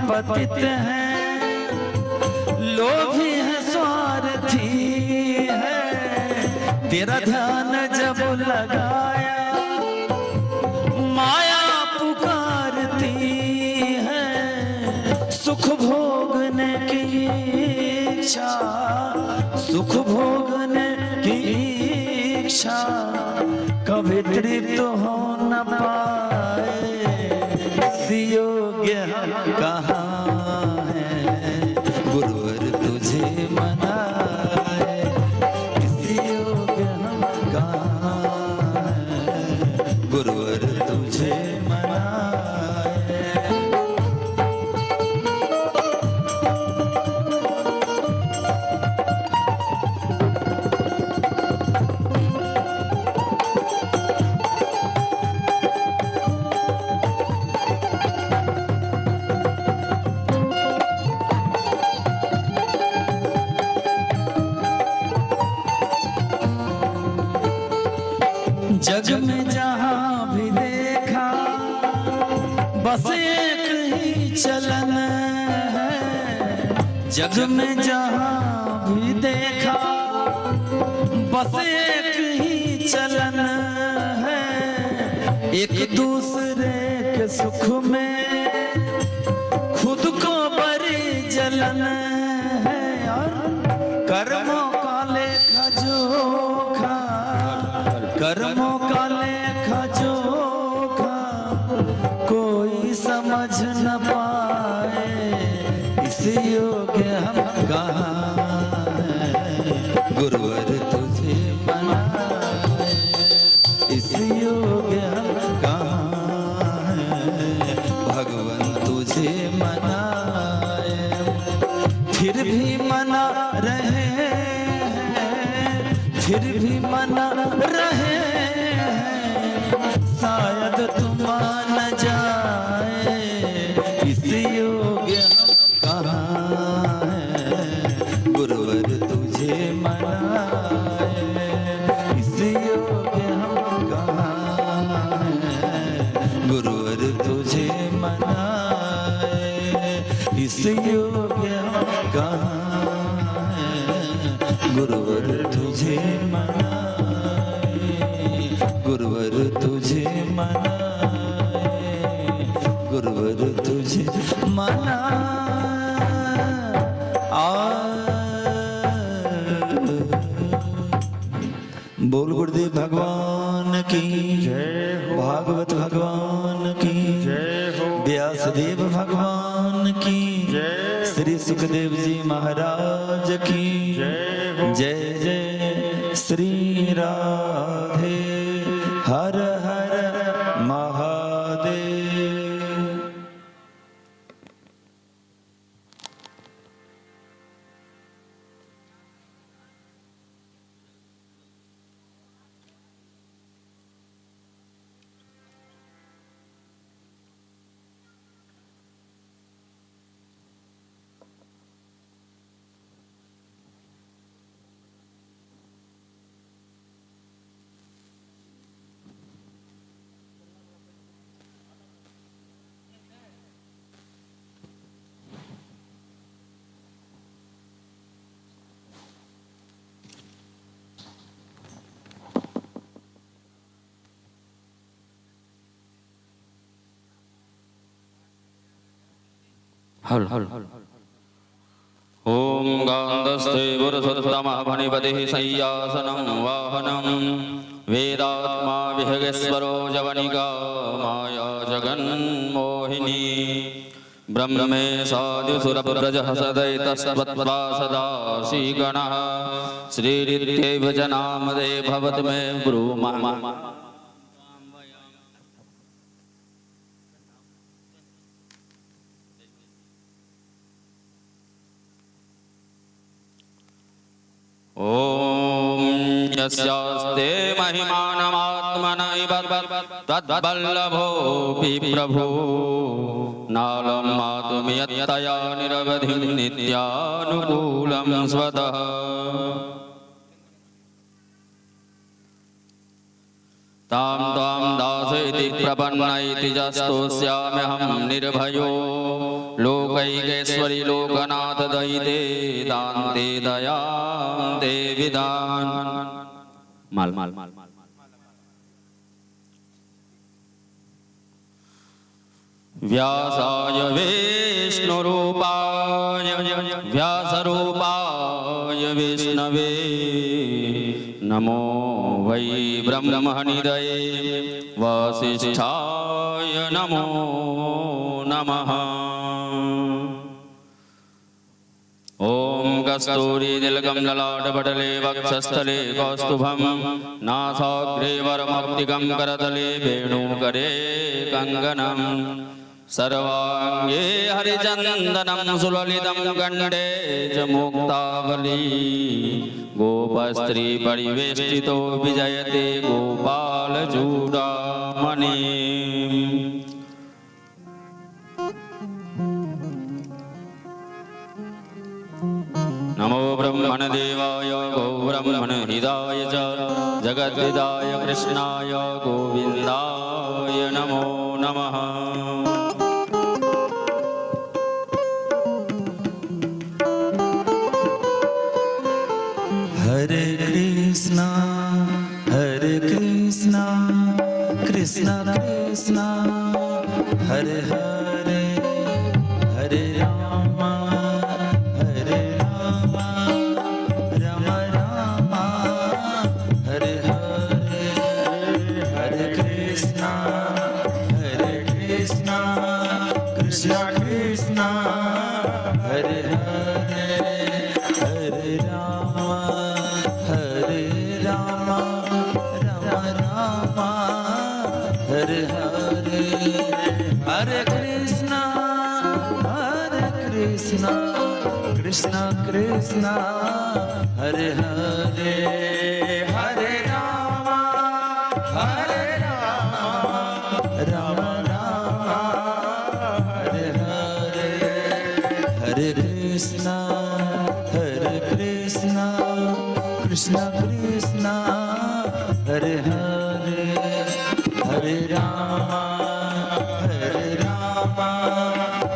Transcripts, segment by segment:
पतित हैं, लोभी हैं स्वार्थी है। तेरा ध्यान जब लगाया, माया पुकारती है। सुख भोगने की इच्छा, सुख भोगने की इच्छा, कभी तृप्त हो न पाए। इस योग्य हम कहाँ हैं, गुरुवर तुझे मनाए। इस योग्य हम कहाँ हैं, गुरुवर तुझे मनाए। जग में जहां भी देखा, बस एक ही चलन है। जग में जहां भी देखा, बस एक ही चलन है। एक दूसरे के सुख में खुद को बड़ी जलन है। और कर्मों का लेखा जोखा, कर्मों का लेखा जोखा, कोई समझ न पाए। इस योग्य हम कहाँ हैं, गुरुवर तुझे मनाए। इस योग्य हम कहाँ हैं, भगवान तुझे मनाए। फिर भी मना रहे हैं, फिर भी मना रहे हैं, शायद तुम मान जाए। इस योग्य हम कहाँ हैं, गुरुवर तुझे मनाए। इस योग्य हम कहाँ हैं, गुरुवर तुझे मनाए। इस योग्य हम कहाँ हैं, गुरुवर तुझे मनाए। गुरुवर तुझे मनाए, गुरुवर तुझे मना आ। बोल गुरुदेव भगवान की जय हो। भागवत भगवान की जय हो। व्यासदेव भगवान की जय हो। श्री सुखदेव जी महाराज की जय हो। जय जय श्री राधे। हर हर महादेव। हल ॐ गान्दस्ते पुरुषोत्तमः फणिपतिः शय्यासनं वाहनं वेदात्मा विहगेश्वरो जवनिका माया जगन्मोहिनी ब्रह्मेशादिसुरव्रजः सदैतस्त्वत्त्वा सदा श्रीगणः श्रीरित्यैव च नामदे भवतु मे ब्रूमः। ॐ यस्यास्ते महिमानमात्मन इव तद्वल्लभोऽपि प्रभो नालं मातुमियत्तया निरवधिं नित्यानुकूलं स्वतः। तां त्वां दास इति प्रपन्न इति जस्तोष्याम्यहं निर्भयो। लोकैकेश्वरि लोकनाथ दयिते दान्ते दयां ते विदान। माल माल माल। व्यासाय विष्णुरूपाय व्यासरूपाय विष्णवे नमो वै ब्रह्मनिधये वसिष्ठाय नमो नमः। ॐ कस्तूरीतिलकं ललाटपटले वक्षस्थले कौस्तुभं नासाग्रे वरमौक्तिकं करतले वेणुकरे कङ्कणम् सर्वाङ्गे हरिचन्दनं सुललितं कण्ठे च मुक्तावली गोपस्त्री परिवेष्टितो विजयते गोपालचूडामणि। नमो ब्रह्मणदेवाय गोब्रह्मणहिताय च जगद्धिताय कृष्णाय गोविन्दाय नमो नमः। हरे कृष्णा कृष्णा कृष्णा हरे हरे, हरे राम राम राम हरे हरे, हरे कृष्णा कृष्णा कृष्णा हरे हरे, हरे राम राम राम हरे हरे, हरे कृष्णा कृष्णा कृष्णा हरे हरे, हरे राम राम राम हरे हरे, हरे कृष्णा कृष्णा कृष्णा हरे हरे, हरे राम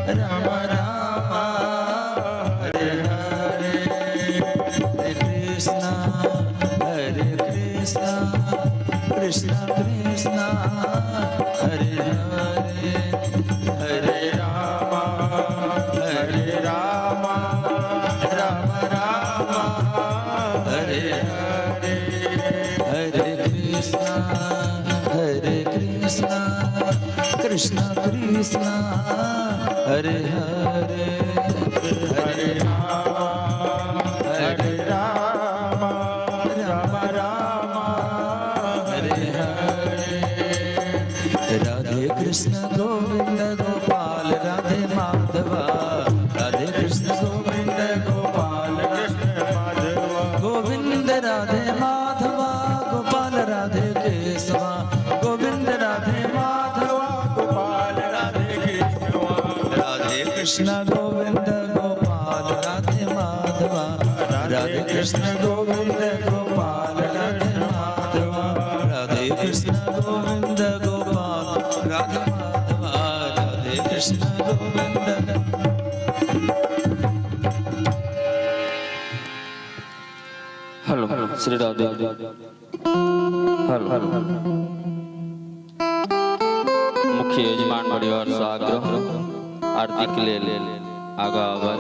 राम राम हरे हरे, हरे कृष्णा कृष्णा कृष्णा हरे हरे, हरे राम राम राम हरे हरे, हरे कृष्णा कृष्णा कृष्णा हरे हरे, हरे राम राम राम हरे हरे, राधे कृष्ण गोविंद गोपाल राधे माधवा, राधे कृष्ण गोविंद गोपाल कृष्ण माधवा, गोविंद राधे माधवा गोपाल राधे केशवा, गोविंद राधे माधवा गोपाल राधे केशवा, राधे कृष्ण गोविंद गोपाल राधे माधवा, राधे कृष्ण गोविंद गोपाल राधे माधवा, राधे कृष्ण गोविंद गोपाल राधे माधवा, राधे कृष्ण गोविंद। हेलो श्री राधे। हेलो मुख्य यजमान परिवार से आग्रह आरती के लेल आगा आबय।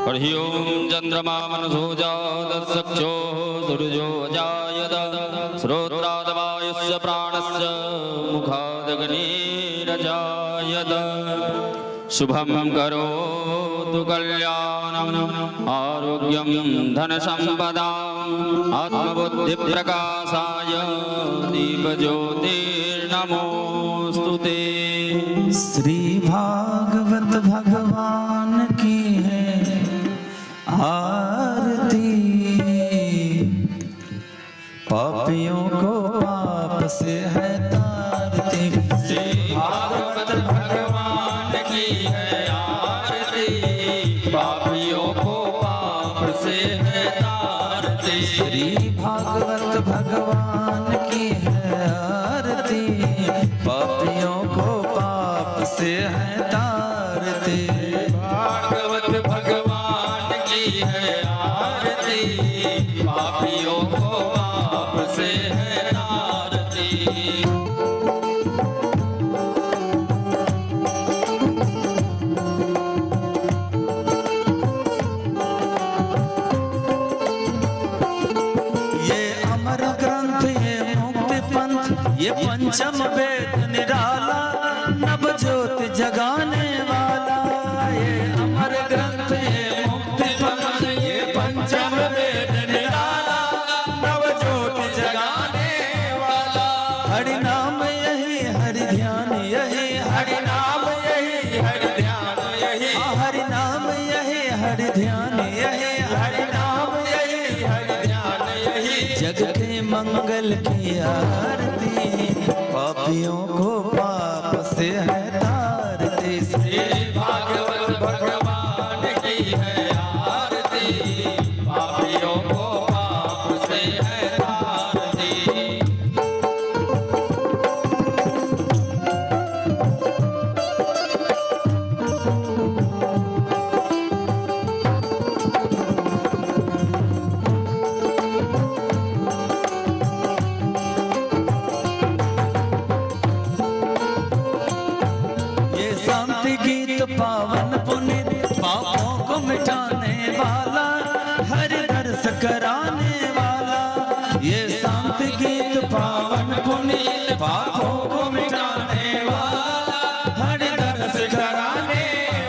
हरि ओम चंद्रमा मनसो जातसक्षो सूर्यो अजायत श्रोत्रादवायुस्य प्राणस्य मुखादग्निरजायत। शुभं करोतु कल्याणम् आरोग्यं धनसम्पदाम् आत्मबुद्धिप्रकाशाय दीपज्योतिर्नमोऽस्तु ते। श्री भागवत भगवान की है आरती, पापियों को पाप से है तारती। श्री भागवत भगवान की है आरती, भागवत भगवान की है आरती, पापियों को पाप से है तारती। भागवत भगवान की है आरती, पापियों को पाप से है तारती। ये अमर ग्रंथ, ये मुक्ति पंथ, ये पंचम वेद निराला, नव ज्योत जगाने वाला। ये अमर ग्रंथ, ये मुक्ति पंथ, ये पंचम वेद निराला, नव ज्योत जगाने वाला। हरि नाम यही, हरि ध्यान यही, हरि नाम यही हरि ध्यान यही, हरि नाम यही हरि ध्यान यही, हरि नाम यही हरि ध्यान यही। जग के मंगल की आरती, पापियों को पाप से है तारती। श्री भागवत भगवान की है आरती, पापियों को पाप से है तारती। ये शांति गीत पावन पुनीत, पापों को मिटाने वाला, हरि दर्श कराने वाला। ये शांति गीत पावन पुनीत, पापों को मिटाने वाला, हरि दर्श कराने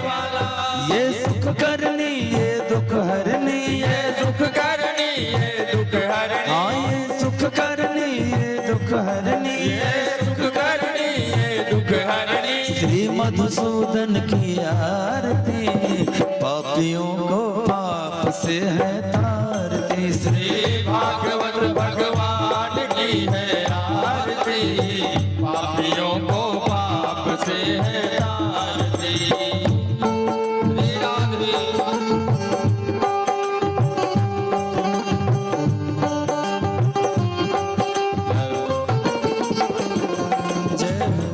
वाला। ये सुख करनी, ये दुख हरनी, ये दुख करनी ये दुख हरनी, हाँ ये सुख करनी, ये दुख हरनी, ये सुख करनी ये दुख हरनी। श्री मधुसूदन की आरती, पापियों को पाप से है तारती। श्री श्री भागवत भगवान की है आरती, पापियों को पाप से है तारती। श्री राधे। जय हो।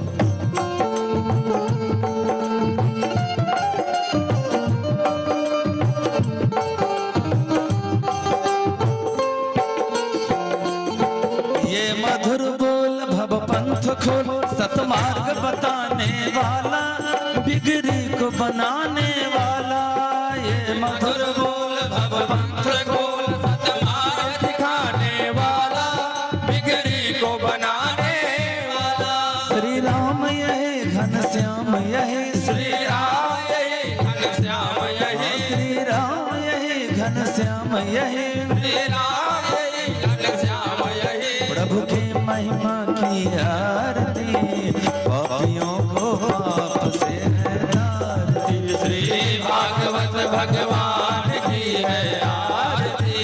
ये मधुर बोल भव पंथ खोल, सतमार्ग बताने वाला, बिगड़ी को बनाने वाला। ये मधुर बोल भव पंथ खोल, सतमार्ग दिखाने वाला, बिगड़ी को बनाने वाला। श्री राम यही घन श्याम यही, श्री राम यही घन श्याम यही, श्री राम यही घन श्याम यही, श्री राम यही घन श्याम यही। प्रभु की महिमा की आरती, पापियों को पाप से है तारती। श्री भागवत भगवान की है आरती,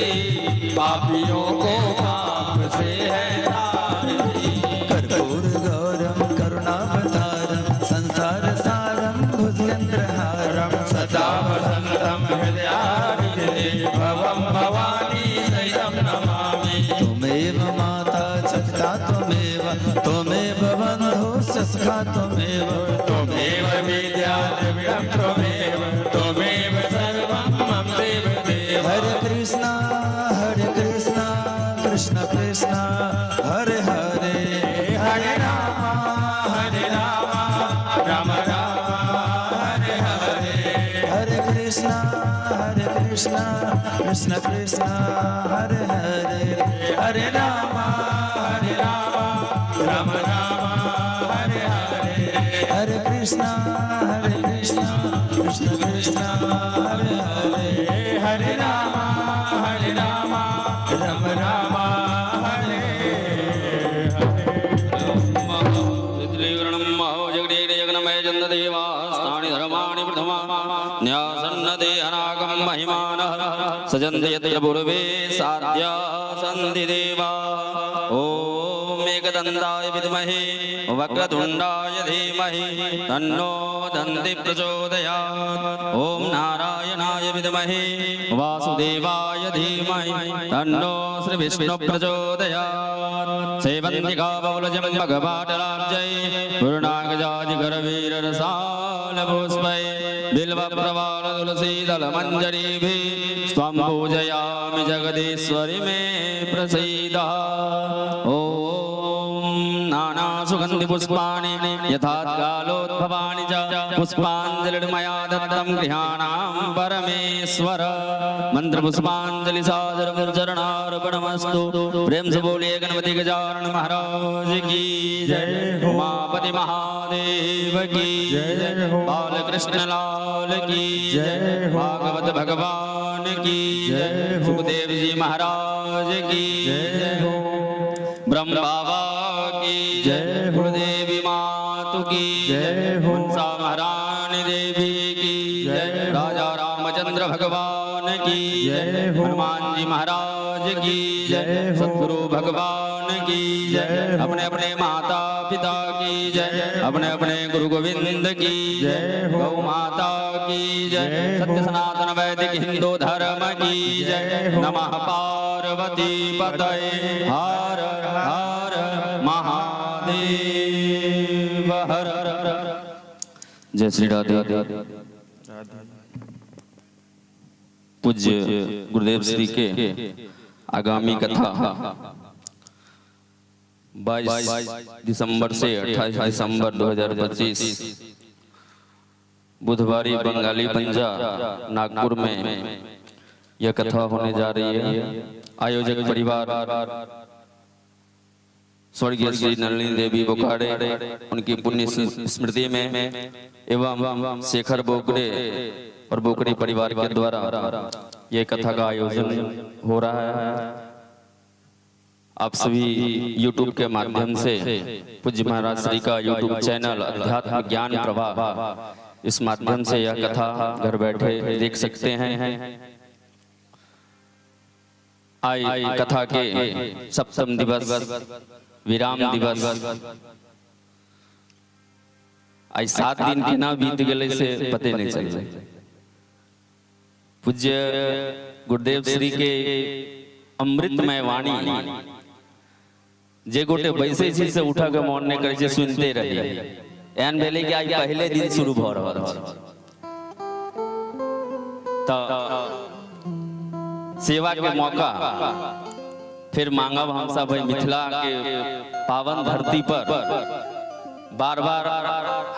पापियों को पाप से है तारती। कर्पूर गौरम करुणावतारम, संसार सारम भुजगेंद्रहारम, सदा वसंतम हृदयारविन्दे, भवं भवानी सहितं नमामि। त्वमेव माता च पिता त्वमेव, त्वमेव बन्धुश्च सखा त्वमेव, त्वमेव विद्या द्रविणं त्वमेव, त्वमेव सर्वं मम देव देव। हरे कृष्णा हरे कृष्णा कृष्ण कृष्ण हरे हरे, हरे राम हरे राम राम राम हरे हरे। हरे कृष्णा हरे कृष्णा कृष्ण कृष्ण हरे हरे, हरे राम हरे राम राम राम हरे हरे। हरे कृष्णा हरे कृष्णा कृष्ण कृष्ण हरे हरे, हरे राम हरे राम राम राम हरे हरे। जगन्मय प्रथमा न्यासन्न देहनागं महिमानः सजन्ति यत्र पूर्वे साध्या सन्ति देवा। ॐ एकदन्ताय विद्महे वक्रतुण्डाय धीमहि तन्नो दन्ति प्रचोदयात्। ॐ नारायणाय विद्महे वासुदेवाय धीमहि तन्नो श्री विष्णु प्रचोदयात्। सेवन्तिका बहुलजं भगवाटलाब्जै पूर्णागजादिकरवीररसालपुष्पै बिल्वप्रवालतुलसीदलमञ्जरीभिः त्वं पूजयामि जगदीश्वरि मे प्रसीद। ॐ नानासुगन्धिपुष्पाणि यथाकालोद्भवानि च पुष्पाञ्जलिर्मया दत्तं गृहाणां परमेश्वर। मंत्रपुष्पांजलि सादरं चरणार्पणमस्तु। प्रेम से बोलिए गणपति गजानन महाराज की जय, उमापति महादेव की जय, बालकृष्ण लाल की जय, भागवत भगवान की जय, सुखदेव जी महाराज की जय, ब्रह्म बाबा की जय, कुलदेवी मातु की जय, मनसा महारानी देवी की जय, राजा रामचंद्र भगवान की जय, हनुमान जी महाराज की जय, सतगुरु भगवान की जय, अपने अपने माता पिता की जय, अपने अपने गुरु गोविंद की जय, गौ माता की जय, सत्य सनातन वैदिक हिंदू धर्म की जय। नमः पार्वती पतये हर हर महादेव हर। जय श्री राधे। पूज्य गुरुदेव श्री के आगामी कथा 22 दिसंबर से 28 दिसंबर 2025 बुधवारी बंगाली पंजा नागपुर में यह कथा होने जा रही है। आयोजक परिवार स्वर्गीय श्री नलिनी देवी बोकाड़े, उनकी पुण्य स्मृति में एवं शेखर बोकरे और बोकरे परिवार के द्वारा यह कथा का आयोजन हो रहा है। आप सभी YouTube के माध्यम से पूज्य महाराज श्री का YouTube channel अध्यात्म ज्ञान प्रवाह, इस माध्यम से यह कथा घर बैठे देख सकते हैं। आई कथा के सप्तम दिवस, विराम दिवस, आई 7 दिन केना बीत गेलै से पते नहीं चललै। पूज्य गुरुदेव श्री के अमृतमय वाणी, जे गोटे बैसै छी से उठऽ के मोन नहि करै छै, सुनते रही। एहन भेलै कि आइ पहिले दिन शुरू भऽ रहल छै। तऽ सेवा के मौका फिर मांगब हम सब मिथिला के पावन धरती पर। बार बार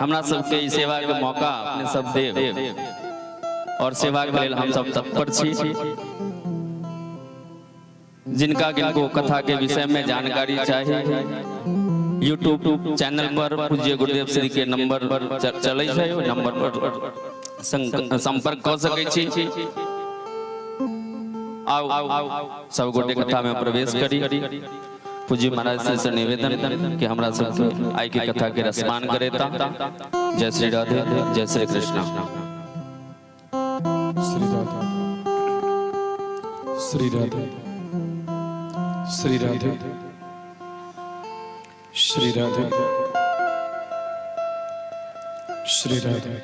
हमरा सबके ई सेवा के मौका अपने सब देव और सेवा के लेल हम सब तत्पर छी। जिनका किनको कथा के विषय में जानकारी चाहिए, यूट्यूब चैनल पर पूज्य गुरुदेव श्री के नंबर चलै छै, ओहि नंबर पर संपर्क कऽ सकै छी। आउ, सब गोटे कथा में प्रवेश करी। पूज्य महाराज से से निवेदन कि हमरा सबके आइ के कथा के रसपान करेता। जय श्री राधे, जय श्री कृष्ण। श्री राधे, श्री राधे, श्री राधे, श्री राधे, श्री राधे।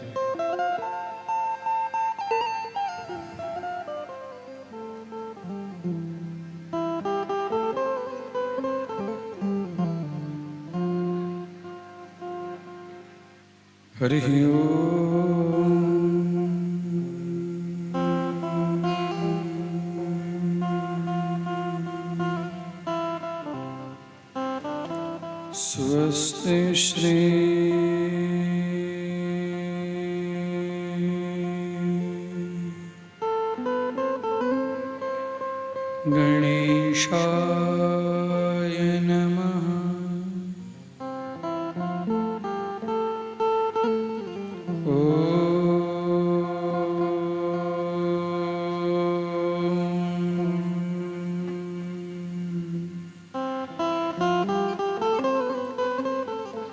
हरि ओम। स्वस्ति श्री गणेशाय नमः। ॐ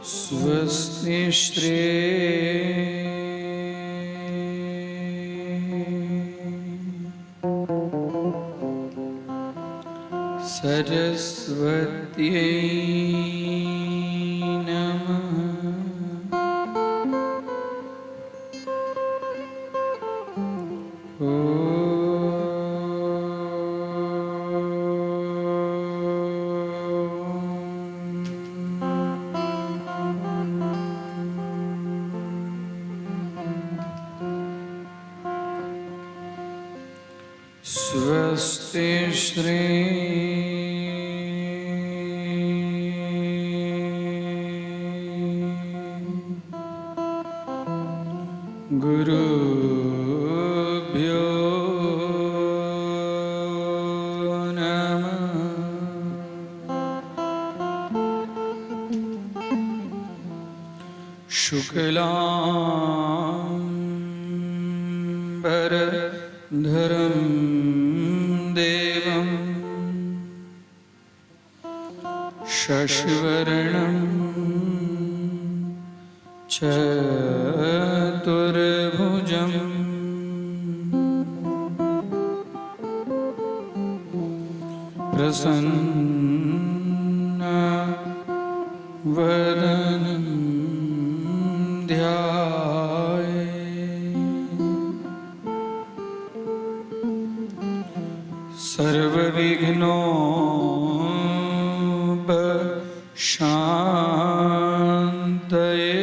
स्वस्ति श्री સરસ્વત્યૈ નમઃ. स्वस्ति श्री गुरुभ्यो नमः। शुक्लाम्बरधरं देवं शशिवर्णं चतुर्भुजम् प्रसन्न वदनं ध्याये। सर्वविघ्नोपशान्तये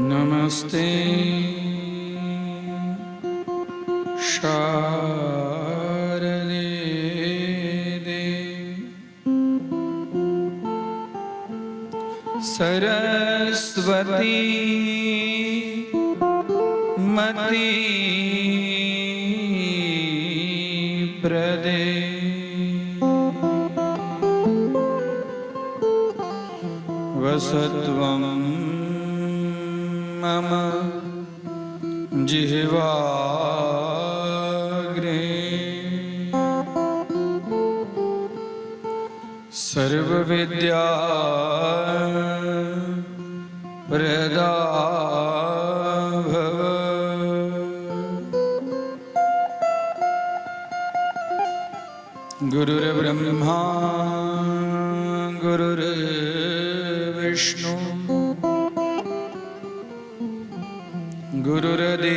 नमस्ते शारदे देवी सरस्वती मति प्रदे। वसत्वं मम जिह्वाग्रे सर्वविद्या प्रदा भव। गुरुर्ब्रह्मा गुरुर्विष्णु गुरुर्देवो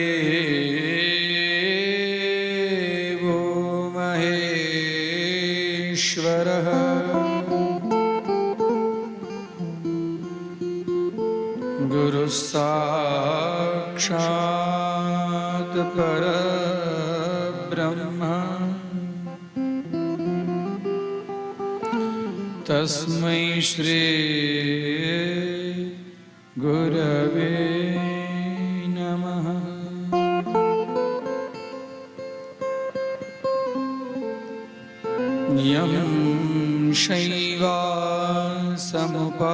महेश्वरः। गुरुः साक्षात् परब्रह्म तस्मै श्री गुरवे नमः। यं शैवा समुपासते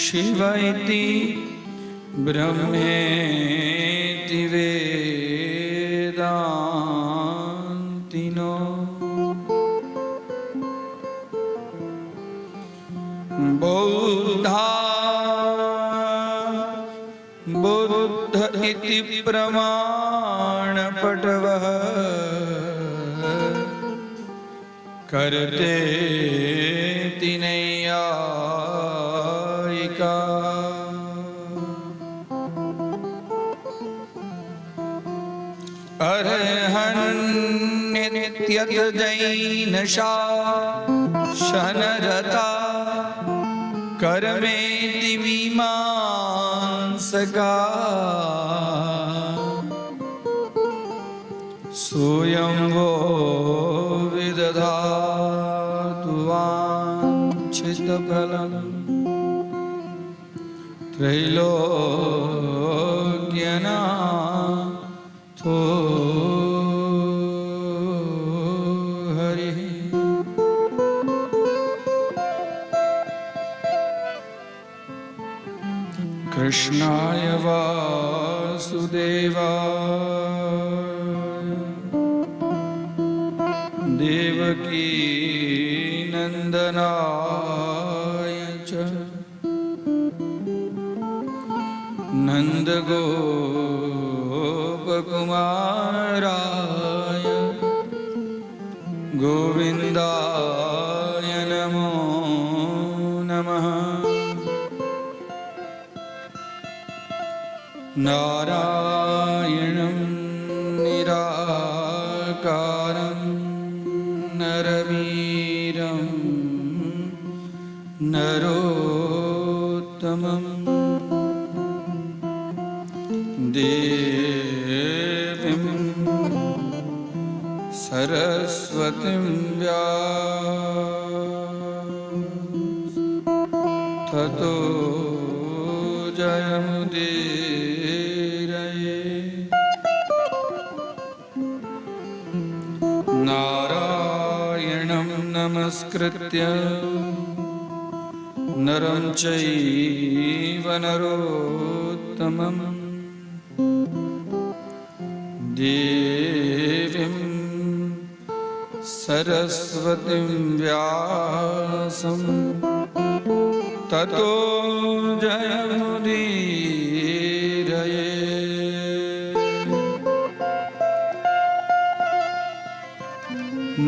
शिव इति ब्रह्मेति वेदान्तिनो। बौद्धा बुद्ध इति प्रमाणपटवः कर्तेति नैयायिका। अर्हन्नित्यत जैन शासनरता कर्मेति मीमांसका। सोऽयं वो विदधातु वाञ्छितफलम् त्रैलोक्यनाथो हरिः। कृष्णाय वासुदेवाय देवकी नन्दनाय च नन्दगोपकुमाराय नन्दगोपकुमाराय गोविन्दाय नमो नमः। नारायणं निराकारं नरवीरं नरोत्तमं देवीं सरस्वतीं व्यास ततो जयमुदीरये। नारायणं नमस्कृत्य नरं चैव नरोत्तमं देवीं सरस्वतीं व्यासं ततो जयमुदीरये।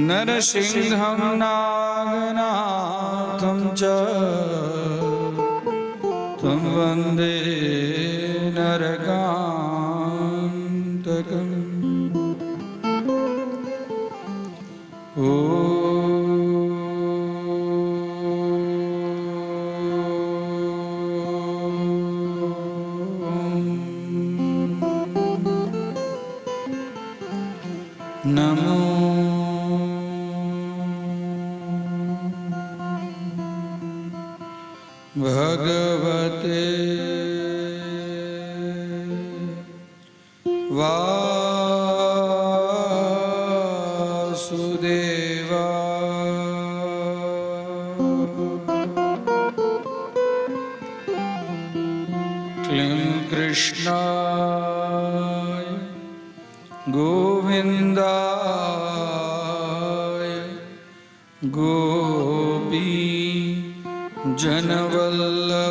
नरसिंहं नागनाथं च त्वं वन्दे नरकान्तकम्। ॐ नमो भगवते वासुदेवाय। क्लीं कृष्णाय गोविन्दाय गोपी जनवल्लभाय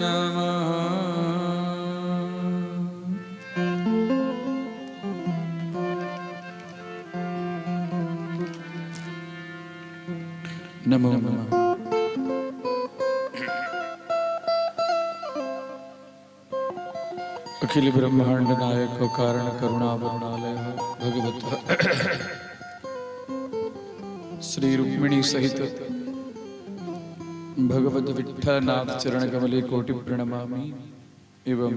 नमः। नमो नमः। अखिल ब्रह्मांड नायक कारण करुणा वरुणालय भगवत श्री रुक्मिणी सहित भगवत विठ्ठलनाथ चरण कमले कोटि प्रणमामि एवं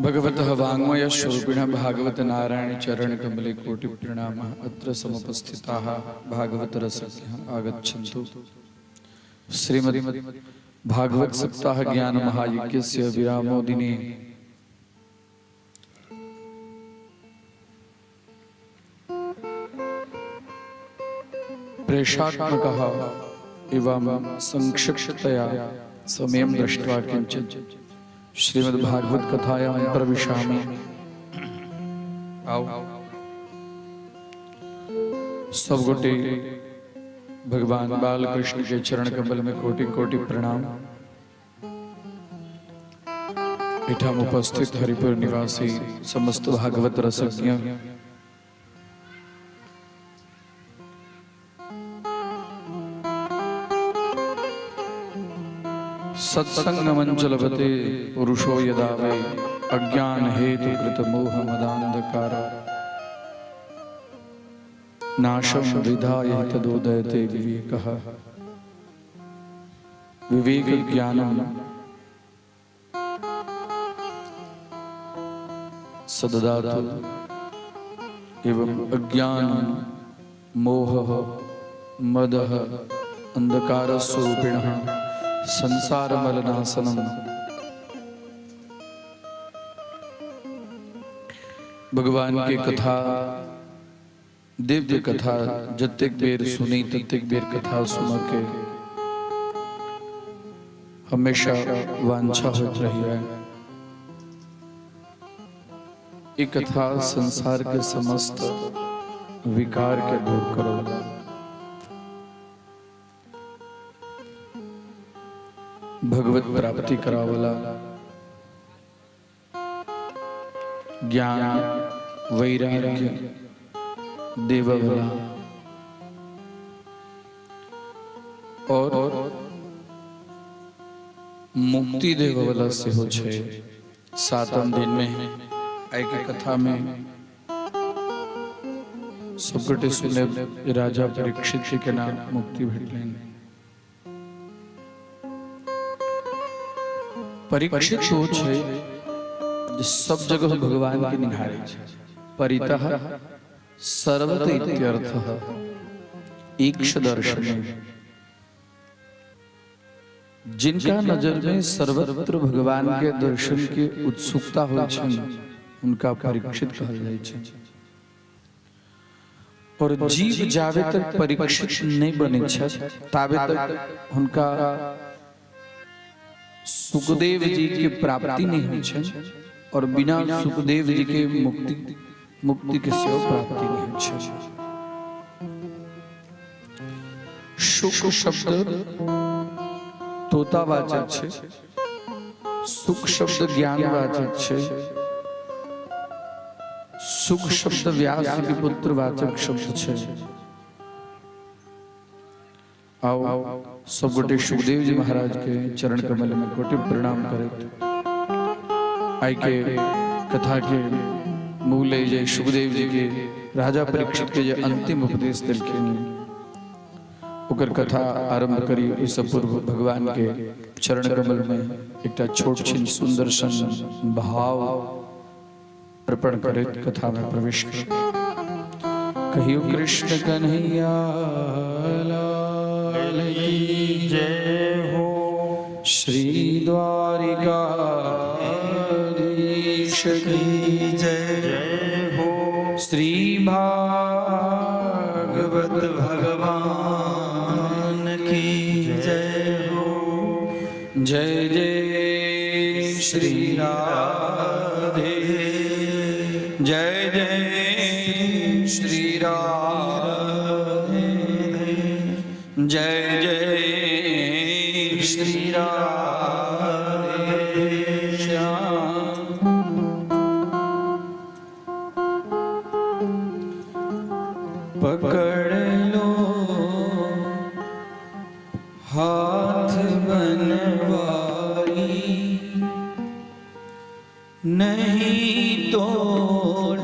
भगवतः वाङ्मय स्वरूपिण भागवत नारायण चरण कमले कोटि प्रणामः। अत्र समुपस्थिताः भागवत रसज्ञः आगच्छन्तु। श्रीमद् भागवत सप्ताह ज्ञान महायज्ञस्य विरामो दिने प्रेषात्मकः एवं संक्षिप्ततया समयं दृष्ट्वा किञ्चित् श्रीमद्भागवत कथायां प्रविशामि। आओ सब गोटे भगवान बालकृष्ण के चरण कमल में कोटि कोटि प्रणाम। एठाम उपस्थित हरिपुर निवासी समस्त भागवत रसज्ञ सत्संग मंचलभते पुरुषो यदा वै अज्ञान हेतु कृत मोह मदांधकार नाशं विधाय तदोदयते विवेकः। विवेक ज्ञानम सददातु एवं अज्ञान मोह मदः अंधकार स्वरूपिणः संसार मलनाशनम भगवान के कथा दिव्य कथा जतेक बेर सुनी ततेक बेर कथा सुन के हमेशा वांछा होत रही है। ये कथा संसार के समस्त विकार के दूर करो। भगवत प्राप्ति करावला, ज्ञान वैराग्य देववला और मुक्ति देववला सेहो छै। सातम दिन में आइ के कथा में सबगोटे सुने राजा परीक्षित के केना मुक्ति भेटलनि। परीक्षित ओ छै जे सब जगह भगवान के निहारै छै। परितः सर्वत इत्यर्थ ईक्ष दर्शने, जिनका नजर में सर्वत्र भगवान के दर्शन के उत्सुकता होइ छनि हुनका परीक्षित कहल जाइ छै। और जीव जाबे तक परीक्षित नहीं बने छथि ताबे तक हुनका सुखदेव जी के प्राप्ति नहीं होइ छनि और बिना सुखदेव जी के मुक्ति मुक्ति के सेहो प्राप्ति नहीं होइ छै। सुख शब्द तोतावाचक छै, सुख शब्द ज्ञानवाचक छै, सुख शब्द व्यास के पुत्रवाचक शब्द छै। आओ सब गोटे सुखदेव जी महाराज के चरण कमल में कोटि प्रणाम करैत आइ के कथा के मूल जे सुखदेव जी के राजा परीक्षित के जे अंतिम उपदेश देलखिन ओकर कथा आरंभ करी। ओहिसँ पूर्व भगवान के चरण कमल में एकटा छोट छिन सुंदर सन भाव अर्पण करैत कथा में प्रवेश करी। कहियो कृष्ण कन्हैया लाल की जय हो। श्री द्वारिकाधीश की जय हो। श्री भागवत भगवान की जय हो। जय जय श्री राधे, जय जय श्री राधे, जय जय श्री राधे श्याम। पकड़ लो हाथ बनवारी, नहीं तो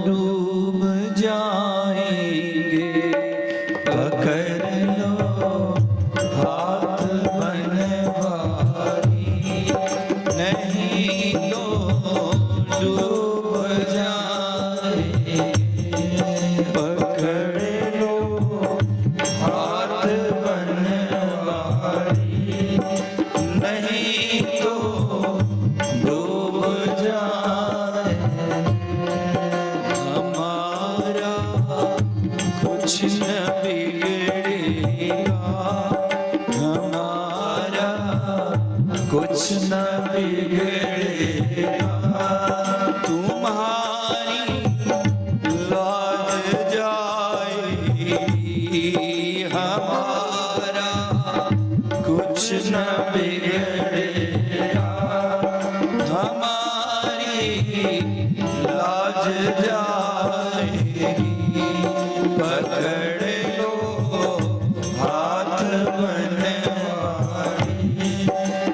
डूब जाएंगे। पकड़ लो हाथ बनवारी, नहीं तो डूब जाएंगे। पकड़ लो हाथ बनवारी, नहीं तो डूब जाए। हमारा कुछ न बिगड़ेगा, हमारा कुछ न बिगड़ेगा, तुम्हारी लाज जाएगी। हमारा कुछ न बिगड़ेगा, हमारी लाज जाएगी। पकड़ लो हाथ बनवारी,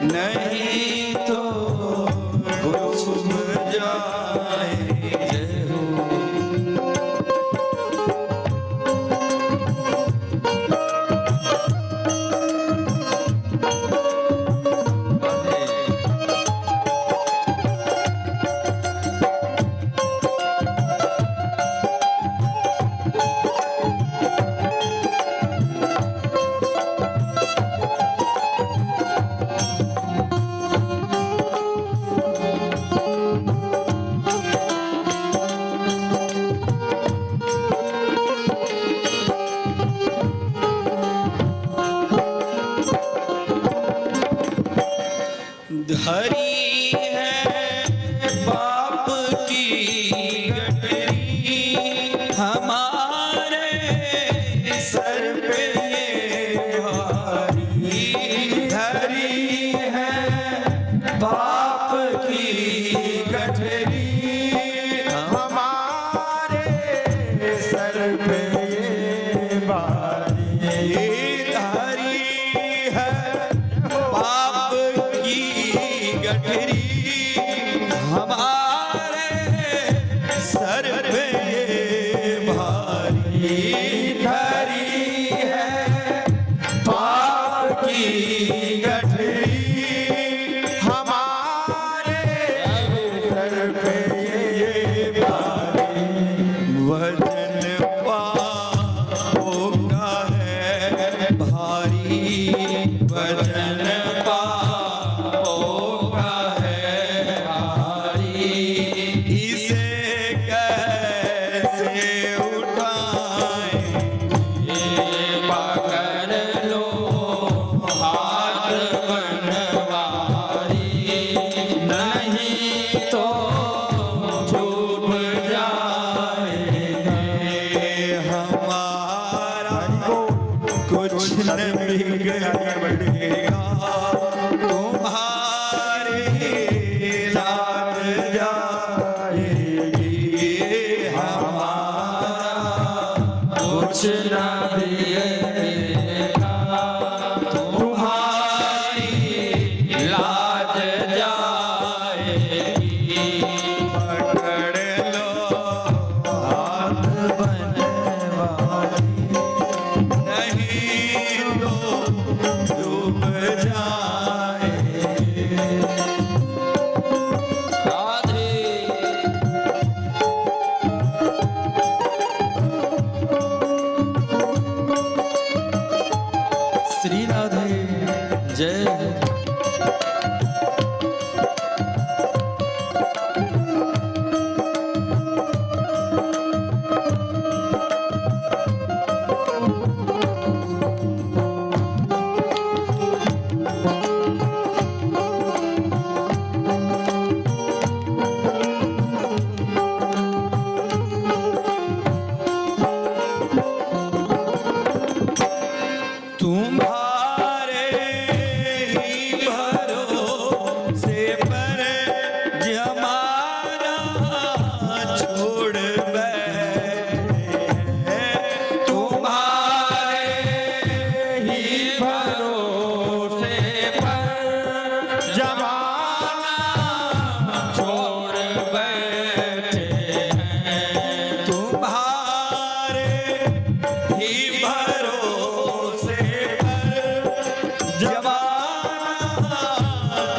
नहीं तो डूब जाएंगे। हो धरी है पाप की गठरी हमारे सर पे ये भारी, धरी है पाप की गठरी हमारे सर पे ये भारी धरी है। पाप की गठरी हमारे सर पे ये भारी धरी है। पाप की गठरी हमारे सर पे ये भारी। वजन पापों का है भारी, वजन पापों का है भारी, इसे कैसे उठाएं? पकड़ लो हाथ बनवारी, नहीं तो डूब जाएंगे। हमारा कुछ न बिगड़ेगा, तुम्हारी लाज जाएगी। हमारा कुछ न बिगड़ेगा, तुम्हारी लाज जाएगी। पकड़ लो हाथ बनवारी, नहीं तो डूब जाएंगे। राधे। श्री राधे जय हो। तुम्हारे ही भरोसे पर जमाना छोड़ बैठे हैं। तुम्हारे ही भरोसे पर जमाना छोड़ बैठे हैं। तुम्हारे ही भरोसे पर जमाना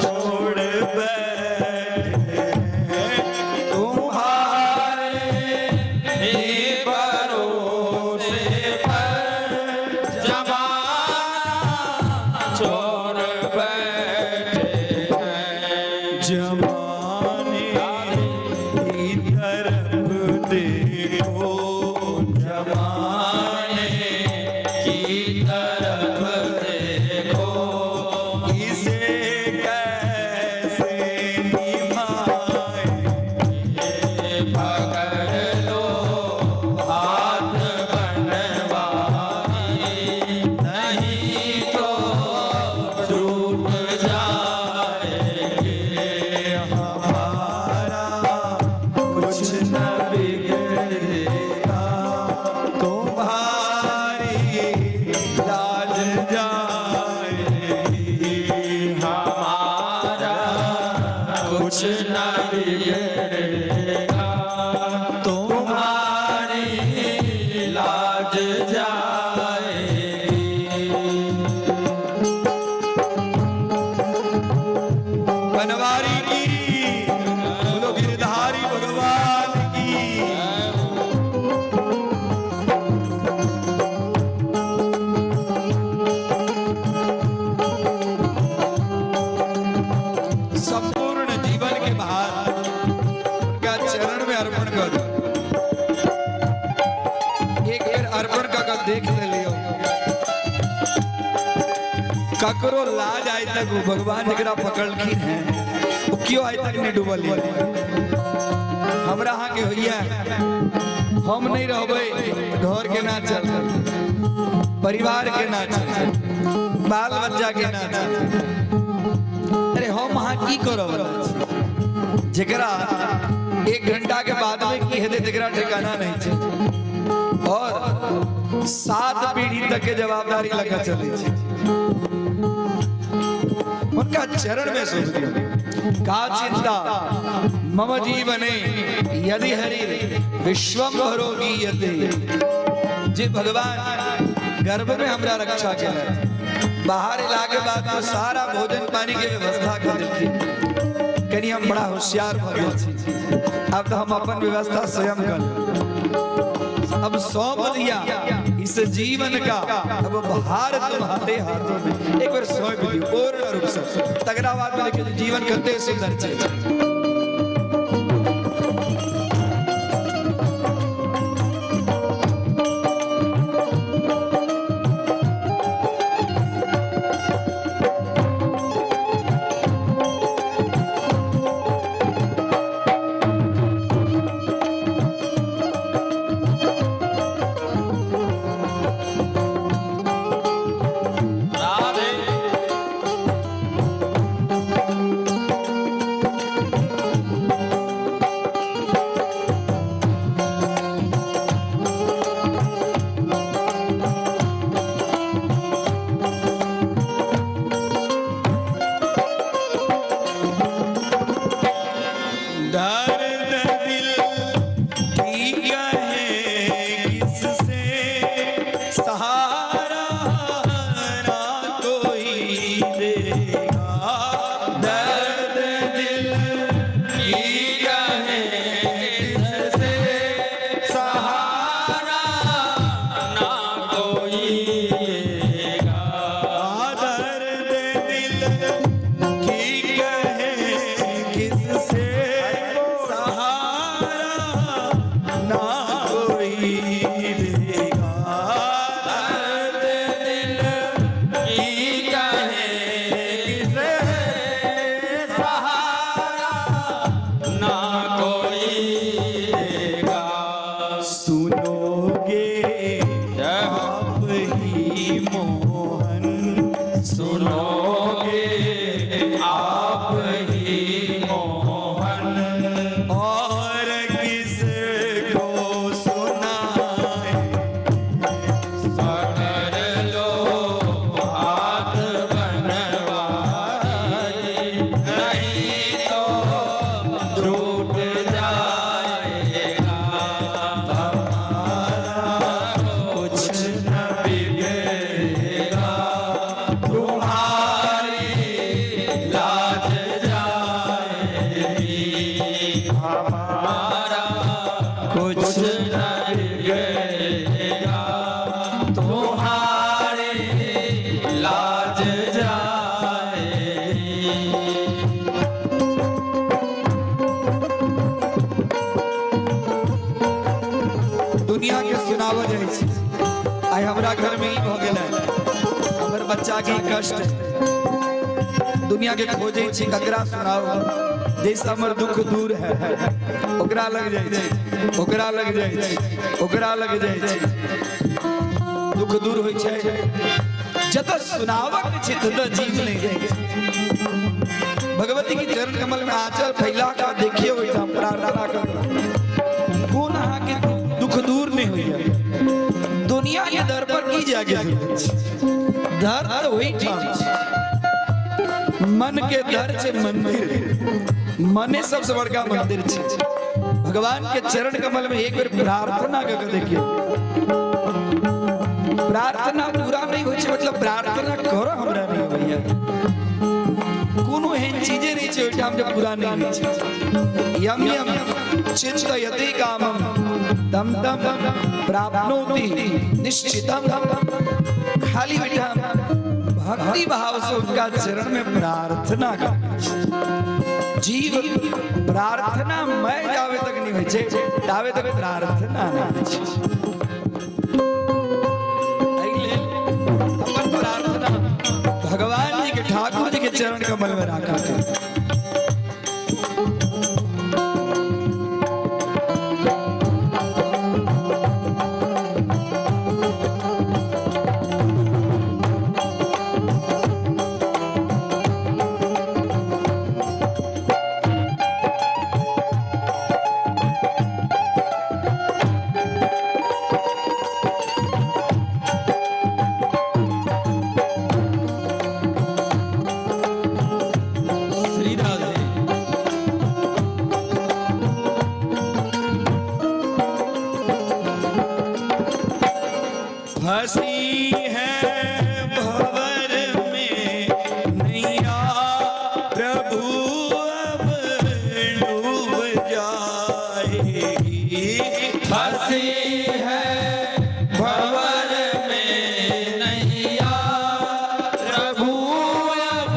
छोड़ बैठे हैं। तुम्हारे ही भरोसे पर जमाना छोड़ बैठे हैं। जमाने की तरफ देखो, जमाने की तरफ देखो, इसे कैसे निभाएं? पकड़ लो हाथ बनवारी, नहीं तो डूब जाएंगे। हमारा कुछ न बिगड़ेगा, तुम्हारी लाज जाएगी। हमारा कुछ न बिगड़ेगा, तुम्हारी लाज जाएगी। बनवारी की बोलो, गिरधारी भगवान की। संपूर्ण जीवन के भार उनका चरण में अर्पण कर दो। एक बेर अर्पण का देख ले लियो, ककरो लाज आय तक वो भगवान जरा पकड़लखिन है, वो क्यों आय तक नहीं डूबल है? हमरा अहाँ के होइया, हम नहीं रहबै घर के ना चलते, परिवार के ना चलते, बाल बच्चा के ना चलते। अरे हम अहाँ की करब जेकरा एक घंटा के बाद में की हेतै तेकरा ठिकाना नहीं छै और 7 पीढ़ी तक के जवाबदारी लगा चलै छै। उनका चरण में सौंप दियौ। का चिंता मम जीवने यदि हरि विश्वम भरो गीयते। जे भगवान गर्भ में हमरा रक्षा केलथि, बाहर एला के बाद तो सारा भोजन पानी के व्यवस्था कर देलखिन। कनी हम बड़ा होशियार भऽ गेल छी, अब तो हम अपन व्यवस्था स्वयं कर लेब। अब सौंप दिया इस जीवन का अब भार तुम्हारे हाथों में। एक बार सौंप दियो पूर्ण रूप से, तकरा बाद में देखियो जीवन कते सुंदर छै। राधे। दर्द दिल की कहे किससे, सहारा ना कोई देगा। दर्द दिल की कहे किससे, सहारा ना कोई देगा। दर्द दिल की कहे किससे, सहारा ना कोई देगा। दर्द दिल की कहे किससे, सहारा ना कोई देगा। सुनोगे जय हो। आप ही मोहन, सुनोगे आप ही मोहन, और किसको सुनाए। पकड़ लो हाथ बनवारी, नहीं तो छूट जाएगा। कुछ न बिगड़ेगा तुम्हारी लाज जाएगी, हमारा कुछ न बिगड़ेगा, तुम्हारी लाज जाएगी। दुनिया के सुनावल जाइ छै, आइ हमरा घर में ई भऽ गेल है, हमर बच्चा के ई कष्ट है। दुनिया के खोजै छी ककरा सुनाउ जैसे हमर दुख दूर है। ओकरा लग जाइ छै, ओकरा लग जाइ छै, ओकरा लग जाइ छै, दुख दूर होइ छै। जतऽ सुनावक छै ततऽ जीव नहि जाइ छै। भगवती के चरण कमल में आंचल फैला कऽ देखियौ, ओहिठाम प्रार्थना करू, कोन अहाँके दुख दूर नहि होइया। दुनिया के दर पर की जाके जरूरत छै? दर तऽ ओहिठाम छै, मन के दर छै मंदिर। मने सबसे बड़का मंदिर छै। भगवान के चरण कमल में एक बेर प्रार्थना कऽ के देखियौ। प्रार्थना पूरा नहीं होइ छै मतलब प्रार्थना करऽ हमरा नहि अबैया। कोनो एहन चीजे नहि छै ओहिठाम जे पूरा नहि होइ छै। यम यम चिंतयति कामम तम तम प्राप्नोति निश्चितम। खाली ओहिठाम भक्ति भाव से उनका चरण में प्रार्थना कर, जीव प्रार्थना मैं जावे तक नहीं होइ छै तावे तक प्रार्थना नहि होइ छै। एहि लेल अपन प्रार्थना भगवान जी के, ठाकुर जी के चरण कमल में राखा के। अब डूब जाएगी। फंसी है भंवर में नैया, प्रभु अब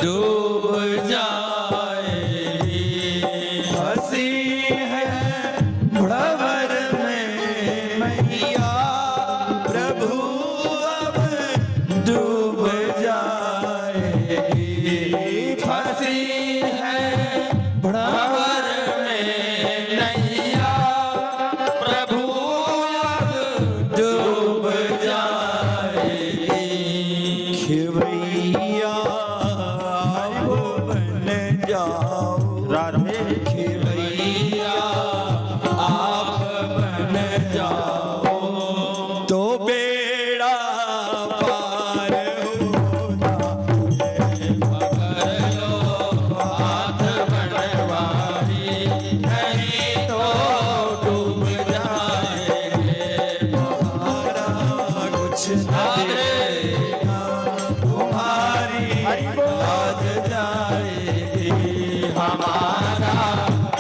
डूब जाएगी। फंसी है भंवर में मैया, प्रभु अब डूब जाएगी। फंसी है भंवर भंवर में नैया, प्रभु अब डूब जाएगी। खेवैया वो बन जाओ, राधे खेवैया आप बन जाओ, तो बेड़ा पार होता। पकड़ लो हाथ बनवारी, नहीं तो डूब जाएंगे। तुम्हारा कुछ न देगा, तुम्हारी लाज जाएगी। हमारा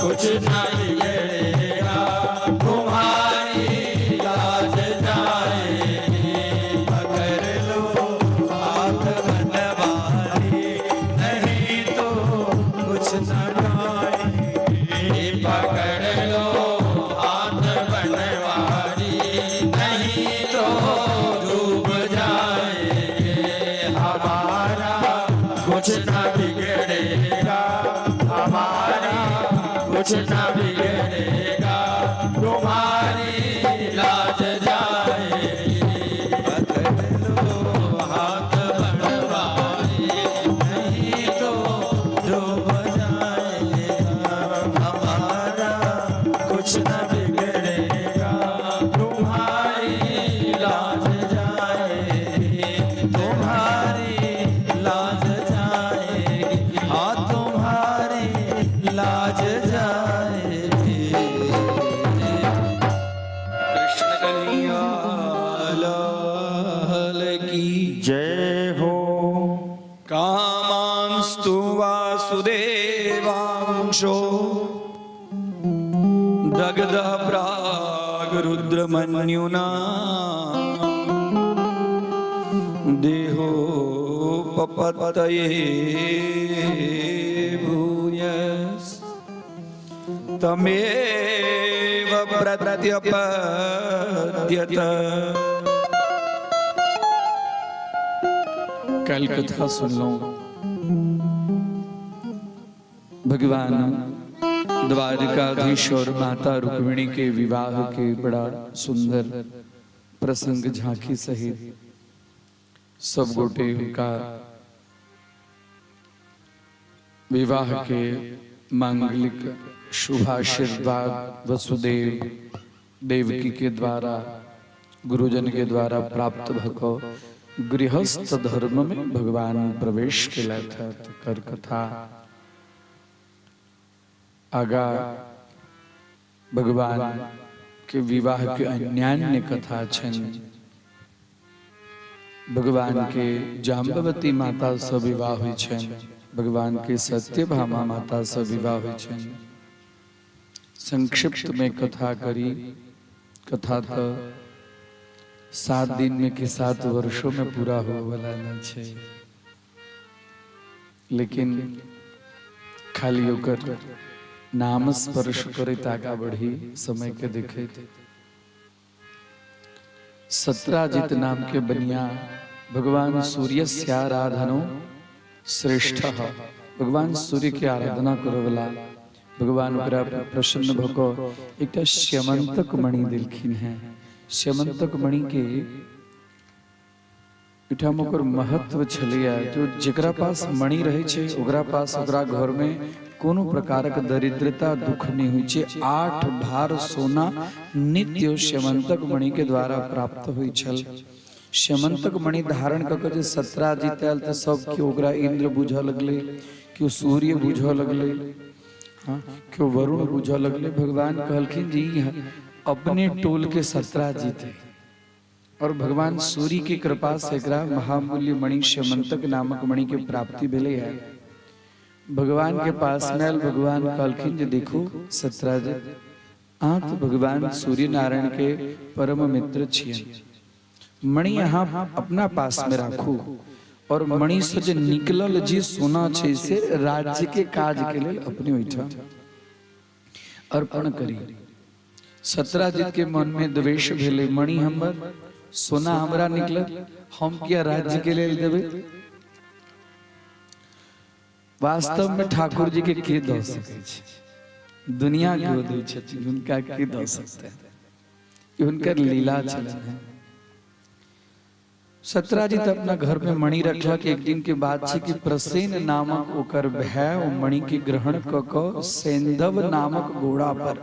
कुछ न बिगड़ेगा, तुम्हारी लाज जाएगी। पकड़ लो हाथ बनवारी, नहीं तो कुछ न जाएगी। पकड़ लो हाथ बनवारी, नहीं तो डूब जाएंगे। हमारा कुछ न बिगड़ेगा, हमारा कुछ न बिगड़ेगा, तुम्हारी लाज जाएगी। पकड़ लो हाथ बनवारी, नहीं तो डूब जाएगा, हमारा कुछ न बिगड़ेगा, तुम्हारी लाज जाएगी। तुम्हारी लाज जाएगी, हाँ तुम्हारी लाज जाएगी। कृष्ण कन्हैया लाल की जय हो। कामांस्तु वासुदेवांशो दग्धः प्रागरुद्रमन्युना देहोपपत्तये भूयस् तमेव प्रत्यपद्यत। कल कथा सुनलहुँ भगवान द्वारिकाधीश और माता रुक्मिणी के विवाह के बड़ा सुंदर प्रसंग झांकी सहित सब गोटे उनका विवाह के मांगलिक शुभाशीर्वाद वसुदेव देवकी के द्वारा, गुरुजन के द्वारा प्राप्त भको गृहस्थ धर्म में भगवान प्रवेश केलथि। तकर कथा आगा भगवान के विवाह के अन्यान्य कथा छनि। भगवान के जाम्बवती माता से विवाह होइ छनि, भगवान के सत्यभामा माता से विवाह होइ छनि। संक्षिप्त में कथा करी, कथा तो 7 दिन में कि 7 वर्षों में पूरा हो वाला नहीं छै, लेकिन खाली ओकर नाम स्पर्श करैत आगा बढ़ी समय के देखैत। सत्राजित नाम के बनिया भगवान सूर्य आराधनो श्रेष्ठ, भगवान सूर्य के आराधना करवला भगवान ओकरा पर प्रसन्न भऽ कऽ एकटा स्यमंतक मणि देलखिन हैं। स्यमंतक मणि के एहिठाम ओकर महत्व छलैया जो जेकरा पास मणि रहै छै ओकरा पास ओकरा घर में कोनो प्रकारक दरिद्रता दुख नहीं होइ छै। 8 भार सोना नित्य स्यमंतक मणि के द्वारा प्राप्त होइ छल। स्यमंतक मणि धारण कऽ के जे सत्राजित आयल तऽ सब केओ ओकरा इंद्र बुझऽ लगलै, केओ सूर्य बुझऽ लगलै, हाँ, केओ वरुण बुझऽ लगलै। भगवान कहलखिन जी अपने टोल के सत्राजित है और भगवान सूर्य के कृपा से एकरा महामूल्य मणि स्यमंतक नामक मणि के प्राप्ति भेलै है। भगवान के पास में आयल। भगवान कहलखिन जे देखू सत्राजित, अहाँ तऽ भगवान सूर्य नारायण के परम मित्र छियनि। मणि अहाँ अपना पास में राखू और मणि से जे निकलल जे सोना छै से राज्य के काज के लेल अपने ओहिठाम अर्पण करी। सत्राजित के मन में द्वेष भेलै, मणि हमर, सोना हमरा निकलल, हम किया राज्य के लेल देबै? वास्तव में ठाकुर जी के के दऽ सकै छै? दुनिया के दै छथिन, हुनका के दऽ सकते? ई हुनकर लीला छलनि हेँ। सत्राजित अपना घर में मणि रखलक। एक दिन के बात छै कि प्रसेन नामक ओकर भाय ओ मणि के ग्रहण क कऽ सैंधव नामक घोड़ा पर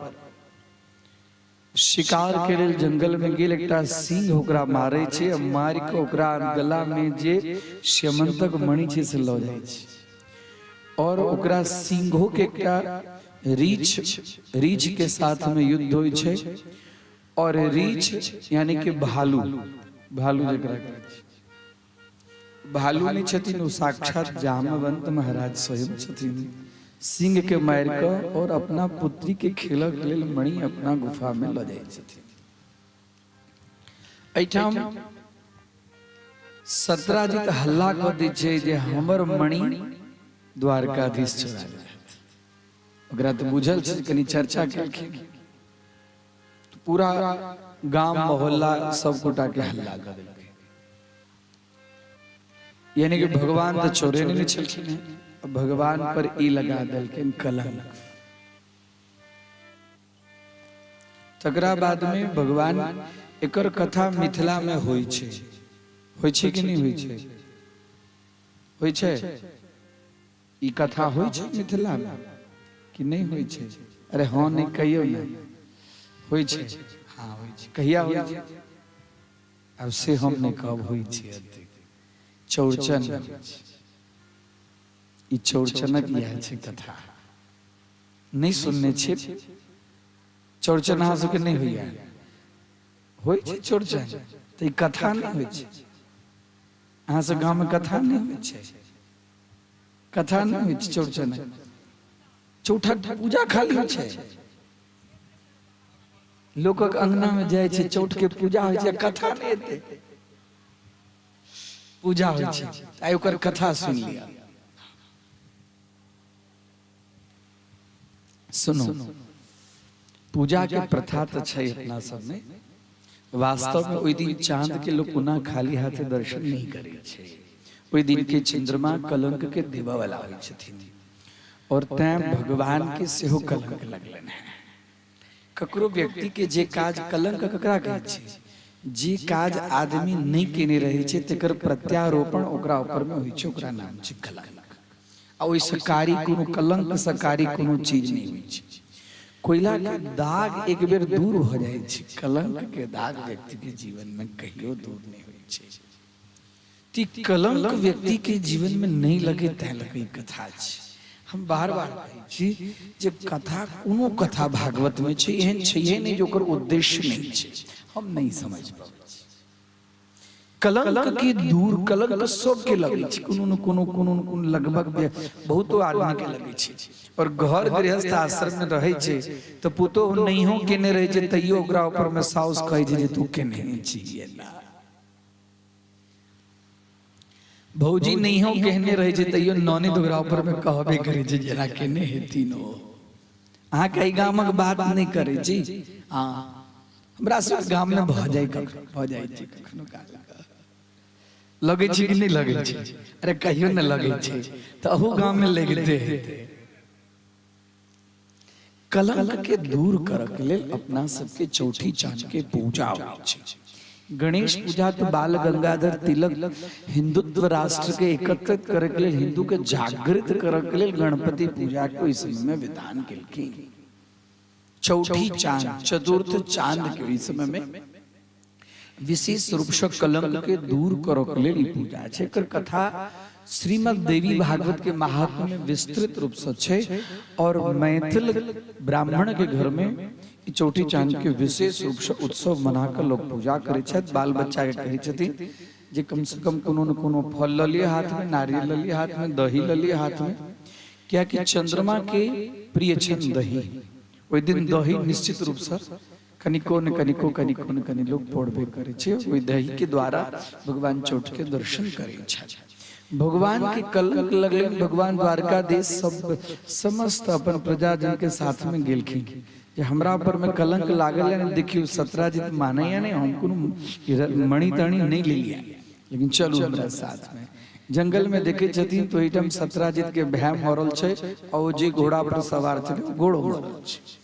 शिकार के लेल जंगल में गेल। एकटा सिंह ओकरा मारे छै आ मारि कऽ ओकरा गला में जे स्यमंतक मणि छै से लऽ जाइ छै और ओकरा सिंहो के एकटा रीछ रीछ के साथ में युद्ध होइ छै और रीछ यानी कि भालू, भालू जकरा कहै छै, भालू नहि छथिन ओ, साक्षात जामवंत महाराज स्वयं छथिन। सिंह के मारि कऽ और अपना पुत्री के खेलक लेल मणि अपना गुफा में लऽ जाइ छथिन। एहिठाम सत्राजित हल्ला कऽ दै छै जे हमर मणि द्वारकाधीश चोरा लेलथि। ओकरा तऽ बुझल छै, कनि चर्चा केलखिन, पूरा गाम मोहल्ला सब गोटा के हल्ला कऽ देलकै, यानी कि भगवान तऽ चोरेने नहि छलखिन हेँ, भगवान पर ई लगा देलखिन कलंक। तकरा बाद में भगवान, एकर कथा मिथिला में होइ छै, होइ छै कि नहि होइ छै? होइ छै। ई कथा होइ छै मिथिला में कि नहि होइ छै? अरे हँ नहि कहियौ ने। होइ छै? हँ, होइ छै। कहिया होइ छै? आब से हम नहि कहब। होइ छै एतेक चौड़चन होइ छै। ई चौड़चनक इएह छै कथा। नहि सुनने छियै चौड़चन? अहाँ सबके नहि होइया? होइ छै चौड़चन, तऽ ई कथा नहि होइ छै? अहाँ सब गाँवमे कथा नहि होइ छै? कथा नहि होइ छै चौड़चन? चौठक पूजा खाली होइ छै, लोकक अंगना में जाइ छै, चौठ के पूजा होइ छै, कथा नहि हेतै? पूजा होइ छै। आइ ओकर कथा सुनि लिअ। सुनू, पूजा के प्रथा तऽ छै अपना सबमे। वास्तव में ओहि दिन चांद के लोग कोना खाली हाथे दर्शन नहीं करै छै। ओहि दिन के चंद्रमा कलंक के देबऽ वाला होइ छथिन और तैं भगवान के सेहो कलंक लगलनि हैं। ककरो व्यक्ति के जे काज, कलंक ककरा कहै छै? जे काज आदमी नहि केने रहै छै तकर प्रत्यारोपण ओकरा ऊपर में होइ छै, ओकरा नाम छै कलंक। आ ओहिसँ कारी कोनो, कलंकसँ कारी कोनो चीज नहि होइ छै। कोयला के दाग एक बेर दूर भऽ जाइ छै, कलंक के दाग व्यक्ति के जीवन में कहियो दूर नहि होइ छै। ती कलंक व्यक्ति के जीवन में नहि लगे तैं लगे कथा छै। हम बार बार कहै छी जे कथा, कोनो कथा भागवत में छै, एहन छैहे नहि जे ओकर उद्देश्य नहि छै। हम नहि समझ पाबै छी कलंक के दूर। कलंक सबके लगै छै, कोनो न कोनो, कोनो न कोनो, लगभग बहुतो आदमी के लगै छै। और घर गृहस्थ आश्रम में रहै छै तऽ पुतोह नहियो केने रहै छै, तैयो ओकरा ऊपर में साउस कहै छै जे तू केने छी ना। भौजी नहियो केहने रहै छै, तैयो ननद ओकरा ऊपर में कहबे करै छै जेना केने हेथिन ओ। अहाँके एहि गामक बात नहि करै छी। हँ, हमरा सब गाममे भऽ जाइ, कखनो भऽ जाइ छै, कखनो काल लगै छै कि नहि लगै छै? अरे कहियो ने लगै छै, तऽ अहू गाममे लगिते हेतै। कलंक के दूर करऽ के लेल अपना सबके चौठी चांद के पूजा होइ छै। गणेश पूजा के बाल गंगाधर तिलक हिंदुत्व राष्ट्र के एकत्रित करे के लेल, हिंदू के जागृत करे के लेल गणपति पूजा के ओहि समय में विधान केलखिन। चौठी चांद, चतुर्थ चांद के ओहि समय में विशेष रूप से कलंक के दूर करऽ के लेल ई पूजा छै। एकर कथा श्रीमद् देवी भागवत के महात्म्य में विस्तृत रूप से छै और मैथिल ब्राह्मण के घर में ई चौठी चांद के विशेष रूप से उत्सव मना कऽ लोग पूजा करै छथि। बाल बच्चा के कहै छथिन जे कम से कम कोनो न कोनो फल लऽ लिअ हाथ में, नारियल लऽ लिअ हाथ में, दही लऽ लिअ हाथ में। कियाकि चंद्रमा के प्रिय छनि दही। ओहि दिन दही निश्चित रूप से कनिको ने कनिको कनिको ने कनि लोग पौड़बे करै छै। ओहि दही के द्वारा भगवान चौठ के दर्शन करै छथि। भगवान के कलंक लगलनि, भगवान द्वारकाधीश सब समस्त अपन प्रजाजन के साथ में गेलखिन जे हमरा पर में कलंक लागल है, देखियो सत्राजित माने या नहीं, हम कोनो मणि तणि नहीं लेलियै, लेकिन चलू हमरा साथ में। जंगल में देखे छथिन तो ओहिठाम सत्राजित के भाय मरल छै और ओ जे घोड़ा पर सवार छलै ओ घोड़ो मरल छै।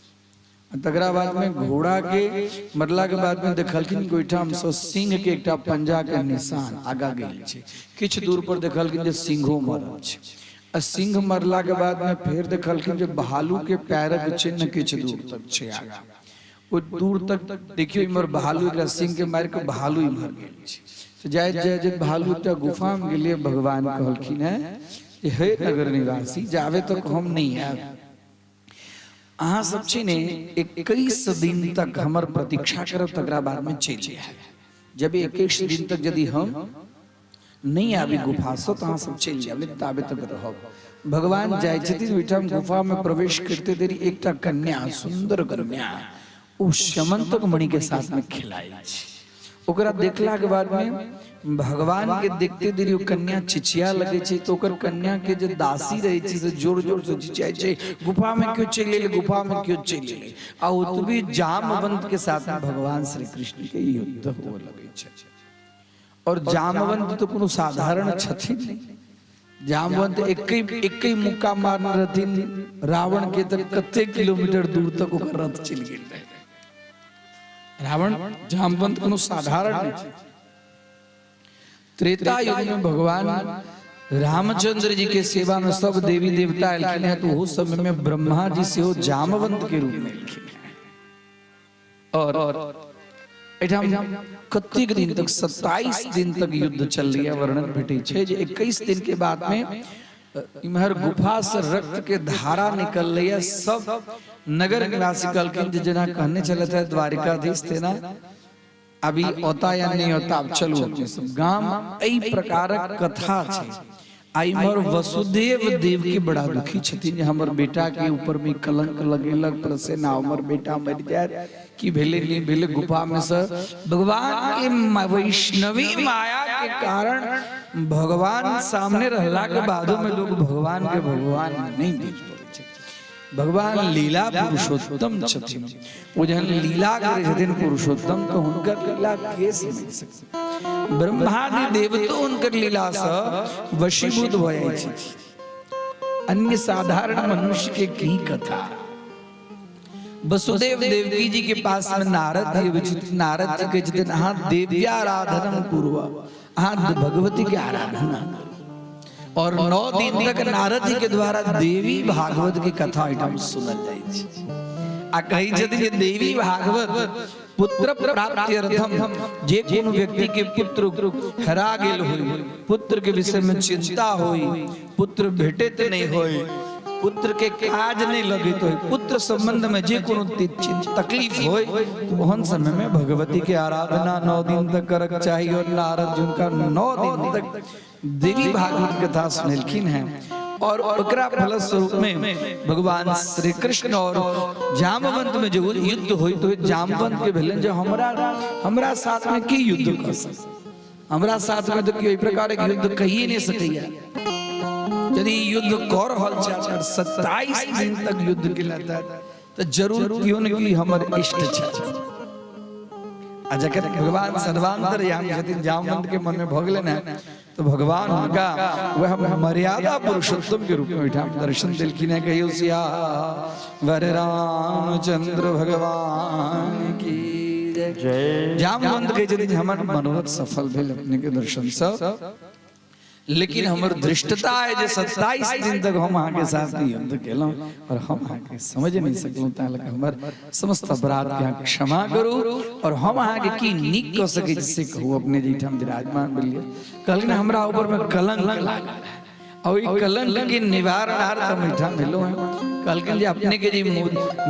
तकरा बाद में घोड़ा के मरला के बाद में देखलखिन कि ओहिठाम से सिंह के एकटा पंजा के निशान आगा गेल छै। किछु दूर पर देखलखिन जे सिंहो मरल छै। आ सिंह मरला के बाद में फेर देखलखिन जे भालू के पैरक चिन्ह किछु दूर तक छै आगा। ओ दूर तक देखियो इम्हर भालू एकरा सिंह के मारि के भालू इम्हर गेल छै। तऽ जाइत जाइत जाइत भालू एकटा गुफा में गेलियै। भगवान कहलखिन है जे हे नगर निवासी, जाबे तक हम नहीं आयब अहाँ सब छै ने 21 दिन तक हमर प्रतीक्षा करब, तकरा बाद में चलि जायब। जब 21 दिन तक यदि हम नहीं आबी गुफा से तो अहाँ सब चलि जायब, लेकिन ताबे तक रहब। भगवान जाइ छथिन ओहिठाम, गुफा में प्रवेश करते देरी एकटा कन्या, सुंदर कन्या, ओ स्यमंतक मणि के साथ में खेलाइ छै। ओकरा देखला के बाद में भगवान के देखते देरी ओ कन्या चिचिया लगे छै। तो ओकर कन्या के जे दासी रहे छै से जोर जोर से चिचियाइ छै, गुफा में क्यों चलि एलै, गुफा में क्यों चलि एलै। आ ओतबी जामवंत के साथ में भगवान श्री कृष्ण के युद्ध हुए लगे छै। और जामवंत तो कोनो साधारण छथिन नहीं, जामवंत एक मुक्का मारने रहथिन रावण के तक कते किलोमीटर दूर तक ओकर रथ चलि गेल रहे। रावण जामवंत कोनो साधारण नहीं छै। त्रेता युग में भगवान रामचंद्र जी के सेवा में सब देवी देवता एलखिन है, तो ओहो समय में ब्रह्मा जी सेहो जामवंत के रूप में एलखिन है। और एठाम कतेक दिन तक 27 दिन तक युद्ध चललै, वर्णन भेटै छै जे 21 दिन के बाद में इम्हर गुफा से रक्त के धारा निकललै। सब नगर निवासी कहलखिन जे जेना कहने छलथि है द्वारिकाधीश तेना अभी औता या नहीं औता, अब चलू अपने सब गाम। एहि प्रकारक कथा छै। आ इम्हर वसुदेव देव के बड़ा दुखी छथिन जे हमर बेटा के ऊपर में कलंक लगेलक, प्रसेना हमर बेटा मरि जायत, की भेलै नहीं भेलै। गुफा में से भगवान के वैष्णवी माया के कारण भगवान सामने रहला के बादो में लोग भगवान के भगवान नहीं बुझ पड़ै छै। भगवान लीला पुरुषोत्तम छथिन। ओ जहन लीला करै छथिन पुरुषोत्तम तो हुनकर लीला के समझ सकै? ब्रह्मादि देवतो हुनकर लीला से वशीभूत भऽ जाइ छथिन, अन्य साधारण मनुष्य के की कथा। वसुदेव देवकी जी के पास में नारद जी अबै छथिन। नारद जी कहै छथिन अहाँ देव्याराधनम कुरु, अहाँ भगवती के आराधना करू। और 9 दिन तक नारद जी के द्वारा देवी भागवत के कथा एहिठाम सुनल जाइ छै। आ कहै छथिन जे देवी भागवत पुत्र प्राप्त्यर्थम, जे कोनो व्यक्ति के पुत्र हेरा गेल होई, पुत्र के विषय में चिंता होई, पुत्र भेटैत नहीं होई, पुत्र के काज नहीं लगैत होई, पुत्र संबंध में जे कोनो तकलीफ होई, तो ओहन समय में भगवती के आराधना 9 दिन तक करक चाही। और नारद जी हुनका 9 दिन तक देवी भागवत कथा सुनेलखिन हैं और ओकरा फलस्वरूप में भगवान श्री कृष्ण और जामवंत में जो युद्ध होई तो जामवंत के भेलन जे हमरा हमरा साथ में की युद्ध कर सक, हमरा साथ में तो कोई प्रकार के युद्ध कहिए नहीं सकैया। यदि युद्ध कर रहल छै 27 दिन तक युद्ध केला तऽ जरूर केओ ने केओ हमर इष्ट छथि। आ जखन भगवान सर्वांतरयामी छथिन, जामवंत के मन में भऽ गेलै ने, तो भगवान हुनका वह मर्यादा पुरुषोत्तम के रूप में ओहिठाम दर्शन देलखिन है। कहियो सिया वर रामचंद्र भगवान की जय। जामवंत कहै छथिन हमर मनोरथ सफल भेल अपने के दर्शन से, लेकिन हमर धृष्टता है जे 27 दिन तक हम अहाँके साथ युद्ध केलहुँ और हम अहाँके समझ नहीं सकलहुँ, ताहि लऽ कऽ हमर समस्त अपराध के अहाँ क्षमा करू और हम अहाँके की नीक कऽ सकै छी से कहू। अपने जाहिठाम विराजमान भेलियै, कहलखिन हमरा ऊपर में कलंक लागल है और ओहि कलंक के निवारणार्थ हम एहिठाम भेलहुँ हैं। कहलखिन जे अपने के जे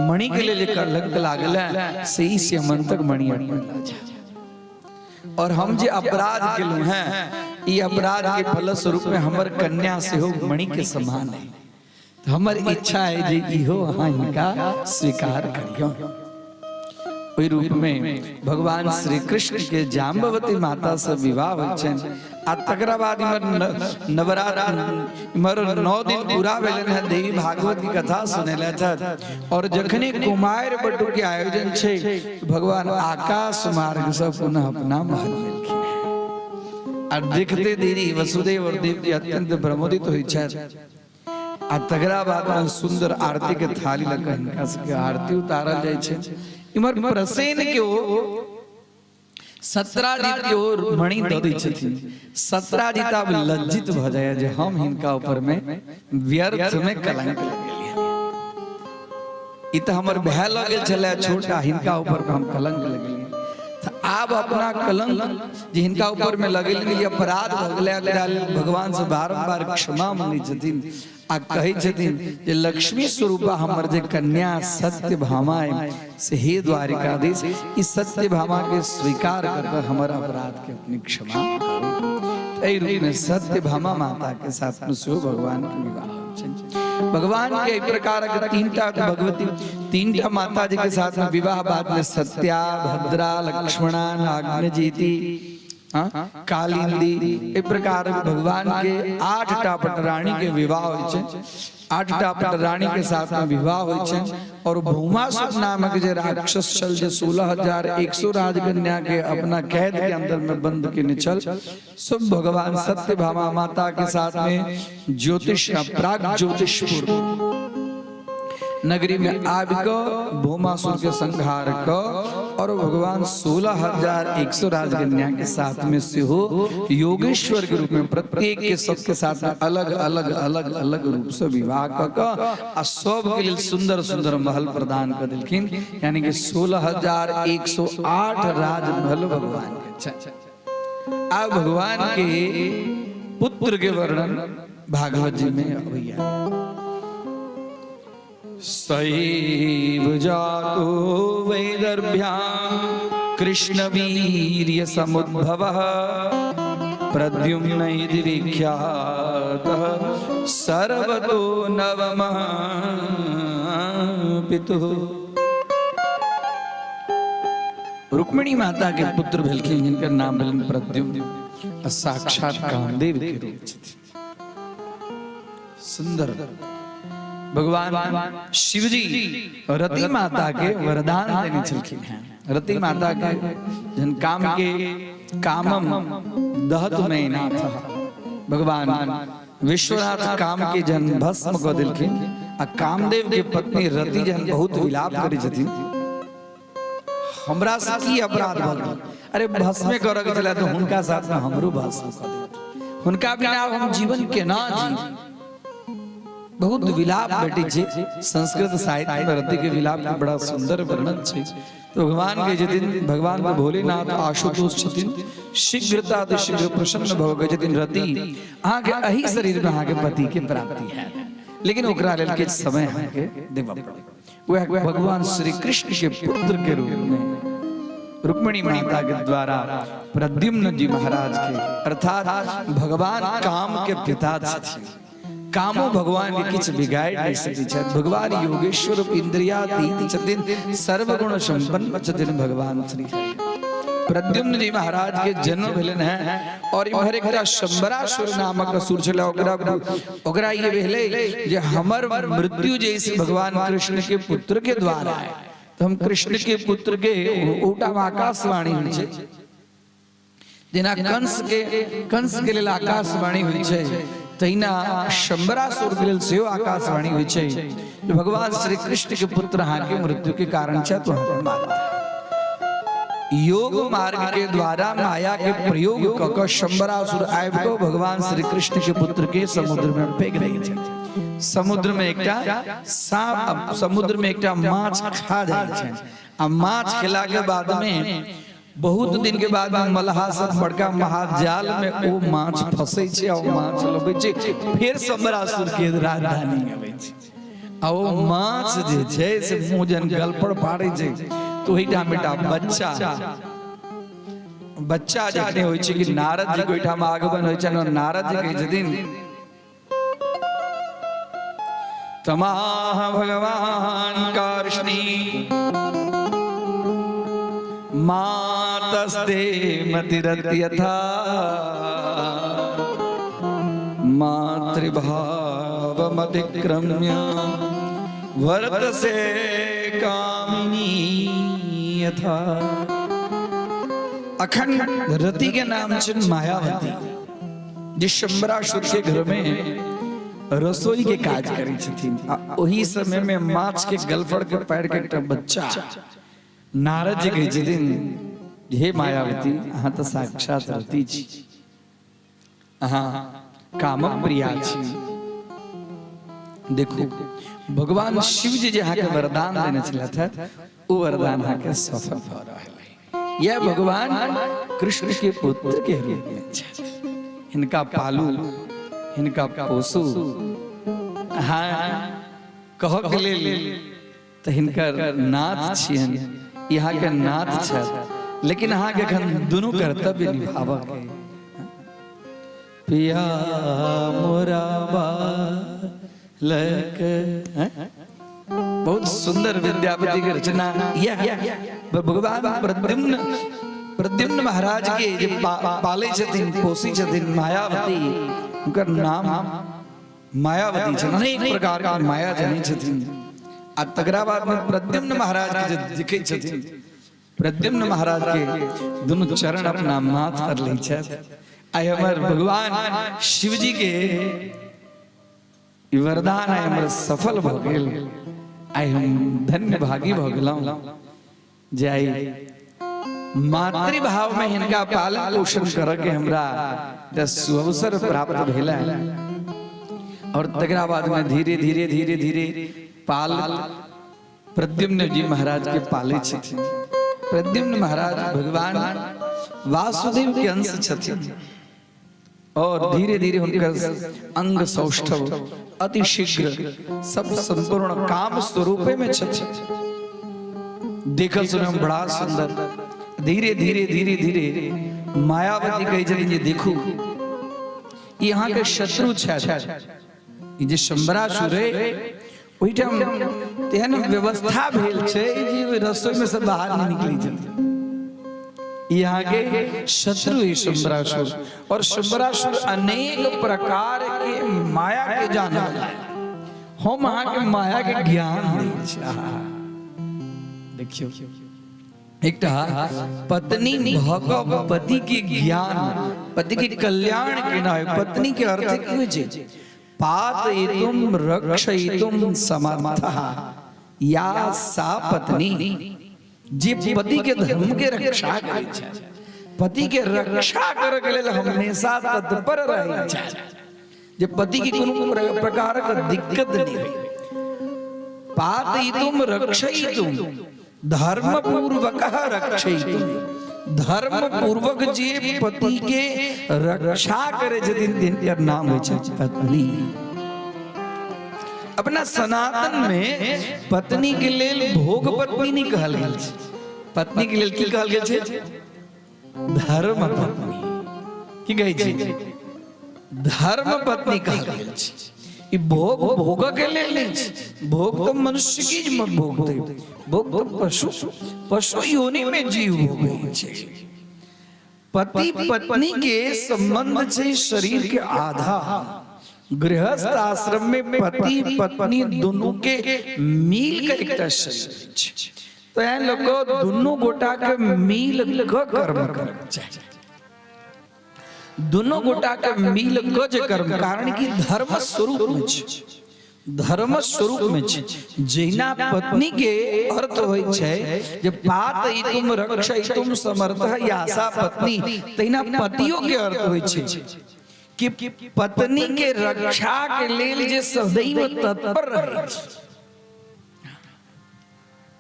मणि के लेल जे कलंक लागल है से ई स्यमंतक मणि अपने लऽ जाउ और हम जे अपराध केलहुँ हैं ई अपराध के फलस्वरूप में हमर कन्या सेहो मणि के समान है। हमर इच्छा है जे इहो अहाँ हिनका स्वीकार करियौ। ओहि रूप में भगवान श्री कृष्ण के जाम्बवती माता से विवाह होइ छनि आ तकरा बाद इमर नवरात्र इमर 9 दिन पूरा भेलनि हैं, देवी भागवत की कथा सुनेले छथि और जखने कुमार बटु के आयोजन छै, भगवान आकाश मार्ग से पुनः अपना महल गेलखिन आ देखते देरी वसुदेव और देवकी अत्यंत प्रमोदित होइ छथि आ तकरा बाद में सुंदर आरती के थाली लग हिनका सबके आरती उतारल जाइ छै। इमर प्रसेन के ओ सत्राजीत के ओ मणि दऽ दै छथिन। सत्राजीत आब लज्जित भऽ जाइए जे हम हिनका ऊपर में व्यर्थ में कलंक लगेलियै, ई तऽ हमर भाय लग गेल छलै छोट आ हिनका ऊपर में हम कलंक लगेलियै। तऽ आब अपना कलंक जे हिनका ऊपर में लगेलियै, ई अपराध भऽ गेलै, एकरा लेल भगवान से बारम्बार क्षमा मांगै छथिन आ कहै छथिन जे लक्ष्मी स्वरूपा हमर जे कन्या सत्यभामा है से हे द्वारिकाधीश, ई सत्यभामा के स्वीकार कर कऽ हमर अपराध के अपने क्षमा करू। एहि रूप में सत्यभामा माता के साथ में सेहो भगवान के विवाह होइ छनि। भगवान के एहि प्रकार के तीनटा भगवती तीनटा माता जी के साथ में विवाह बाद में सत्या, भद्रा, लक्ष्मणा, नाग्नजीति, कालिंदी, एहि प्रकार भगवान के 8टा पटरानी के विवाह होइ छै। 8टा पटरानी के साथ में विवाह होइ छै और भौमासुर नामक जे राक्षस छल जे 16,100 राजकन्या के अपना कैद के अंदर में बंद केने छल, सब भगवान सत्यभामा माता के साथ में ज्योतिष प्राग ज्योतिषपुर नगरी में आबि कऽ भौमासुर के संहार कऽ और भगवान 16,100 राजकन्या के साथ में सेहो योगेश्वर के रूप में प्रत्येक के सबके साथ में अलग अलग अलग अलग रूप से विवाह कऽ कऽ आ सब के लेल सुंदर सुंदर महल प्रदान कऽ देलखिन, यानी कि 16,108 राजमहल भगवान के छै। आब भगवान के पुत्र के वर्णन भागवत जी में अबैया। सैव जातो वैदर्भ्यां कृष्णवीर्य समुद्भवः प्रद्युम्न इति विख्यातः सर्वतो नवमः पितुः। रुक्मिणी माता के पुत्र भेलखिन जिनकर नाम भेलनि प्रद्युम्न आ साक्षात कामदेव के रूप छथिन। सुंदर भगवान शिवजी रति माता के वरदान देने छलखिन हैं। रति माता के जन काम के कामम दहत में नाथ, भगवान विश्वनाथ काम के जन भस्म कऽ देलखिन आ कामदेव के पत्नी रति जन बहुत विलाप करै छथिन, हमरा से की अपराध भऽ गेल, अरे भस्मे करऽ के छलै तऽ हुनका साथ में हमरो भस्म कऽ देत, हुनका बिना आब हम जीवन केना जी। बहुत विलाप भेटै छै संस्कृत साहित्य में, रति के विलाप के बड़ा सुंदर वर्णन छै। तो भगवान कहै छथिन, भगवान तऽ भोलेनाथ आशुतोष छथिन, शीघ्रता शीघ्र प्रसन्न भऽ कहै छथिन रति अहाँके एहि शरीर में अहाँके पति के प्राप्ति हैत, लेकिन ओकरा लेल किछु समय अहाँके देबऽ पड़त। वह भगवान श्री कृष्ण के पुत्र के रूप में रुक्मिणी माता के द्वारा प्रद्युम्न जी महाराज के, अर्थात भगवान काम के पिता छथिन। कामो भगवान के किछु बिगाड़ नहीं सकै छथि। भगवान योगेश्वर इंद्रियातीत छथिन, सर्वगुण संपन्न छथिन भगवान श्री प्रद्युम्न जी महाराज के जन्म भेलनि हैं। और इम्हर एकटा शंबरासुर नामक असुर छलै, ओकरा ओकरा ये भेलै जे हमर मृत्यु जैसे भगवान कृष्ण के पुत्र के द्वारा है, तो हम कृष्ण के पुत्र के ओटाम आकाशवाणी होइ छै, जेना कंस के लेल आकाशवाणी होइ छै, तहिना शंबरासुर के लेल सेहो आकाशवाणी होइ छै जे भगवान श्री कृष्ण के पुत्र अहाँके मृत्यु के कारण छै, तो अहाँके मारत। योग मार्ग के द्वारा माया के प्रयोग क कऽ शंबरासुर आबि कऽ भगवान श्री कृष्ण के पुत्र के समुद्र में फेंक दै छै। समुद्र में एकटा सांप, समुद्र में एकटा माछ खा जाइ छै आ माछ खेला के बाद में बहुत दिन के बाद में मलहा सब बड़का महाजाल में ओ माछ फंसै छै आ ओ माछ लबै छै, फेर शंबरासुर के राजधानी में अबै छै आ ओ माछ जे छै से मुँह जहन गलपड़ फाड़ै छै तऽ ओहिठाम एकटा बच्चा बच्चा जखने होइ छै कि नारद जी के ओहिठाम आगमन होइ छनि और नारद जी कहै छथिन तमाह भगवान कार्ष्णि मातस्ते मतिरत्यथा मातृभावमतिक्रम्य वर्तसे कामिनी यथा। अखन रति के नाम छनि मायावती, जे शंबरासुर के घर में रसोई के काज करै छथिन। आ ओही समय में माछ के गलफड़ के पैर के एकटा बच्चा नारद जी कहै छथिन, हे मायावती, अहाँ तऽ साक्षात रति छी, अहाँ काम प्रिया छी। देखू, भगवान शिव जी जे अहाँके वरदान देने छलथि है, ओ वरदान अहाँके सफल भऽ रहल है। यह भगवान कृष्ण के पुत्र के रूप में छथि। हिनका पालू, हिनका पोसू। अहाँ कहक लेल तऽ हिनकर नाथ छियनि, यहाँ के नाथ छथि, लेकिन अहाँके एखन दुनू कर्तव्य निभाबऽ के। पिया मोरा बालक, हैं? बहुत सुंदर विद्यापति के रचना। यह भगवान प्रद्युम्न प्रद्युम्न महाराज के जे पालै छथिन, पोसै छथिन मायावती, हुनकर नाम मायावती छनि। अनेक प्रकार के माया जनै छथिन। आ तकरा बाद में प्रद्युम्न महाराज के जे देखै छथिन, प्रद्युम्न महाराज के दुनू चरण अपना माथ पर लै छथि। आइ हमर भगवान शिवजी के ई वरदान आइ हमर सफल भऽ गेल। आइ हम धन्य भागी भऽ गेलहुँ जे आइ मातृभाव में हिनका पालन पोषण करऽ के हमरा सुअवसर प्राप्त भेल। और तकरा बाद में धीरे धीरे धीरे धीरे पाल प्रद्युम्न जी महाराज के पाले छथिन। प्रद्युम्न महाराज भगवान वासुदेव के अंश छथिन और धीरे धीरे हुनकर अंग सौष्ठव अति शीघ्र सब संपूर्ण काम स्वरूपे में छथिन। देखल सुने में बड़ा सुंदर। धीरे धीरे धीरे धीरे मायावती कहै छथिन जे देखू, ई अहाँके शत्रु छथि, ई जे शंबरासुर है, ओहिठाम तेहन व्यवस्था भेल छै जे रसोई में से बाहर नहीं निकलै छथिन। ई अहाँके शत्रु है शंबरासुर, और शंबरासुर अनेक प्रकार के माया के जानल है। हम अहाँके माया के ज्ञान दै छी। देखियौ, एकटा पत्नी भऽ कऽ पति के ज्ञान, पति के कल्याण केना होइ। पत्नी के अर्थ की होइ छै? पातयितुम रक्षयितुम समर्थः या सा पत्नी। जे पति के धर्म के रक्षा करै छै, पति के रक्षा करे के लेल हमेशा तत्पर रहै छै, जे पति के कोनो प्रकार के दिक्कत नहीं होइ। पातयितुम रक्षयितुम धर्म पूर्वक रक्षयितुम, धर्म पूर्वक जे पति के रक्षा करे छथिन तिनकर नाम होइ छै पत्नी। अपना सनातन में पत्नी के लेल भोग पत्नी नहीं कहल गेल छै। पत्नी के लेल की कहल गेल छै? धर्म पत्नी। की कहै छै? धर्म पत्नी कहल गेल छै। ई भोग भोग के लेल नहि छै। भोग तऽ मनुष्य की भोगतै, भोग तऽ पशु पशु योनि में जीव भोगै छै। पति पत्नी के संबंध छै शरीर के आधा। गृहस्थ आश्रम में पति पत्नी दुनू के मिल के एकटा शरीर छै। तो एहन लोग दुनू गोटा के मिल के कर्म करक चाही, दुनू गोटा के मिल के जे कर्म, कारण कि धर्म स्वरूप में छै, धर्म स्वरूप में छै। जहिना पत्नी के अर्थ होइ छै जे पातयितुम रक्षयितुम समर्थ यासा पत्नी, तहिना पतियो के अर्थ होइ छै कि पत्नी के रक्षा के लेल जे सदैव तत्पर रहै छै,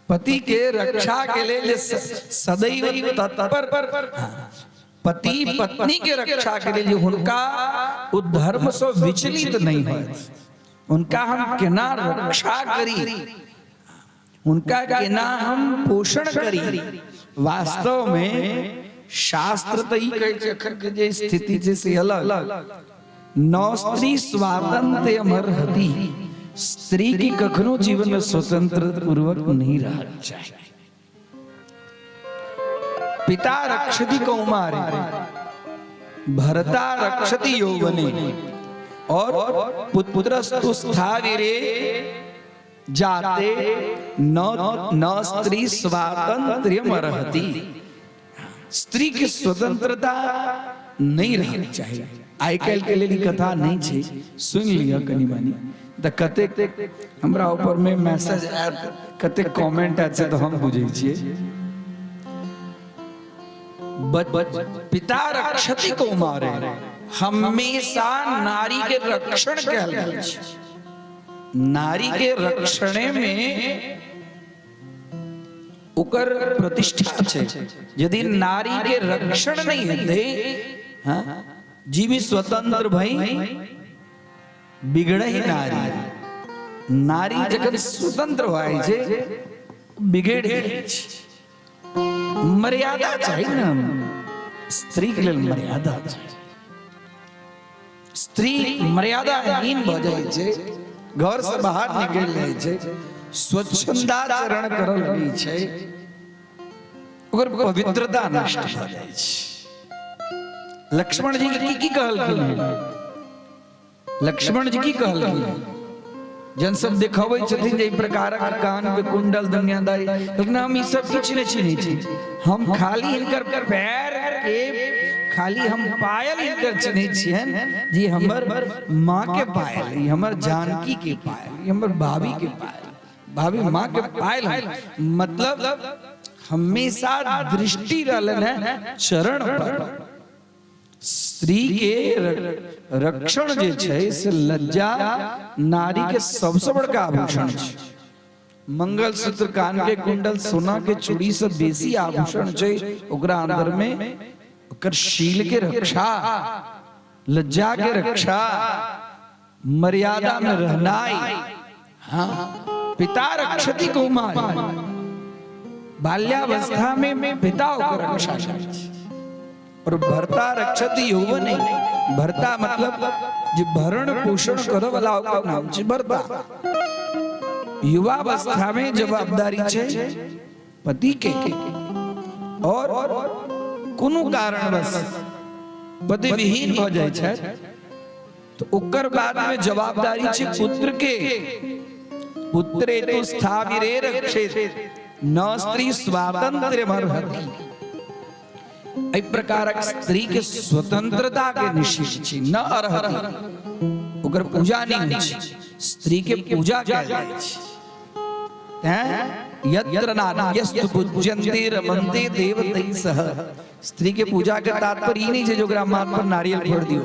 पति के रक्षा के लेल जे सदैव तत्पर, पति पत्नी के रक्षा के लेल जे हुनका ओ धर्म से विचलित नहीं होत, हुनका हम केना रक्षा करी, हुनका केना हम पोषण करी। वास्तव में शास्त्र तऽ ई कहै छै, एखन के जे स्थिति छै से अलग। नौ स्त्री स्वातंत्र्य अमर्हति, स्त्री के कखनो जीवन में स्वतंत्र पूर्वक नहीं रहना चाहिए। पिता रक्षति कौमारे, भरता रक्षति यौवने, और पुत्रस्तु स्थाविरे जाते न न स्त्री स्वातंत्र्यम अर्हति। स्त्री के स्वतंत्रता नहीं रहना चाहिए। आइ काल्हि के लेल ई कथा नहीं छै, सुनि लिअ कनि मनि। तऽ कतेक हमरा ऊपर में मैसेज आयत, कतेक कमेंट आयत, से तऽ हम बुझै छियै। पिता रक्षति कौमारे, हमेशा नारी के रक्षण कयल गेल छै। नारी के रक्षणे में ओकर प्रतिष्ठा छै। यदि नारी के रक्षण नहीं हेतै, हाँ, जीवी स्वतंत्र भई बिगड़े ही नारी। नारी जखन स्वतंत्र भए छै, बिगड़ जाइ छै। मर्यादा चाही ने स्त्री के लेल, मर्यादा चाही। स्त्री मर्यादाहीन भऽ जाइ छै, घर से बाहर निकलि जाइ छै, स्वच्छंदाचरण करऽ लगै छै, ओकर पवित्रता नष्ट भऽ जाइ छै। लक्ष्मण जी के की की कहलखिन हेँ? लक्ष्मण जी की कहलखिन? जन सब देखबै छथिन जे एहि प्रकारक कान के कुंडल दुनियादारी, लेकिन हम ई सब किछु नहि चिन्है छी। हम खाली हिनकर पैर के, खाली हम पायल हिनकर चिन्है छियनि जे हमर माँ के पायल, ई हमर जानकी के पायल, ई हमर भाभी के पायल, भाभी माँ के पायल। हम मतलब हमेशा दृष्टि रहलनि है चरण पर। स्त्री के रक्षण जे छै से लज्जा नारी के सबसे बड़का आभूषण छै। मंगलसूत्र, कान के कुंडल, सोना के चूड़ी से बेसी आभूषण छै ओकरा अंदर में ओकर शील के रक्षा, लज्जा के रक्षा, मर्यादा में रहनाइ। हाँ, पिता रक्षति कुमार, बाल्यावस्था में पिता ओकर रक्षा करै छै। और भर्ता रक्षति यौवने, भर्ता मतलब जे भरण पोषण करऽ वाला, ओकर नाम छै भर्ता। युवावस्था में जवाबदारी छै पति के, और कोनो कारणवश पति विहीन भऽ जाइ छै तऽ ओकर बाद में जवाबदारी छै पुत्र के। पुत्रे तु स्थाविरे रक्षेत न स्त्री स्वातंत्र्य अर्हति। एहि प्रकारक स्त्री के स्वतंत्रता के निषेध छै। न अर्हति, ओकर पूजा नहि होइ छै। स्त्री के पूजा कयल जाइ छै। तैं यत्र नार्यस्तु पूज्यन्ते रमन्ते देवतैः सह। स्त्री के पूजा के तात्पर्य ई नहि छै जे ओकरा माथ पर नारियल फोड़ दियौ।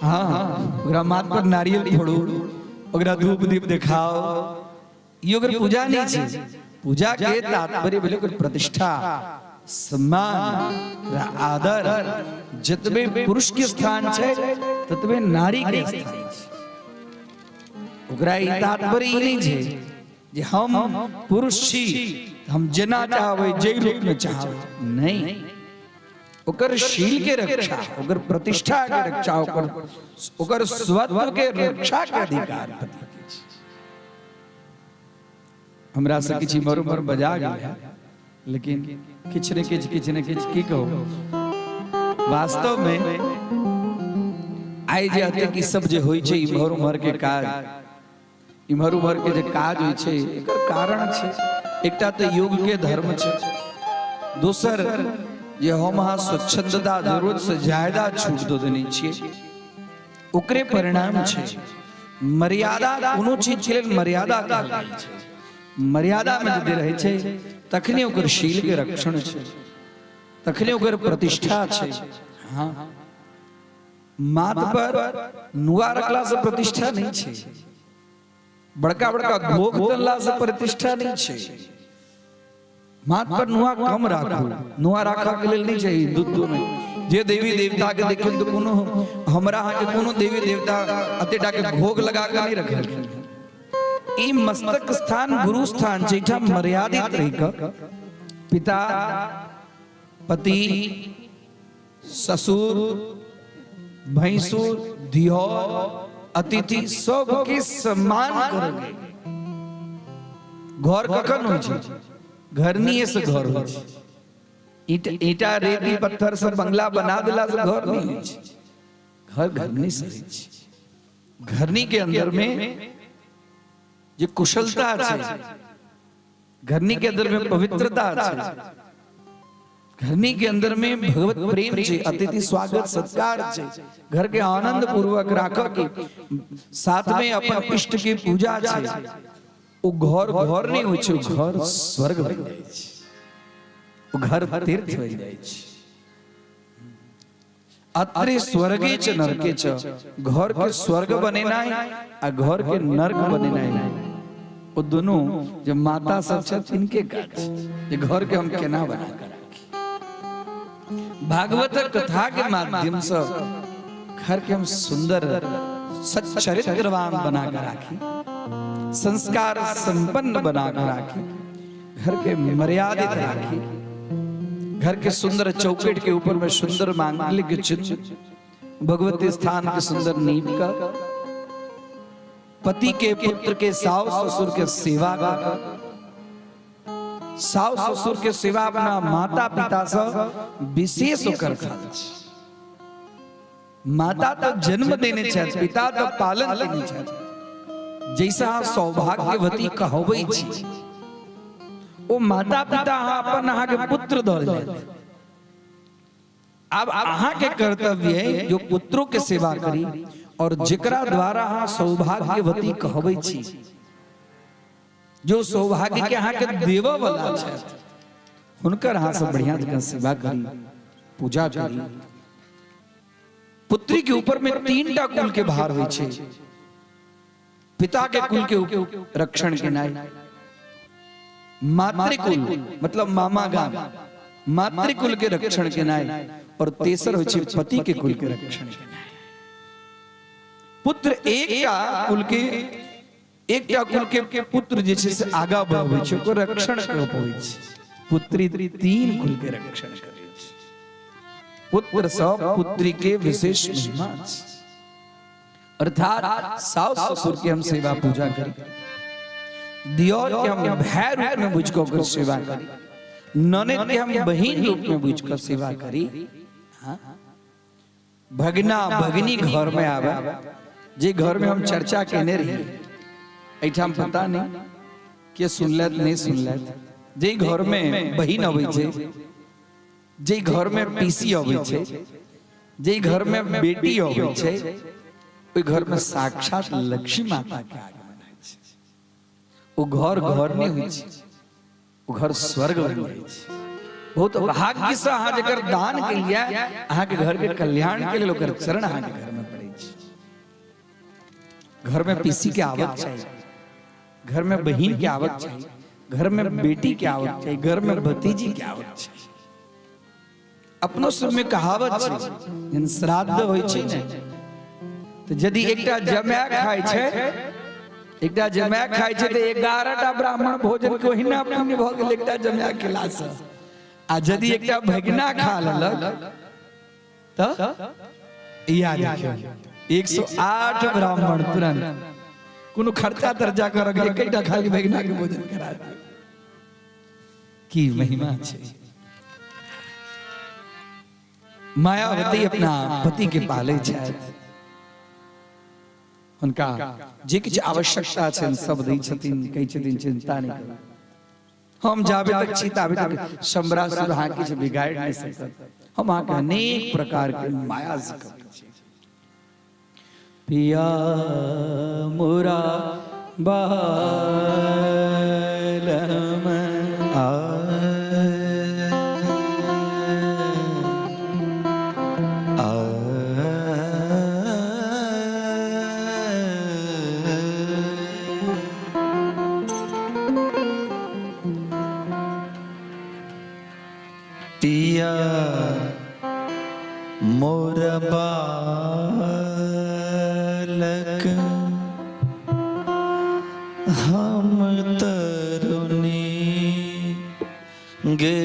हाँ, ओकरा माथ पर नारियल फोड़ू, ओकरा धूप दीप देखाओ, ई ओकर पूजा नहि छै। पूजा के तात्पर्य भेलै ओकर प्रतिष्ठा, सम्मान, आदर। जतबे पुरुष के स्थान छै, ततबे नारी के स्थान छै। ओकरा ई तात्पर्य ई नहि छै जे हम पुरुष छी, हम जेना चाहबै, जाहि रूप में चाहबै। नहि, ओकर शील के रक्षा, ओकर प्रतिष्ठा के रक्षा, ओकर ओकर स्वत्व के रक्षा के अधिकार पति के छै। हमरा से किछु इम्हर उम्हर बजा गेल है, लेकिन किछु ने किछु, किछु ने किछु, की कहू। वास्तव में आइ जे एतेक ई सब जे होइ छै, इम्हर उम्हर के काज, इम्हर उम्हर के जे काज होइ छै, एकर कारण छै एकटा तऽ युग के धर्म छै, दोसर जे हम अहाँ स्वच्छंदता जरूरत से ज्यादा छूट दऽ देने छियै, ओकरे परिणाम छै। मर्यादा, कोनो चीज के लेल मर्यादा कहल गेल छै। मर्यादा में यदि रहै छै, तखने ओकर शील के रक्षण छै, तखने ओकर प्रतिष्ठा छै। हाँ, माथ पर नुआ रखला से प्रतिष्ठा नहीं छै, बड़का बड़का घोघ तनला से प्रतिष्ठा नहीं छै। माथ पर नुआ कम राखू, नुआ राखऽ के लेल नहि छै। हिंदुत्व में जे देवी देवता के देखियौ तऽ कोनो हमरा अहाँके कोनो देवी देवता एते टा के घोघ लगा के नहि रखलखिन। ई मस्तक स्थान गुरु स्थान छै। एहिठाम मर्यादित रहि कऽ पिता, पति, ससुर, भैंसुर, दियोर अतिथि सबके सम्मान करके। घर कखन होइ छै? घरनीये से घर होइ छै। ईंटा रेती पत्थर से बंगला बना देला से घर नहीं होइ छै। घर घरनी से होइ छै। घरनी के अंदर में जे कुशलता छै, घरनी के अंदर में पवित्रता छै, घरनी के अंदर में भगवत प्रेम छै, अतिथि स्वागत सत्कार छै, घर के आनंद पूर्वक राख के साथ में अपन इष्ट के पूजा छै, ओ घर घर नहीं होइ छै, ओ घर स्वर्ग बनि जाइ छै, ओ घर तीर्थ बनि जाइ छै। अत्रे स्वर्गे च नरके च, घर के स्वर्ग बनेनाइ आ घर के नरक बनेनाइ ओ दोनों जे माता सब छथि तिनके काज छै जे घर के हम केना बना के राखी। भागवत कथा के माध्यम से घर के हम सुंदर सच्चरित्रवान बना के राखी, संस्कार संपन्न बना के राखी, घर के मर्यादित राखी, घर के सुंदर चौकट के ऊपर में सुंदर मांगलिक चिन्ह, भगवती स्थान के सुंदर नींव का, पति के पुत्र के सास ससुर के सेवा का, सास ससुर के सेवा अपना माता पिता से विशेष होकर खाल। माता तो जन्म देने छथि, पिता तो पालन देने छथि, जैसा अहाँ सौभाग्यवती कहबै छी ओ माता पिता अहाँ अपन अहाँके पुत्र दऽ देलथि। आब अहाँके कर्तव्य है जो पुत्रों के सेवा करी और जेकरा द्वारा अहाँ सौभाग्यवती कहबै छी, जो सौभाग्य के अहाँके देवऽ वाला छथि, हुनकर अहाँ सब बढ़िया जकाँ सेवा करी, पूजा करी। पुत्री के ऊपर में तीन टा कुल के भार होइ छै, पिता के कुल के रक्षण केनाइ, मातृकुल मतलब मामा गाम, मातृकुल के रक्षण केनाइ, और तेसर होइ छै पति के कुल के रक्षण केनाइ। पुत्र एकटा कुल के, एकटा कुल के पुत्र जे छै से आगा बढ़बै छै, ओकर रक्षण कर पबै छै। पुत्री तीन कुल के रक्षण करै छै। पुत्र सब पुत्री के विशेष महिमा छै। अर्थात सास ससुर के हम सेवा पूजा करी, दियोर के हम भाई रूप में बुझ कऽ ओकर सेवा करी, ननद के हम बहिन रूप में बुझ कऽ सेवा करी। हाँ? भगना भगनी घर में आवे, जे घर में हम चर्चा केने रही एहिठाम पता नहीं के सुनलत नहीं सुनलत, जे घर में बहिन अबै छै, जे घर में पीसी अबै छै, जे घर में बेटी अबै छै, ओहि घर में साक्षात लक्ष्मी माता के आगमन होइ छै। ओ घर घर नहि होइ छै, ओ घर स्वर्ग बनि जाइ छै। बहुत भाग्य से अहाँ जकर दान केलियै, अहाँके घर के कल्याण के लेल ओकर चरण अहाँके घर में पड़ै छै। घर में पीसी के आवक चाही, घर में बहिन के आवक चाही, घर में बेटी के आवक चाही, घर में भतीजी के आवक चाही। अपनो सब में कहावत छै, जहन श्राद्ध होइ छै ने, तऽ यदि एकटा जमाय खाइ छै, एकटा जमाय खाइ छै तऽ 11 टा ब्राह्मण भोजन के ओहिना पुण्य भऽ गेल एकटा जमाय खेलासँ। आ यदि एकटा भगिना खा लेलक तऽ इएह देखियौ 108 ब्राह्मण तुरंत कोनो खर्चा तर्चा करक एकटा खाली भगिना के भोजन करा दियौ। की महिमा छै। मायावती अपना पति के पालै छथि, हुनका जे किछु आवश्यकता छनि सब दै छथिन, कहै छथिन चिंता नहि करू, हम जाबे तक छी ताबे तक शंबरासुर अहाँ किछु बिगाड़ि नहि सकत, हम अहाँके अनेक प्रकार के माया सिखबै छी। पिया मोरा बालम आ पिया मोर बालक हम तरुणी गे,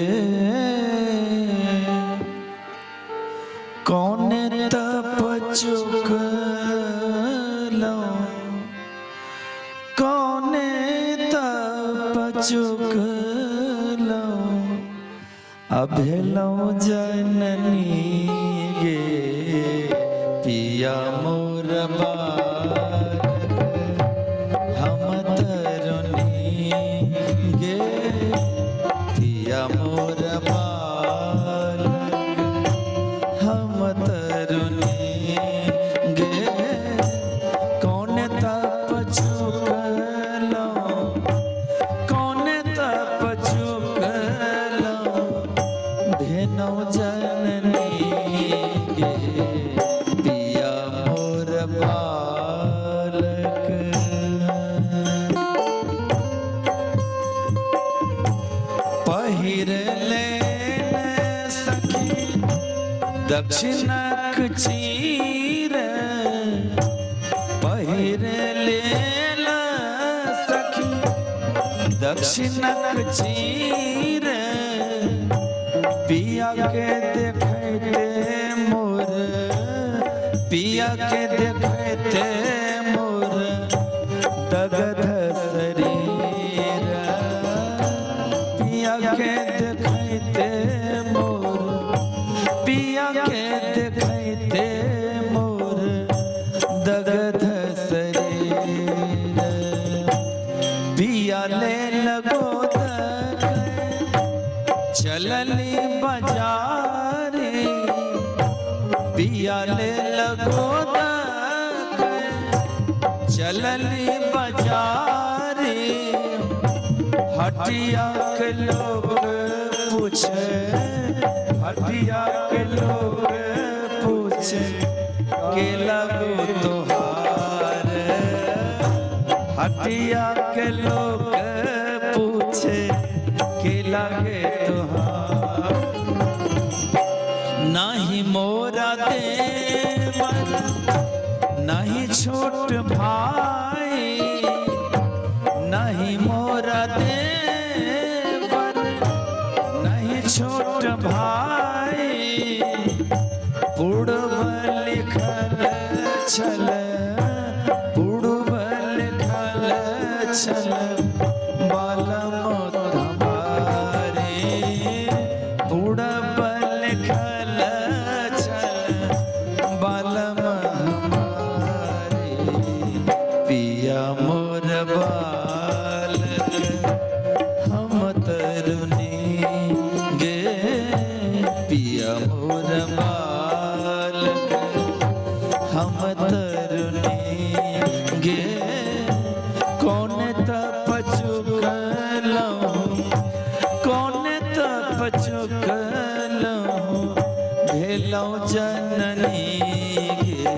कौन तप चुकल चुकलहुँ आ भेलहुँ जननी गे, पिया मोर बालक हम तरुणी गे, पिया मोर बालक हम तरुणी गे। कौन तप चुकलहुँ, कौन तप चुकलहुँ, भेनौ जननी गे, पिया मोर बालक। पहिर लेन सखी दक्षिणक चीर, पहिर लेल सखी दक्षिणक चीर, पिया के देखते मोर, पिया के देखते मोर दगध शरीर, पिया के देखते मोर, पिया के देखते मोर दगध शरीर। पिया ले लगो चलली बाजारे, पिया ले लगो चलली बाजारे, हटिया के लोग पूछे, हटिया के लोग पूछे के लगो तोहार, हटिया के लोग पूछे के लगे तोहार। नाही मोरा देवर नहीं छोट भाई, नहीं मोरा देवर नहीं छोट भाई, पूर्व लिखल छल, पूर्व लिखल छल बालम तुम्हारे, पूर्व लिखल छल बालम हमारे, पिया मोर बालक हम तरुणी गे, पिया मोर बालक हम तरुणी गे। कौन तप चुकलहुँ, कौन तप चुकलहुँ, भेलहुँ जननी गे,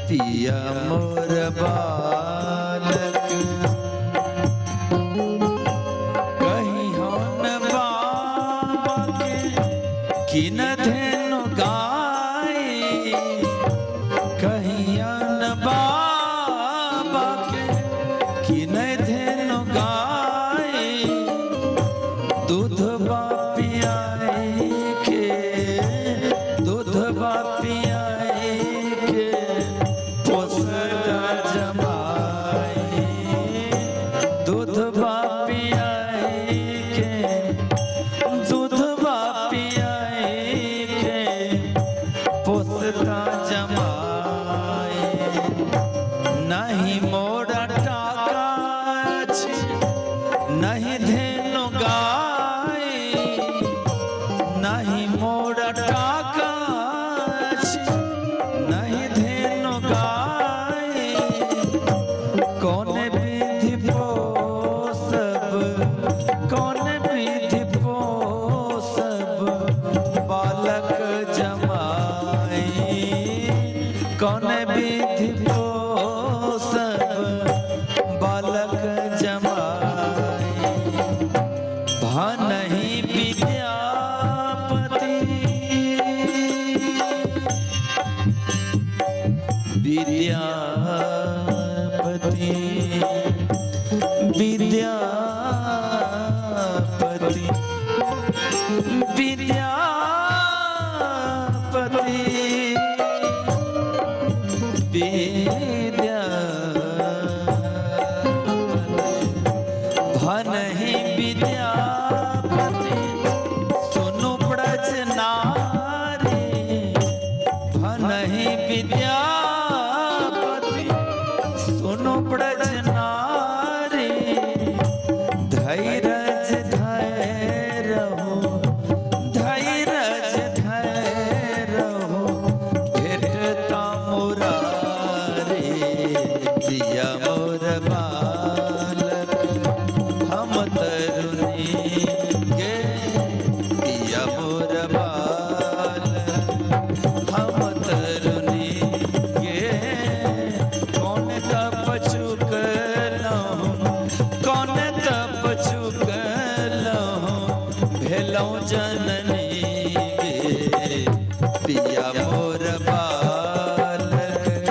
पिया मोर बालक। कही हन बाबा के किन धेनु गाय, कहियन बाबा के किन धेनु गाय, दूध पियाई के, दूध पियाई के पोसदा जमाई, दूध पियाई के, दूध पियाई के भनहि विद्यापति सुनु ब्रज नारी, भनहि विद्यापति सुनु ब्रज नारी, धैरज धैरहो, धैरज धैरहो, भेटता मुरारी, पिया मोर बालक हम तरुनी गे, पिया मोर बालक हम तरुनी गे। कौन तप चुकलहुँ, कौन तप चुकलहुँ, भेलहुँ जननी गे, पिया मोर बालक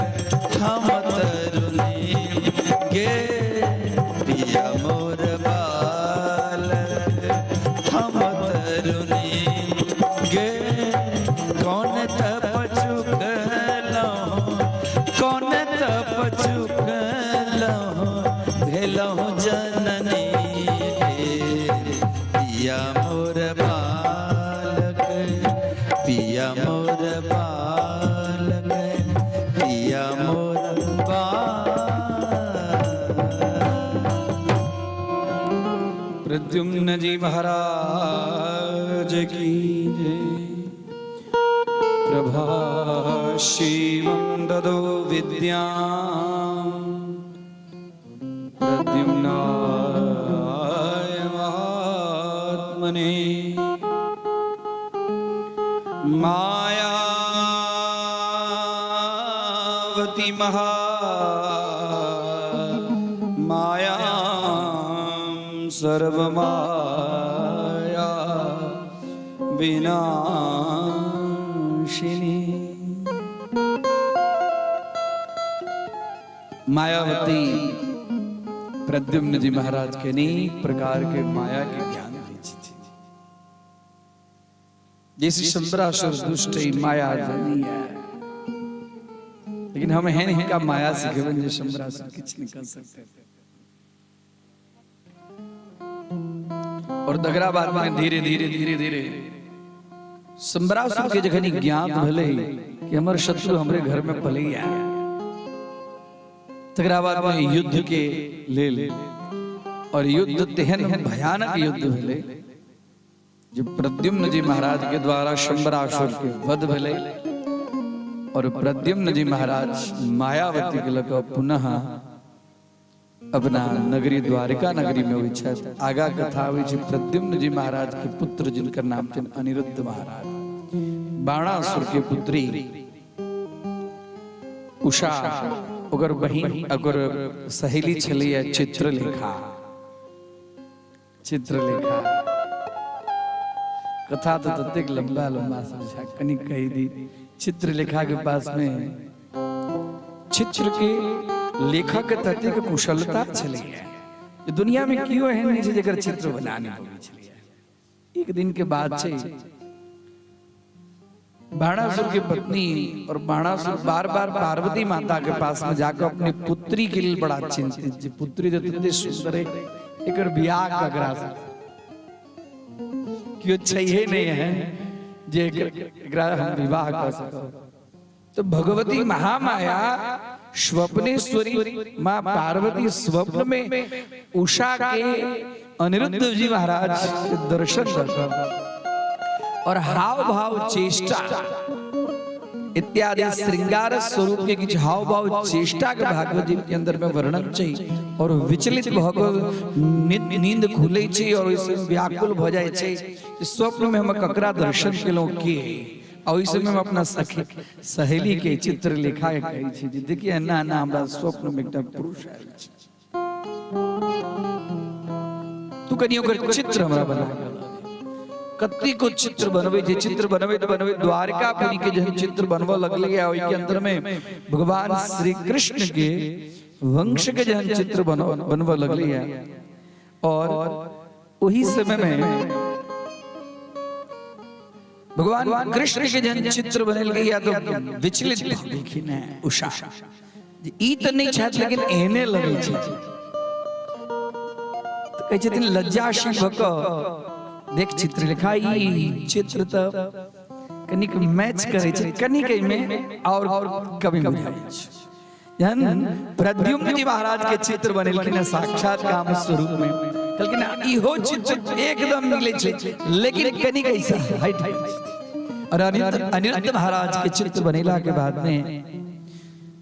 हम तरुनी गे, पिया मोर बालक हम तरुनी गे। कौन तप चुकलहुँ, कौन तप चुकलहुँ, भेलहुँ जननी गे, पिया मोर बालक, पिया मोर बालक, पिया मोर बालक। प्रद्युम्न जी महाराज की जय। प्रभा शिवं ददो विद्यां प्रद्युम्नाय महात्मने। मायावती महा माया सर्वमाया विनाशिनी। मायावती प्रद्युम्न जी महाराज के अनेक प्रकार के माया के ज्ञान दै छथिन। जैसे शंबरासुर दुष्ट ई माया जानी है, लेकिन हम हैं नहीं का माया सिखेबन जे शंबरासुर किछु नहीं कर सकते। और तकरा बाद में धीरे धीरे धीरे धीरे शंबरासुर के जखन ई ज्ञात भेलै कि हमर शत्रु हमरे घर में पलैया, तकरा बाद में युद्ध के लेल, और युद्ध तेहन भयानक युद्ध भेलै जे प्रद्युम्न जी महाराज के द्वारा शंबरासुर के वध भेलै और प्रद्युम्न जी महाराज मायावती के लऽ कऽ पुनः अपना नगरी द्वारिका नगरी में अबै छथि। आगा कथा अबै छै प्रद्युम्न जी महाराज के पुत्र जिनकर नाम छनि अनिरुद्ध महाराज, बाणासुर के पुत्री उषा, ओकर बहिन ओकर सहेली छलैया चित्रलेखा। चित्रलेखा कथा तो ततेक लंबा लंबा समझा कनी कही दी। चित्रलेखा के पास में चित्र के लेखक के ततेक कुशलता छलैया जे दुनिया में केओ एहन नहि छै जेकर चित्र बना नहि पबै छलैया। एक दिन के बाद छै बाणासुर के पत्नी और बाणासुर बार बार पार्वती माता के पास में जाकर अपनी पुत्री के लिए बड़ा चिंतित जे पुत्री तो तते सुंदर है, एकर बियाह ककरा से, केओ छैहे नहीं है जे एकरा हम विवाह कर सकब। तो भगवती महामाया स्वप्नेश्वरी माँ पार्वती स्वप्न में उषा के अनिरुद्ध जी महाराज के दर्शन कर और हाव भाव चेष्टा इत्यादि श्रृंगार स्वरूप के किछु हाव भाव चेष्टा के भागवत जी के अंदर में वर्णन छै और विचलित भऽ कऽ नींद खुलै छै और ओहि व्याकुल भऽ जाइ छै जे स्वप्न में हम ककरा दर्शन केलहुँ के, आ ओहि समय हम अपना सखी सहेली के चित्र लेखा के कहै छी जे देखिए एना एना हमरा स्वप्न में एकटा पुरुष आयल छै, तू कनि ओकर चित्र हमरा बना के दे। कतेको चित्र बनबै छै, चित्र बनबैत बनबैत द्वारकापुरी के जहन चित्र बनबऽ लगलै आ ओहिके अंदर में भगवान श्री कृष्ण के वंश के जहन चित्र बनबऽ लगलै और ओही समय में भगवान कृष्ण के जहन चित्र बनेलकै या तो विचलित भऽ गेलखिन हेँ उषा, जे ई तऽ नहि छथि लेकिन एहने लगै छै। तऽ कहै छथिन लज्जाशील भऽ कऽ देख चित्रलेखा, ई चित्र तऽ कनिक मैच करै छै, कनिक एहिमे आओर कमी बुझाइ छै। जहन प्रद्युम्न जी महाराज के चित्र बनेलखिन हैं साक्षात काम स्वरूप में, कहलखिन इहो चित्र एकदम मिले छै, लेकिन कनिक ऐसा हट छै। और अनिरुद्ध महाराज के चित्र बनेला के बाद में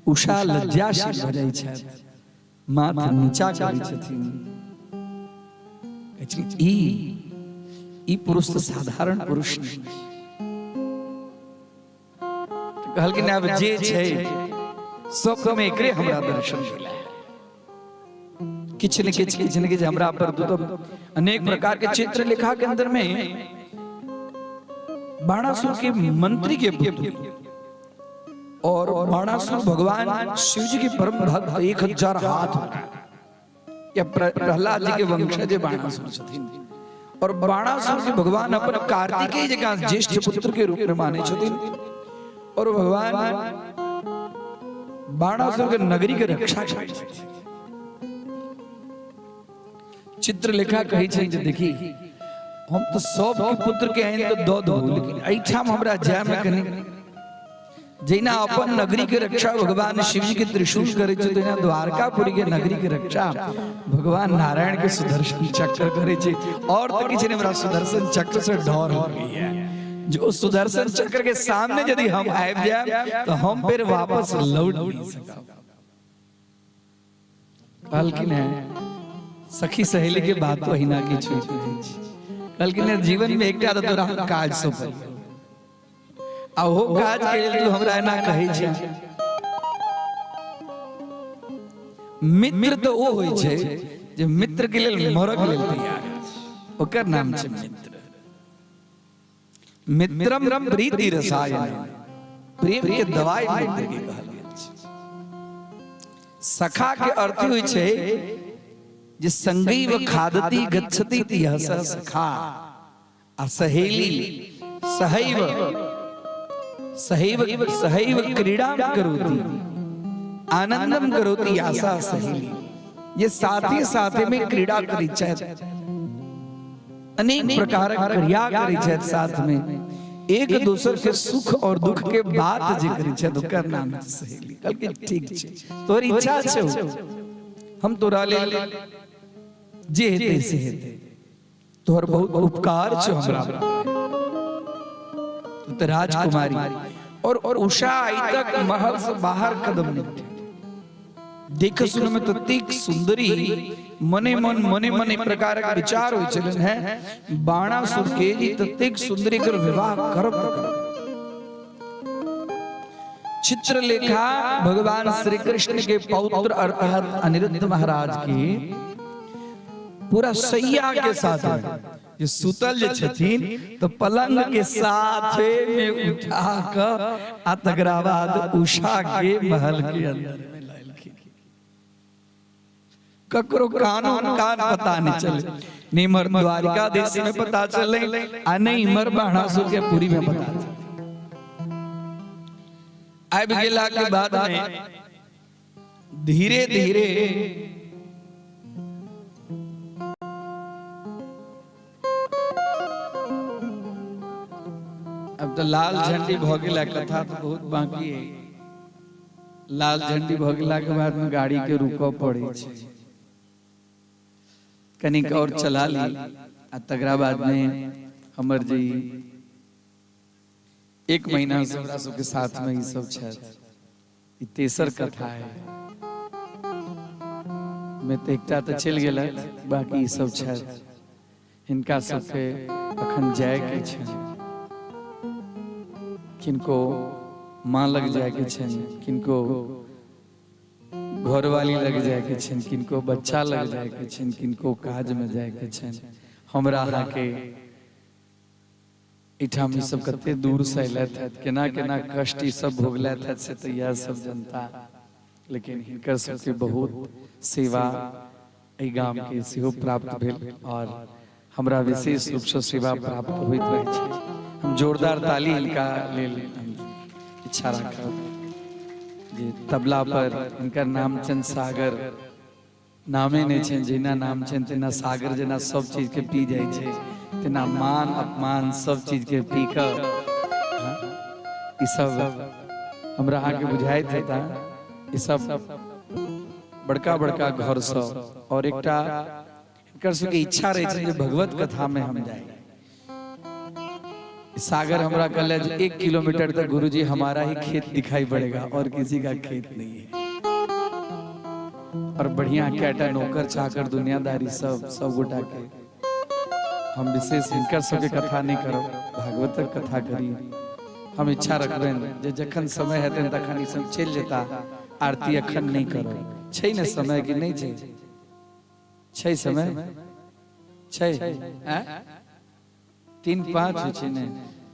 उषा लज्जाशील भऽ जाइ छथि, माथ नीचा करै छथिन। कहै छथिन, ई पुरुष तऽ साधारण पुरुष नहि। तऽ कहलखिन आब जे छै सबमे एकरे हमरा दर्शन भेल है। किछु ने किछु, किछु ने किछु हमरा पर तो अनेक प्रकार के चित्र लिखा के अंदर में बाणासुर के मंत्री के पुत्र और बाणासुर भगवान शिव जी के परम भक्त, 1000 हाथ या प्रहलाद जी के वंशज बाणासुर छथिन और बाणासुर के भगवान अपन कार्तिकेय जकाँ ज्येष्ठ पुत्र के रूप में माने छथिन और भगवान बाणासुर के नगरी के रक्षा करै छथिन। चित्रलेखा कहै छै जे देखी हम तो सबके पुत्र के आइन तो दऽ दू, लेकिन एहिठाम हमरा जाय में कनि जहिना अपन नगरी के रक्षा भगवान शिव जी के त्रिशूल करे छै, तहिना द्वारकापुरी के नगरी के रक्षा भगवान नारायण के सुदर्शन चक्र करे छै। और तो किछु नहीं, हमरा सुदर्शन चक्र से डर लगैया। जो सुदर्शन चक्र के सामने यदि हम आबि जाए तो हम फिर वापस लौट नहीं सकब। कहलखिन है सखी सहेली के बात तो अहिना किछु होइत रहै छै। कहलखिन है जीवन में एकटा तऽ तोरा हम काज सौंपल आ ओहो काज के लेल तू हमरा एना कहै छै। मित्र तऽ ओ होइ छै जे मित्र के लेल मरक लेल तैयार होइ छै, ओकर नाम छै मित्र। मित्रम प्रीति रसायन, प्रेम के दवाई मित्र के कहल गेल छै। सखा के अर्थ होइ छै जे संगैव खादति गच्छति यह सह सखा, आ सहेली सहैव सहैव सहैव क्रीड़ा करोति आनंदम करोति आशा सहेली। ये साथी साथी में क्रीड़ा करै छथि, अनेक प्रकारक क्रिया करै छथि साथ में, एक दोसर के सुख और दुख के बात जे करै छथि ओकर नाम छै सहेली। कहलकै ठीक छै, तोहर इच्छा छौ, हम तोरा लेल जे हेतै से हेतै, तोहर बहुत उपकार छौ हमरा। तू तऽ राजकुमारी और उषा आई तक महल से बाहर कदम नहीं उठे। देख सुन में ततेक सुंदरी, मने मन मने मन एक प्रकारक विचार होइ छलनि है बाणासुर के ई ततेक सुंदरी कर विवाह करब तऽ करब। चित्रलेखा भगवान श्री कृष्ण के पौत्र अर्थात अनिरुद्ध महाराज के पूरा सैया के साथ में जे सुतल जे छथिन तो पलंग के साथे में उठा क आ तकरा बाद उषा के महल के अंदर में लायलखिन। ककरो कानो कान पता नहीं चले, नहीं इमर द्वारिका देश में पता चले आ नहीं इमर बाणासुर के पुरी में पता चले। आबि गेला के बाद में धीरे धीरे अब तो लाल झंडी भ गेला, कथा तो बहुत बाकी है। लाल झंडी भ गेला के बाद में गाड़ी के रुकऽ पड़ै छै, कनिक और चला ली आ तकरा बाद में हमर जे एक महीना से हमरा सबके साथ में ई सब छथि, ई तेसर कथा है में तऽ एकटा तऽ चलि गेलथि, बाकी ई सब छथि, हिनका सबके अखन जायके छनि, किनको माँ लग जायके छनि, किनको घरवाली लग जायके छनि, किनको बच्चा लग जायके छनि, किनको काजमे जायके छनि। हमरा अहाँके एहिठाम ई सब कते दूर से अयलथि हत, केना केना कष्ट ई सब भोगलथि हत से तऽ इएह सब जनता, लेकिन हिनकर सबके बहुत सेवा एहि गाम के सेहो प्राप्त भेल और हमरा विशेष रूप से सेवा प्राप्त होइत रहै छै। हम जोरदार ताली हिनका लेल हम इच्छा राखब जे तबला पर हिनकर नाम चंद सागर। नामे नहि छनि, जहिना नाम छनि तेना सागर जेना सब चीज के पी जाइ छै, तेना मान अपमान सब चीज के पी कऽ ई सब हमरा अहाँके बुझाइत हेता। ई सब बड़का बड़का घर सँ और एकटा हिनकर सबके इच्छा रहै छै जे भगवत कथा में हम जाइ। सागर हमरा कहले जे 1 किलोमीटर तक गुरुजी हमारा ही खेत दिखाई पड़ेगा और किसी का खेत नहीं है। और बढ़िया कैटा नौकर चाकर दुनियादारी सब सब गोटा के हम विशेष हिनकर सबके कथा नहीं करब, भागवतक कथा करी। हम इच्छा रखबनि जे जखन समय हेतनि तखन ई सब चलि जेता, आरती अखन नहीं करब। छै ने समय कि नहीं छै? छै समय? छै? 3:05 होइ छै ने,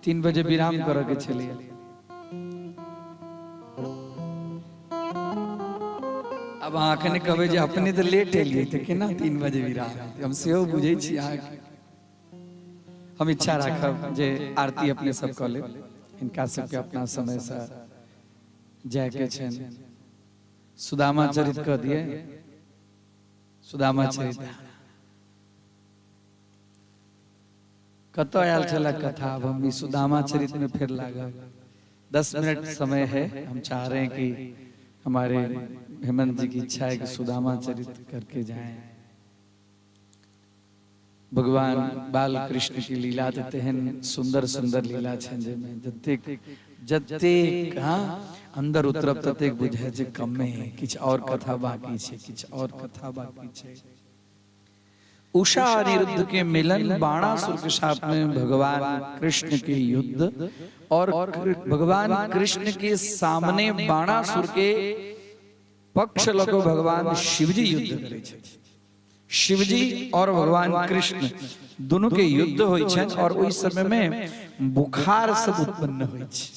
3 बजे विराम करऽ के छलैया। अब अहाँ अखने कहबै जे अपने तऽ लेट एलियै तऽ केना 3 बजे विराम हेतै? हम सेहो बुझै छी अहाँके। हम इच्छा राखब जे आरती अपने सब कऽ लेब, हिनका सबके अपना समयसँ जायके छनि। सुदामा चरित कऽ दिए, सुदामा चरित कतऽ आयल छल कथा? अब हम सुदामा चरित में फिर लागब। 10 मिनट समय है, हम चाह रहे हैं कि हमारे हेमंत जी की इच्छा है कि सुदामा चरित करके जाएं। भगवान बाल कृष्ण की लीला तऽ तेहन सुंदर सुंदर लीला छनि जाहिमे जतेक जतेक हाँ अंदर उतरब ततेक बुझाय जे कमे किछु और कथा बाकी छै, किछु और कथा बाकी छै। उषा अनिरुद्ध के मिलन, बाणासुर के साथ में भगवान कृष्ण के युद्ध और भगवान कृष्ण के सामने बाणासुर के पक्ष लऽ कऽ भगवान शिवजी युद्ध करै छथि। शिवजी और भगवान कृष्ण दोनों के युद्ध होइ छनि और ओहि समय में बुखार सब उत्पन्न होइ छै।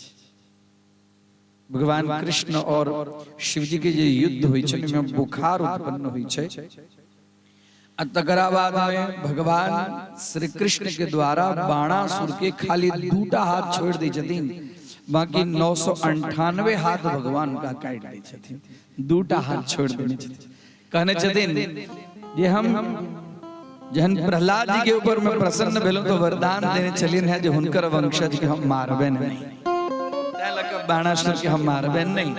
भगवान कृष्ण और शिवजी के जे युद्ध होइ छनि ओहिमे बुखार उत्पन्न होइ छै आ तकरा बाद में भगवान श्री कृष्ण के द्वारा बाणासुर के खाली 2 हाथ छोड़ दै छथिन, बाकी 998 हाथ भगवान का काटि दै छथिन, 2 हाथ छोड़ देने छथिन। कहने छथिन जे हम जहन प्रहलाद जी के ऊपर में प्रसन्न भेलहुँ तो वरदान देने छलियन है जे हुनकर वंशज के हम मारबे नहीं, तैं लऽ कऽ बाणासुर के हम मारबे नहीं।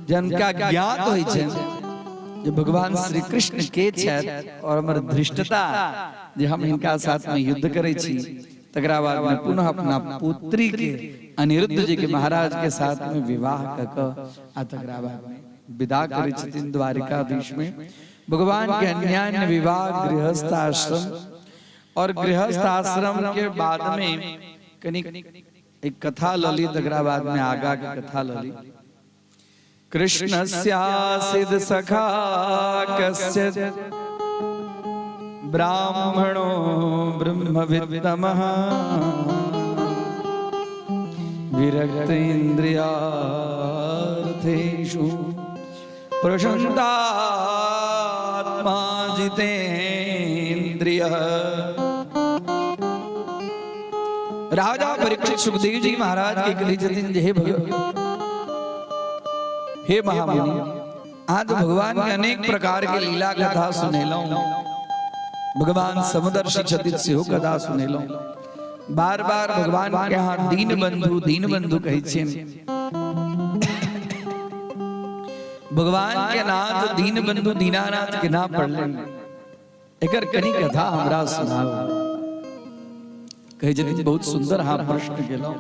जिनका ज्ञात होइ छै जे भगवान श्री कृष्ण के छथि और हमर धृष्टता जे हम हिनका साथ में युद्ध करै छी, तकरा बाद में पुनः अपना पुत्री के अनिरुद्ध जी के महाराज के साथ में विवाह कऽ कऽ आ तकरा बाद में विदा करै छथिन द्वारिकाधीश में। भगवान के अन्यान्य विवाह गृहस्थ आश्रम और गृहस्थ आश्रम के बाद में कनी एक कथा लली, तकरा बाद में आगा के कथा लली। कृष्णस्यासिद सखा कश्चित् ब्राह्मणो ब्रह्मवित्तमः विरक्त इन्द्रियार्थेषु प्रशान्तात्मा जितेन्द्रियः। राजा परीक्षित सुखदेव जी महाराज के कहै छथिन जे हे भगवान, हे महामुनि, आज भगवान के अनेक प्रकार के लीला कथा सुनेलहुँ, भगवान समदर्शी छथिन सेहो कथा सुनेलहुँ, बार बार भगवान के यहाँ दीन बंधु दीन बंधु कहै छियनि। भगवान के नाथ दीन बंधु दीनानाथ के नाम पढ़लनि, एकर कनी कथा हमरा सुनाउ। कहै छथिन बहुत सुंदर अहाँ प्रश्न केलहुँ।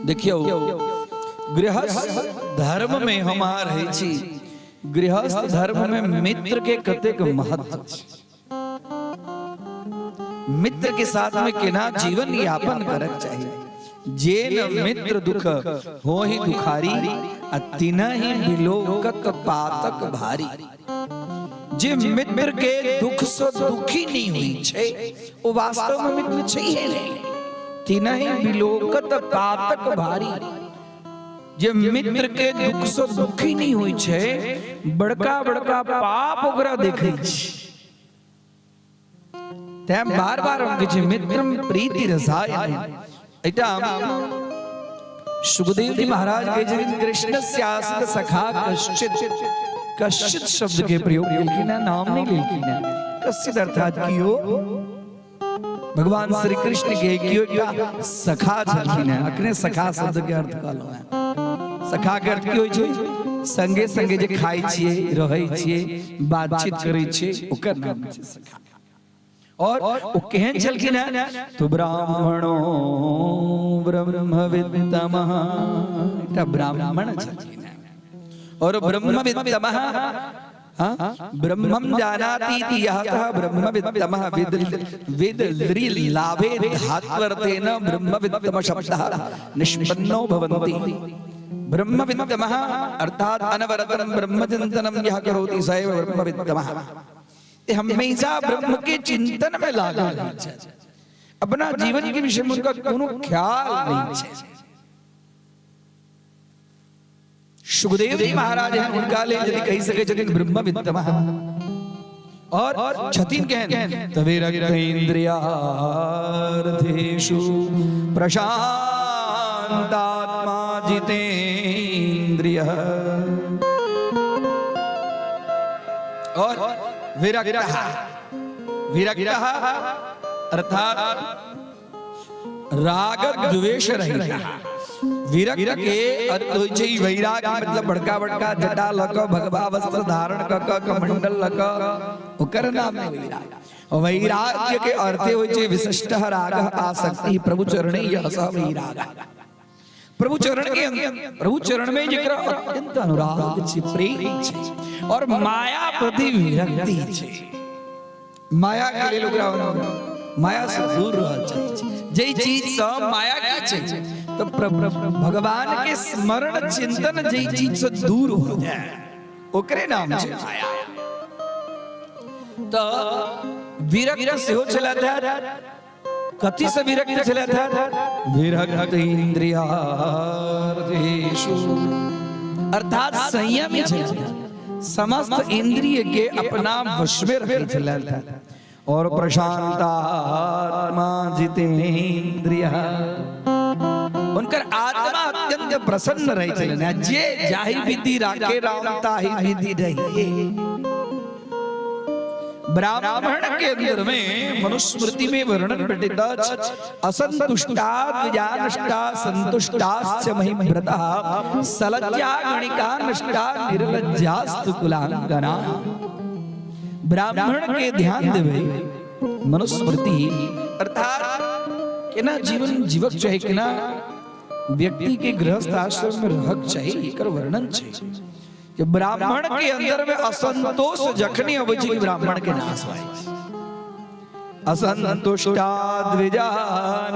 देखियौ, गृहस्थ धर्म में हम अहाँ रहै छी, गृहस्थ धर्म में मित्र के कतेक महत्व छै, मित्र के साथ में केना जीवन यापन करक चाही। जेन मित्र दुख हो ही दुखारी आ तिनहि बिलोकक पातक भारी। जे मित्र के दुख से दुखी नहीं हुई छै ओ वास्तव में मित्र छै ही नहीं। तिनहि बिलोकत पातक भारी। जे मित्र के दुख से दुखी नहीं हुई छै, बड़का बड़का पाप ओकरा देखै छै। तें बार बार हम कहै छी मित्रम प्रीति रसायन। एहिठाम सुखदेव जी महाराज कहै छथिन कृष्ण आसित सखा कश्चित। कश्चित शब्द के प्रयोग केलखिन है, नाम नहीं लेलखिन है। कश्चित अर्थात कियो भगवान श्री कृष्ण के कियो एकटा सखा छलखिन है। अखने सखा शब्द के अर्थ कहलहुँ है। सखा के अर्थ की होइ छै? संगे संगे जे खाइ छियै, रहै छियै, बातचीत करै छियै, ओकर नाम छै सखा। और ओ केहन छलखिन है? तो ब्राह्मणो ब्रह्मवित्तमः, एकटा ब्राह्मण छलखिन है। और ब्रह्मवित्तमः, हाँ? ब्रह्मं जानाति इति यः सः ब्रह्मवित्तमः। विद विद लृ लाभे धात्वर्थेन ब्रह्मवित्तम शब्दः निष्पन्नो भवन्ति। ब्रह्मवित्तमः अर्थात अनवरतं ब्रह्मचिंतनं यः करोति स एव ब्रह्मवित्तमः। हमेशा ब्रह्म के चिंतन में लागल रहै छै, अपना जीवन के विषय में उनका कोनो ख्याल नहीं छै। सुखदेव जी महाराज हैं, उनका लेल यदि कहि सकै छथिन ब्रह्मवित्तमः। और छथिन केहन? तवे रक्त इंद्रियार्थेषु प्रशांतात्मा जितेन्द्रिय। और विरक्त, विरक्त अर्थात राग द्वेष रहित। विरक्त के अर्थ होइ छै वैराग्य, मतलब बड़का बड़का जटा लऽ कऽ, भगवा वस्त्र धारण कऽ कऽ, कमंडल लऽ कऽ, ओकर नाम नहि वैराग्य। वैराग्य के अर्थ होइ छै विशिष्ट राग आसक्ति प्रभु चरणे यह सह वैराग। प्रभु चरण के प्रभु चरण में जकरा अत्यंत अनुराग छै, प्रेम छै और माया प्रति विरक्ति छै। माया के लेल ओकरा माया से दूर रह चाहै छै। जै चीज से माया की छै तो भगवान के स्मरण चिंतन जै चीज से दूर हो जाए ओकरे नाम छै माया। तो विरक्त सेहो छलथि है। कथी से विरक्त छलथि है? विरक्त इंद्रियार्थेषु, अर्थात संयमी छलथि, समस्त इंद्रिय के अपना वश में रखै छलथि। और प्रशांतात्मा जितेन्द्रिय, उनकर आत्मा अत्यंत प्रसन्न रहै छलनि। जे जाहि विधि राखे राम ताहि विधि रहिए। ब्राह्मण के अंदर में मनुस्मृति में वर्णन भेटैत अछि, असंतुष्टा द्विजानष्टा संतुष्टाश्च महिव्रतः सलज्जा गणिका नष्टा निर्लज्जास्तु कुलांगना। ब्राह्मण के ध्यान देबै मनुस्मृति, अर्थात केना जीवन जीवक चाही, केना व्यक्ति के गृहस्थ आश्रम में रहक चाही, एकर वर्णन छै कि ब्राह्मण के अंदर में असंतोष जखनी अबै छै कि ब्राह्मण के नाश भए छै। असंतुष्टा द्विजा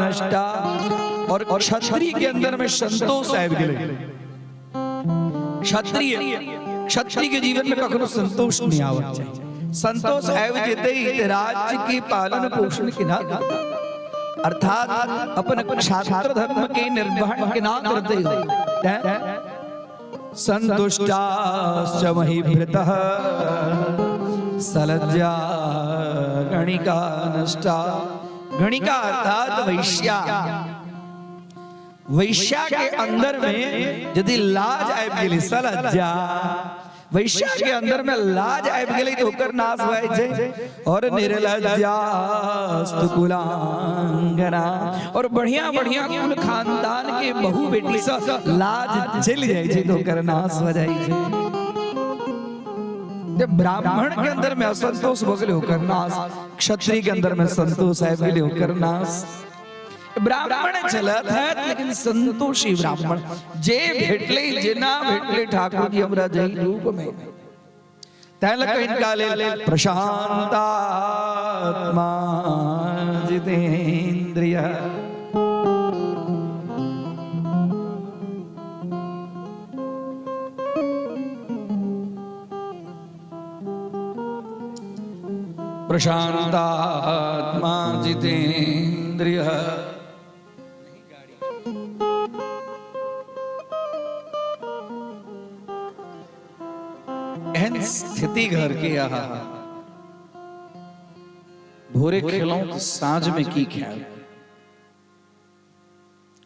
नष्टा, और क्षत्रिय के अंदर में संतोष आबि गेलै। क्षत्रिय, क्षत्रिय के जीवन में कखनो संतोष नहीं आवक चाही। संतोष आबि जेतै तऽ राज्य के पालन पोषण केना करतै, अर्थात अपन क्षात्र धर्म के निर्वहन केना करतै। तैं संतुष्टाश्च महिभृतः सलज्जा गणिका नष्टा। गणिका अर्थात वैश्या। वैश्या के अंदर में यदि लाज आबि गेलै, सलज्जा, वैश्या के अंदर में लाज आबि गेलै तऽ ओकर नाश भए जाइ छै। और निर्लज्जास्तु कुलांगना, और बढ़िया बढ़िया कुल खानदान के बहु बेटी से लाज चलि जाइ छै तऽ ओकर नाश भऽ जाइ छै। जब ब्राह्मण के अंदर में असंतोष भऽ गेलै ओकर नाश, क्षत्रिय के अंदर में संतोष आबि गेलै ओकर नाश। ब्राह्मण छलथि है लेकिन संतोषी ब्राह्मण, जे भेटलै जेना भेटलै ठाकुर जी हमरा जहि रूप में, तैं लऽ कऽ हिनका लेल प्रशांतात्मा जितेन्द्रिय। प्रशांतात्मा जितेन्द्रिय। एहन स्थिति घर के, आहा, भोरे खेलौं तऽ साँझ में की खायब?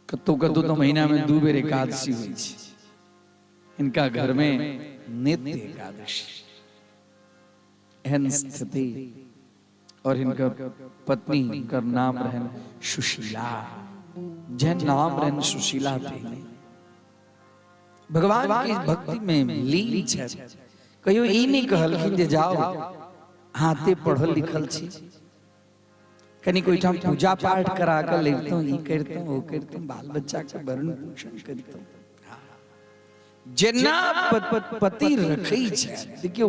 कतौ कतौ तऽ महीना में 2 बेर एकादशी होइ छै, इनका घर में नित्य एकादशी। एहन स्थिति। और हिनकर पत्नी, हिनकर नाम रहन सुशीला। जहन नाम रहन सुशीला तेहने भगवान की भक्ति में लीन छथि। कहियो ई नहीं कहलखिन जे जाओ हाथे पढ़ल लिखल छी, कनिक ओहिठाम पूजा पाठ करा कऽ लैतहुँ, ई करितहुँ ओ करितहुँ, बाल बच्चा के भरण पोषण करितहुँ। जेना पति रखै छै। देखियौ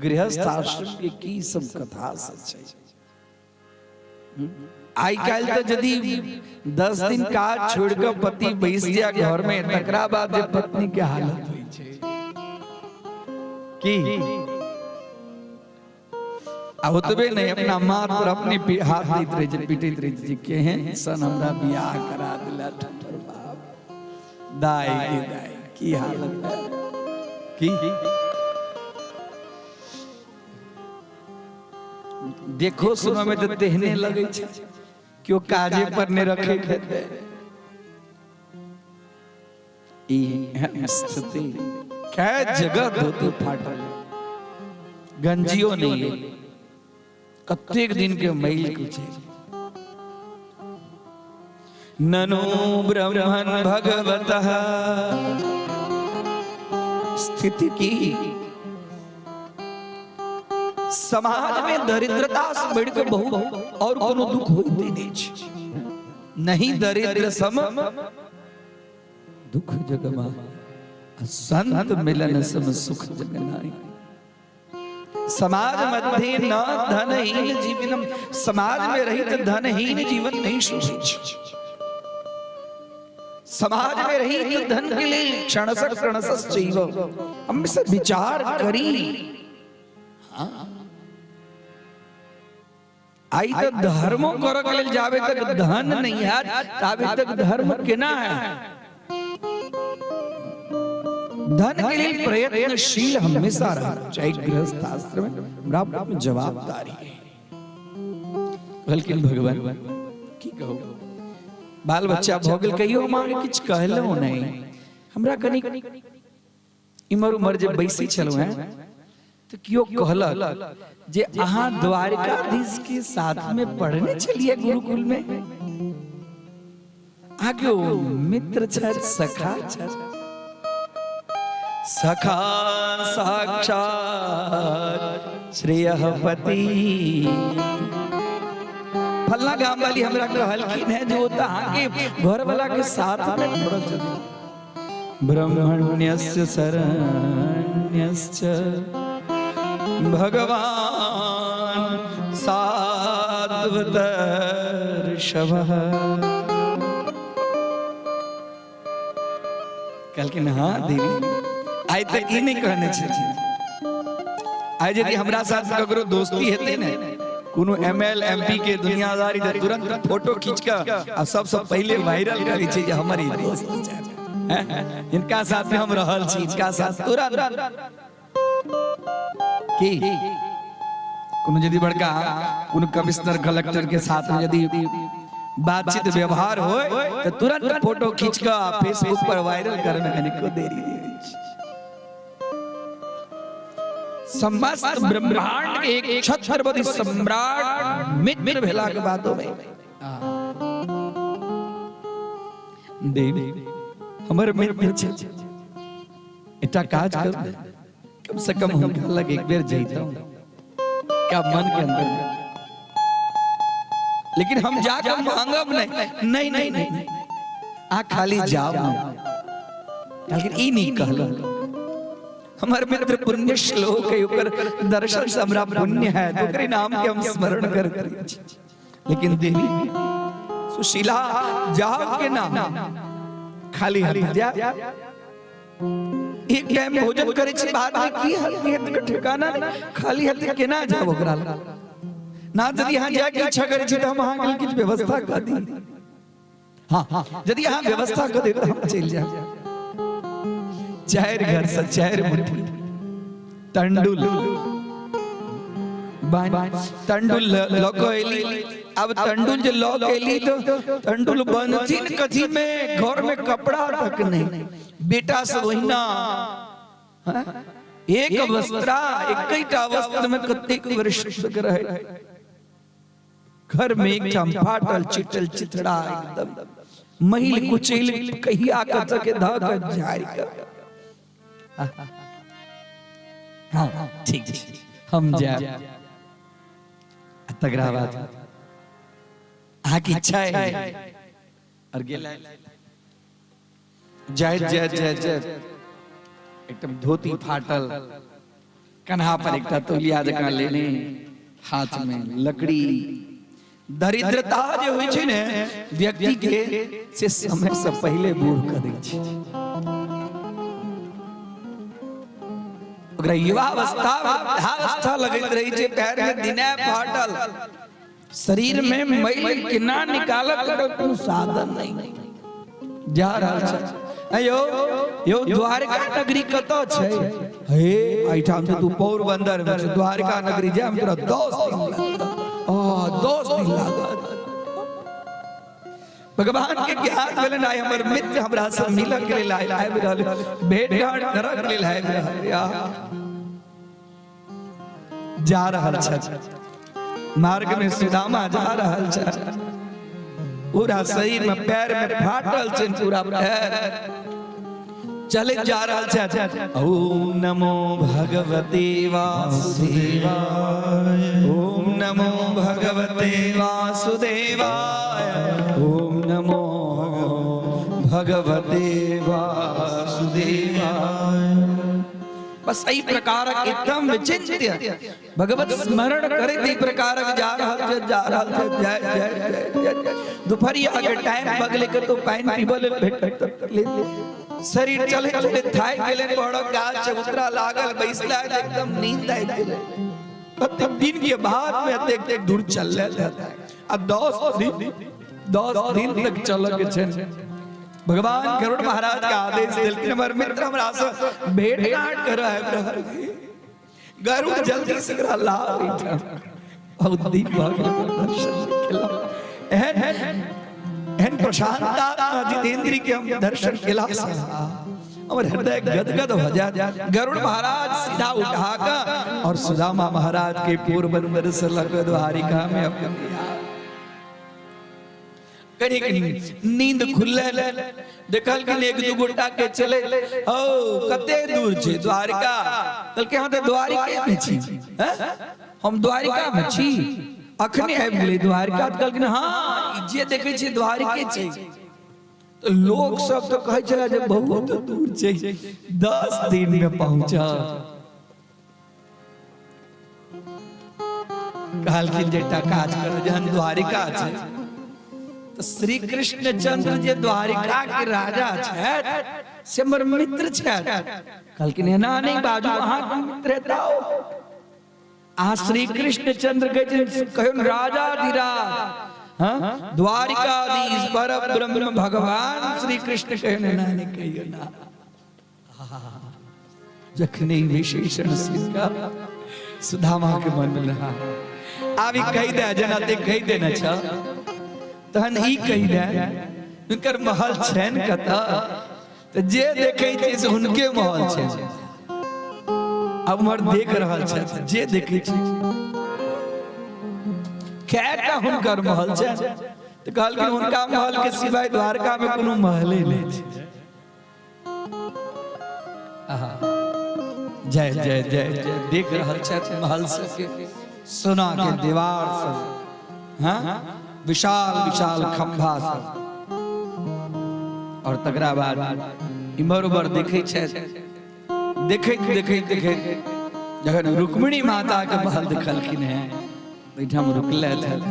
गृहस्थ आश्रम के की सब कथा से छै। आइ काल्हि तऽ यदि 10 दिन काज छोड़ि कऽ पति बैस जाय घर में, तकरा बाद जे पत्नी के हालत होइ छै की। आ ओतबे नहि, अपना माथ पर अपने हाथ दैत रहै छै, पीटैत रहै छै जे केहन सन हमरा बियाह करा देला ठठर बाप, दाइ के दाइ की हालत है की। देखो सुनो में तऽ तेहने लगै छै केओ काजे पर नहि रखैत हेतै। ई एहन स्थिति, कै जगह धोती फाटल, गंजियो नहीं है, कतेक दिन के मैल कुछ है। ननु ब्रह्मन भगवतः स्थिति की। समाज में दरिद्रता से बढ़िकर बहुत और कोनो दुख होते नहीं छै। नहीं दरिद्र सम दुख जगमा, संत मिलन सम सुख जग नाहि। समाज मध्य न धनहीन जीवनम, समाज में रही तो धनहीन जीवन नहीं शोषित। समाज में रही तो धन के लिए क्षणस क्षणसश्चैव हम से विचार करी। हाँ। आई तो धर्मो करऽ के लेल जाबे तक धन नहीं है ताबे तक धर्म केना है। धन के लिए प्रयत्नशील हमेशा रहा चाहे गृहस्थ आश्रम में, हमरा में जवाबदारी है। कहलखिन भगवान की कहू, बाल बच्चा भऽ गेल, कहियो हम अहाँके किछु कहलहुँ नहि। हमरा कनि इम्हर उम्हर जे बैसै छलहुँ हेँ तऽ केओ कहलक जे अहाँ द्वारकाधीश के साथ में पढ़ने छलियै गुरुकुल में, अहाँके ओ मित्र छथि, सखा छथि। सखा साक्षात श्रेयपति। फल्ला गाम वाली हमरा कहलखिन है जे ओ तऽ अहाँके घर वाला के साथ में पढ़ल छथिन। ब्रह्मण्यस्य शरण्यश्च भगवान सात्वतर्षभः। कहलखिन हाँ देवी, आइ तक ई नहि कहने छलखिन। आइ यदि हमरा साथ ककरो दोस्ती हेतै ने, कोनो एम एल एम पी के दुनियादारी, तऽ तुरंत फोटो खींच कऽ आ सबसँ पहिले वायरल करै छै जे हमर ई दोस्त छै, हिनका साथ में हम रहल छी, हिनका साथ तुरंत की कोनो यदि बड़का कोनो कमिश्नर कलेक्टर के साथ में यदि बातचीत व्यवहार होय तऽ तुरंत फोटो खींच कऽ फेसबुक पर वायरल करे में कनिको देरी नहि होइ छै। समस्त ब्रह्मांड के एक छत्रपति सम्राट मित्र भेला के बादो में देवी हमर मित्र छै, एकटा काज कर दे, कम से कम हुनका लग एक बेर जइतहुँ क्या मन के अंदर में, लेकिन हम जाकर मांगब नहीं, नहीं नहीं नहीं, आ खाली जाओ नहीं। लेकिन ई नहीं कहलो हमर मित्र पुण्य श्लोक है, ओकर दर्शन से हमरा पुण्य है तो ओकरे नाम के हम स्मरण करते छी। लेकिन देवी सुशीला जाओ के ना खाली हाथ जा, एक टाइम भोजन करे छी, बाद में की हाथ के ठिकाना नहीं, खाली हाथ केना जाब ओकरा ना। यदि अहाँ जाके इच्छा करे छी तो हम अहाँ के किछु व्यवस्था कर दी। हाँ, यदि अहाँ व्यवस्था कर देब तो हम चलि जायब। 4 घर से 4 मुट्ठी तंडुल बान्हि तंडुल लऽ कऽ एली। अब तंडुल जे लऽ के एली तो तंडुल बनथिन कथी में, घर में कपड़ा तक नहीं, बेटा सब ओहिना एक वस्त्रा एकटा वस्त्र में कतेक वर्ष तक रहे। घर में एकठाम फाटल चिटल चिथड़ा एकदम मैल कुचैल कहिया कत के धऽ के झाड़ि के। हाँ ठीक छै, हम जायब। आ तकरा बाद अहाँके इच्छा है और गेल जाइत जाइत जाइत जाइत एकदम धोती फाटल, कन्हा पर एकटा तौलिया जकाँ लेने, हाथ में लकड़ी। दरिद्रता जे होइ छै ने व्यक्ति के, से समय से पहिले बूढ़ कऽ दै छै। ओकरा युवावस्था वृद्धावस्था लगैत रहै छै। पैर में दिने फाटल, शरीर में मैल केना निकालत, ओकर कोनो साधन नहीं। जा रहल छै, अयो यौ, द्वारका नगरी कतऽ छै? हे, एहिठाम तऽ तू पोरबंदर में छै, द्वारका नगरी जाय में तोरा 10 दिन लागत। आ 10 दिन लागत। भगवान के ज्ञान भेलनि, आइ हमर मित्र हमरा से मिलऽ के लेल आयल आबि रहल, भेंट घाट करऽ के लेल आबि रहल। आ जा रहल छथि, मार्ग में सुदामा जा रहल छथि, पूरा शरीर में पैर में फाटल छै पूरा पैर, चलैत जा रहल छथि। ओम नमो भगवते वासुदेवाय, ओम नमो भगवते वासुदेवाय, ओम नमो भगवते वासुदेवाय। बस एहि प्रकारक एकदम विचिन्त्य भगवत स्मरण करैत एहि प्रकारक जा रहल छै, जा रहल छै। जय जय जय जय जय। दुपहरिया के टाइम बगले के तो पानि पीबऽ लेल भेटत। शरीर चले चले थाकि गेलै, बड़क गाछ चबूतरा लागल, बैसला, एकदम नींद आबि गेलै। कतेक दिन के बाद में एतेक दूर चलले आ 10 दिन, 10 दिन तक चलऽ के छै। भगवान गरुड़ महाराज के आदेश देलखिन, हमर मित्र हमरा से भेंट घाट कर आबि रहल छी, गरुड़ जल्दी से एकरा लाउ एहिठाम। बहुत दिन भऽ गेल दर्शन केला। एहन एहन प्रशांत आत्मा जितेंद्र के हम दर्शन केला से हमर हृदय गदगद भऽ जायत। गरुड़ महाराज सीधा उठा कऽ और सुदामा महाराज के पोरबंदर से लग द्वारिका में अपन कनिक नींद खुलले, देखलखिन एक दू गोटा के चले। ओ कते दूर छै द्वारिका? कहलकै हँ तऽ द्वारिके में छी। हैं? हम द्वारिका में छी, अखने आबि गेलै द्वारिका। तऽ कहलखिन हँ, ई जे देखै छियै द्वारिके छै। तऽ लोक सब तऽ कहै छलै जे बहुत दूर छै, 10 दिन में पहुँचब। कहलखिन जे एकटा काज करू, जहन द्वारिका छै तऽ श्री कृष्ण चंद्र जे द्वारिका के राजा छथि से हमर मित्र छथि। कहलखिन एना नहि बाजू, अहाँके मित्र हेताओ, अहाँ श्री कृष्ण चंद्र कहै छथिन, कहियौ ने राजाधिराज, हाँ, द्वारिकाधीश पर ब्रह्म भगवान श्री कृष्ण, कहियौ ने, एना नहि कहियौ ना। जखने विशेषण सिक्का सुदामा के मन में रहा, आब ई कहि दे, जेना ते कहि देने छ तहन ई कहि दे हुनकर महल छनि कतऽ, तऽ जे देखै छै से हुनके महल छनि। अब उम्हर देख रहल छथि, जे देखै छै कएटा हुनकर महल छनि। तऽ कहलखिन हुनका महल के सिवाय द्वारका में कोनो महले नहि छै। जय जय जय जय। देख रहल छथि महल सबके, सोना के दीवार सब, हाँ, विशाल विशाल खंभा सब। और तकरा बाद इम्हर उम्हर देखै छथि, देखैत देखैत देखैत जखन रुक्मिणी माता के महल देखलखिन हैं, ओहिठाम रुकले छथि।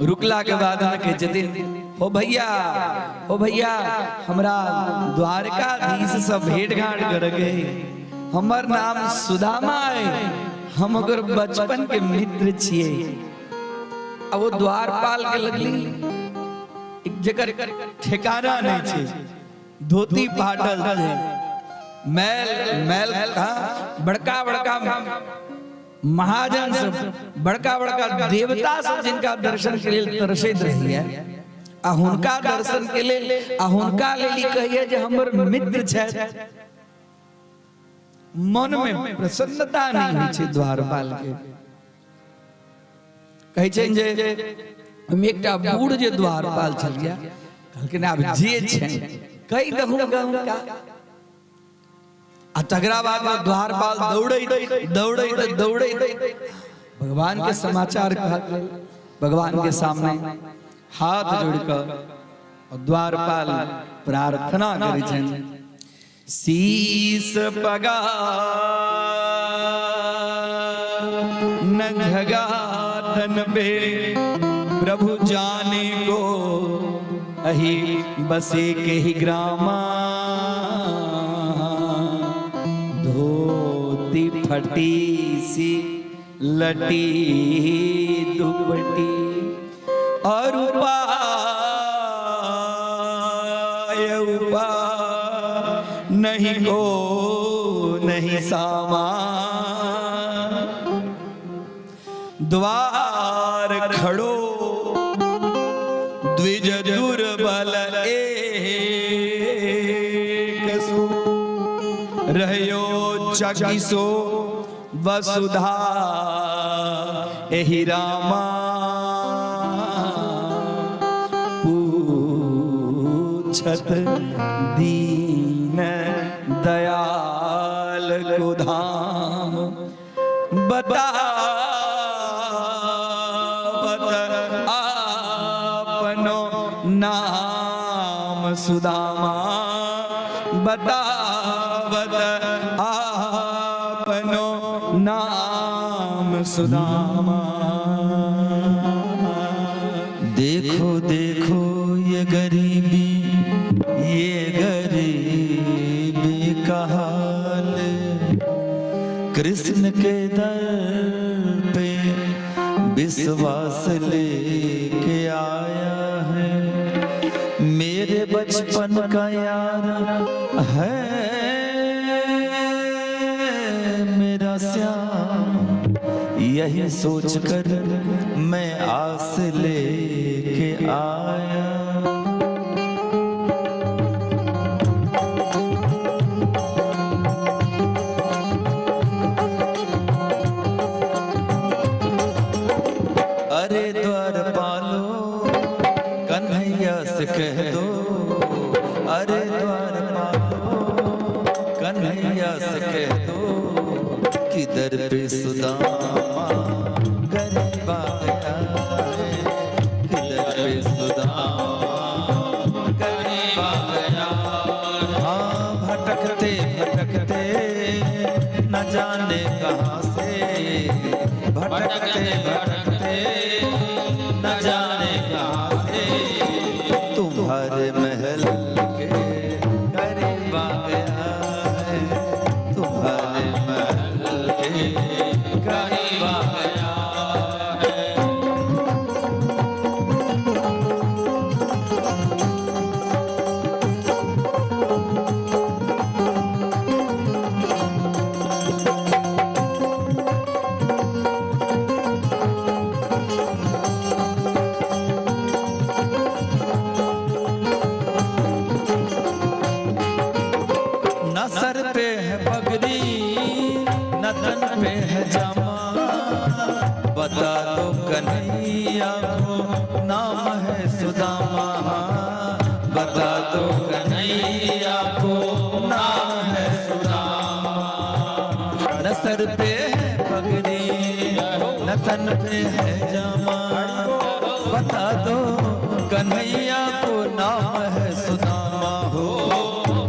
रुकला के बाद में कहै छथिन, हो भैया, हो भैया, हमरा द्वारकाधीश से भेंट घाट कर गए, हमर नाम सुदामा है, हम ओकर बचपन के मित्र छियै। आ वो द्वारपाल के लगली जकर ठिकाना नहीं छै, धोती फाटल छै, मैल मैल, हाँ, बड़का बड़का महाजन सब बड़का बड़का देवता सब जिनका दर्शन के लेल तरसैत रहैया आ हुनका दर्शन के लेल आ हुनका लेल ई कहैया जे हमर मित्र छथि, मन में प्रसन्नता नहीं होइ छै द्वारपाल के। कहै छनि जे हम एकटा बूढ़ जे द्वारपाल छलियै, कहलखिन आब जे छै कहि दहूँ हुनका। आ तकरा बाद में द्वारपाल दौड़ैत दौड़ैत दौड़ैत भगवान के समाचार कहल, भगवान के सामने हाथ जोड़ कऽ द्वारपाल प्रार्थना करै छनि, शीस पगा न झगा तन पे प्रभु जाने को अही बसे के ही ग्रामा, धोती फटी सी लटी दुपटी और उपाय उपाय नहीं को नहीं सामा, द्वार खड़ो द्विज दुर्बल एक सो रह्यो चकिसो वसुधा एहि रामा, पूछत दीन दयाल को धाम, बता अपनो नाम सुदामा, बतावत अपनो नाम सुदामा। देखो देखो ये गरीबी, ये गरीबी का हाल, कृष्ण के दर पे विश्वास लेके आया है, मेरे बचपन का यार है मेरा श्याम, यही सोच कर मैं आस लेके आया। अरे द्वार पालो कन्हैया से कह दो, अरे द्वार पालो कन्हैया से कह दो कि दर पे सुदामा गरीब आ गया है, कि दर पे सुदामा गरीब आ गया। हाँ भटकते भटकते न जाने कहाँ से, भटकते भटकते न जाने कहाँ से, तुम्हारे महल के करीब आ गया है, तुम्हारे महल के करीब आ गया है। न सर पे है पगड़ी न तन पे है जामा, बता दो कन्हैया को नाम है सुदामा, बता दो कन्हैया को नाम है सुदामा। न सर पे है पगड़ी न तन पे है जामा, बता दो कन्हैया को नाम है सुदामा हो,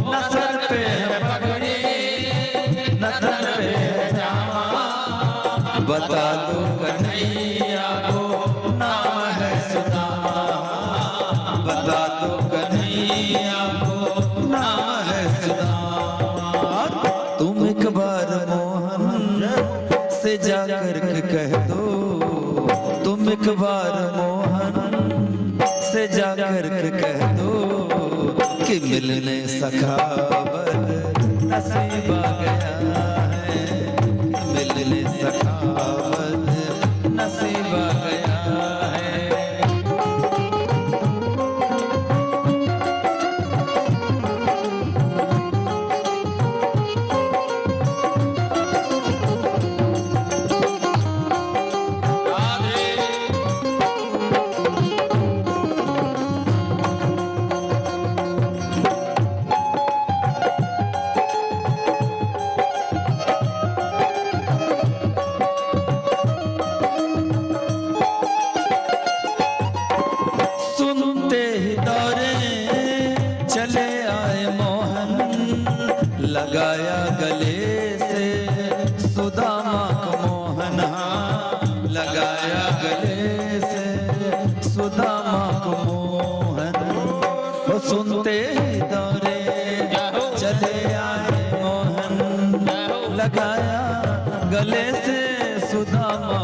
न सर पे है पगड़ी न तन पे है जामा, बता दो कन्हैया को नाम है सुदामा, बता दो कन्हैया को नाम है सुदामा। तुम एक बार मोहन से जाकर के कह दो, तुम एक बार मोहन से जाकर के कह दो कि मिलने सखावत नसीब आ गया है, मिलने सखावत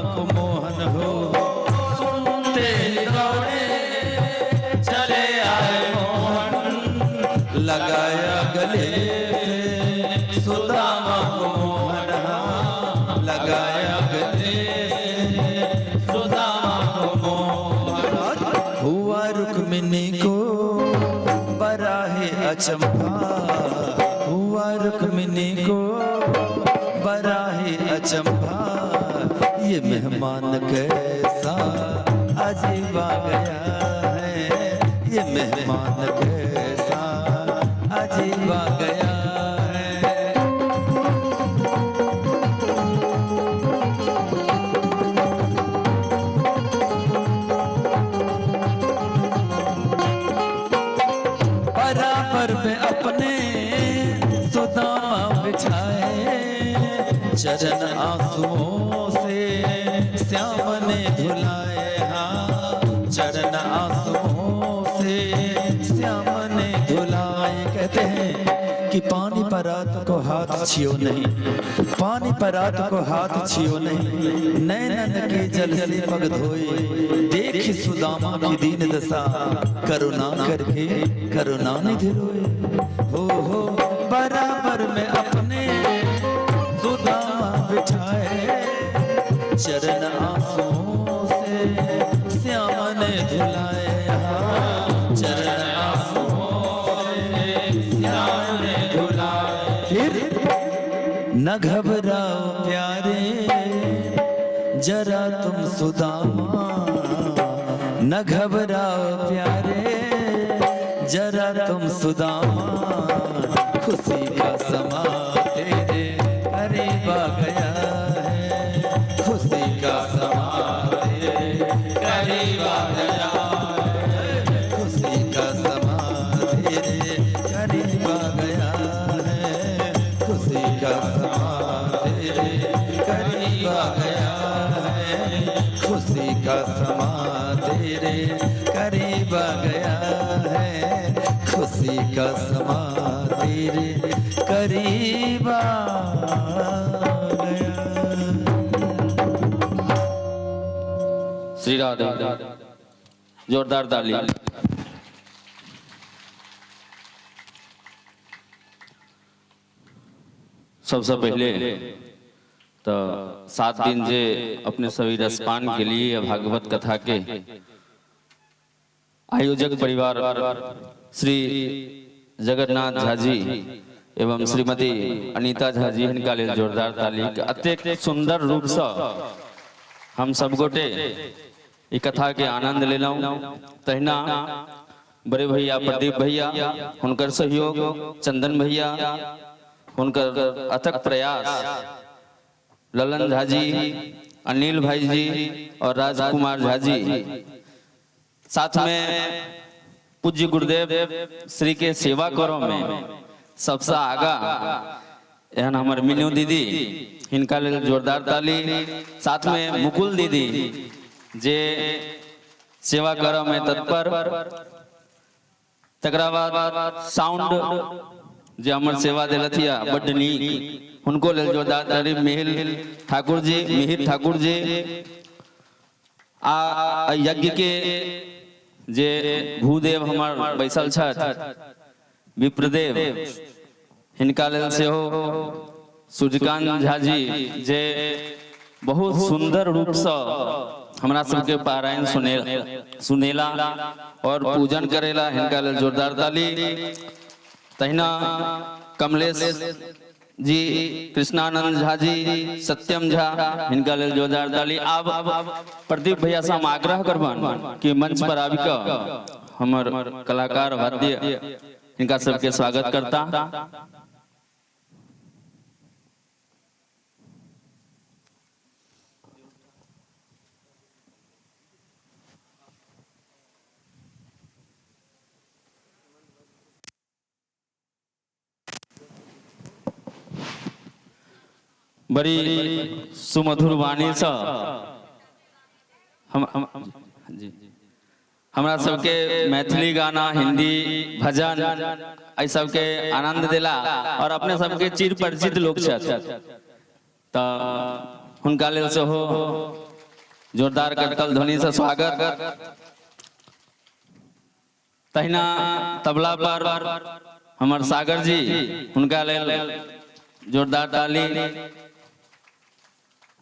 को मोहन हो। सुनते ही दौड़े चले आए मोहन, लगाया गले से सुदामा को मोहन, हाँ, लगाया गले से सुदामा को मोहन। हुआ रुक्मिणी को बड़ा ही अचंभा, हुआ रुक्मिणी को बड़ा ही अचंभा, ये मेहमान कैसा अजीब आ गया है, ये मेहमान कैसा अजीब आ गया है। बराबर में अपने सुदामा बिछाए, चरण आंसुओं से श्याम ने धुलाए, हाँ चरण आंसुओं से श्याम ने धुलाए। कहते हैं कि पानी परात को हाथ छियो नहीं, पानी परात को हाथ छियो नहीं, नैनन के जल से पग धोए, देख सुदामा की दीन दशा, करुणा करके करुणा निधि रोए। हो बराबर में अपने सुदामा बिठाए, चरण आंसुओं से श्याम ने धुलाए, हाँ चरण आंसुओं से श्याम ने धुलाए। फिर न घबराओ प्यारे जरा तुम सुदामा, न घबराओ प्यारे जरा तुम सुदामा, खुशी का समा तेरे करीब आ गया है, खुशी का समा तेरे करीब आ गया है, खुशी का समा तेरे करीब आ गया है, खुशी का समा तेरे करीब आ गया है, खुशी का समा तेरे करीब आ गया है, खुशी का समा तेरे करीब आ गया। श्री राधे, जोरदार ताली। सबसे पहले तो 7 दिन जे अपने सभी रसपान के लिए भागवत कथा के आयोजक परिवार श्री जगन्नाथ झा जी एवं श्रीमती अनीता झा जी, हिनका लेल जोरदार ताली। अतेक सुंदर रूप से हम सब गोटे ई कथा के आनंद लेलहुँ। तहिना बड़े भैया प्रदीप भैया हुनकर सहयोग, चंदन भैया हुनकर अथक प्रयास, ललन झा जी, अनिल भाई जी और राजकुमार झा जी, साथ में पूज्य गुरुदेव श्री के सेवा करो में सबसे आगा एहन हमर मीनू दीदी, हिनका लेल जोरदार ताली। साथ में मुकुल दीदी जे सेवा करऽ में तत्पर। तकरा बाद साउंड जे हमर सेवा देलथि या बड्ड नीक, हुनको लेल जोरदार ताली। मिहिर ठाकुर जी, मिहिर ठाकुर जी आ एहि यज्ञ के जे भूदेव हमर बैसल छथि विप्रदेव, हिनका लेल सेहो सूर्यकांत झा जी जे बहुत सुंदर रूप से हमरा सबके पारायण सुनेला और पूजन करेला, हिनका लेल जोरदार ताली। तहिना कमलेश जी, कृष्णानंद झा जी, सत्यम झा, हिनका लेल जोरदार ताली। आब प्रदीप भैया से हम आग्रह करबन कि मंच पर आबि कऽ हमर कलाकार वाद्य हिनका सबके स्वागत करता। बड़ी सुमधुर वाणी से हम जी हमरा सबके मैथिली गाना, हिंदी भजन एहि सबके आनंद देला और अपने सबके चिर परिचित लोग छथि, तऽ हुनका लेल सेहो जोरदार करतल ध्वनि से स्वागत। तहिना तबला पर हमर सागर जी, हुनका लेल जोरदार ताली।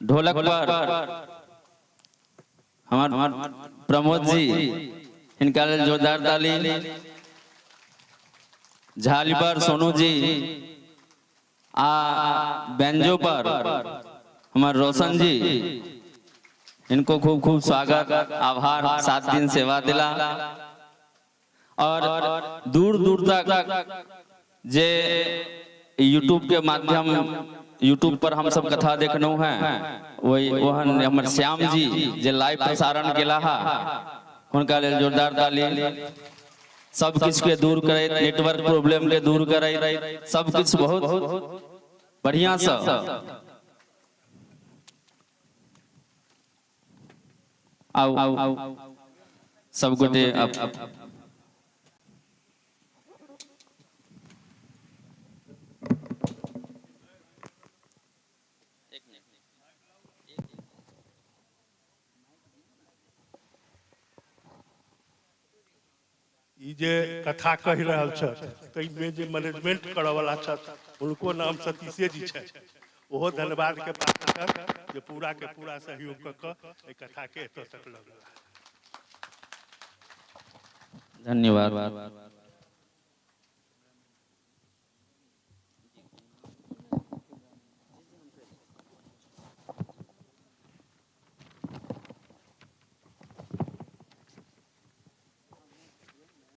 ढोलक पर हमर प्रमोद जी, हिनका लेल जोरदार ताली। झाली पर सोनू जी आ बैंजो पर हमर रोशन जी, इनको खूब खूब स्वागत, आभार। 7 दिन सेवा दिला और दूर दूर तक जे यूट्यूब के माध्यम, यूट्यूब पर हम सब कथा देखलहुँ हैं, वही ओहन हमर श्याम जी जे लाइव प्रसारण केला हा, हुनका लेल जोरदार ताली। सब किछु के दूर करैत, नेटवर्क प्रॉब्लम के दूर करैत, सब किछु बहुत बढ़िया से। आउ सब गोटे अब ई जे कथा कहि रहल छथि, ताहिमे जे मैनेजमेंट करऽवला छथि, हुनको नाम सतीशे जी छथि। ओहो धन्यवाद के पात्र छथि जे पूरा के पूरा सहयोग कऽ कऽ एहि कथा के एतऽ तक लऽ गेला। धन्यवाद।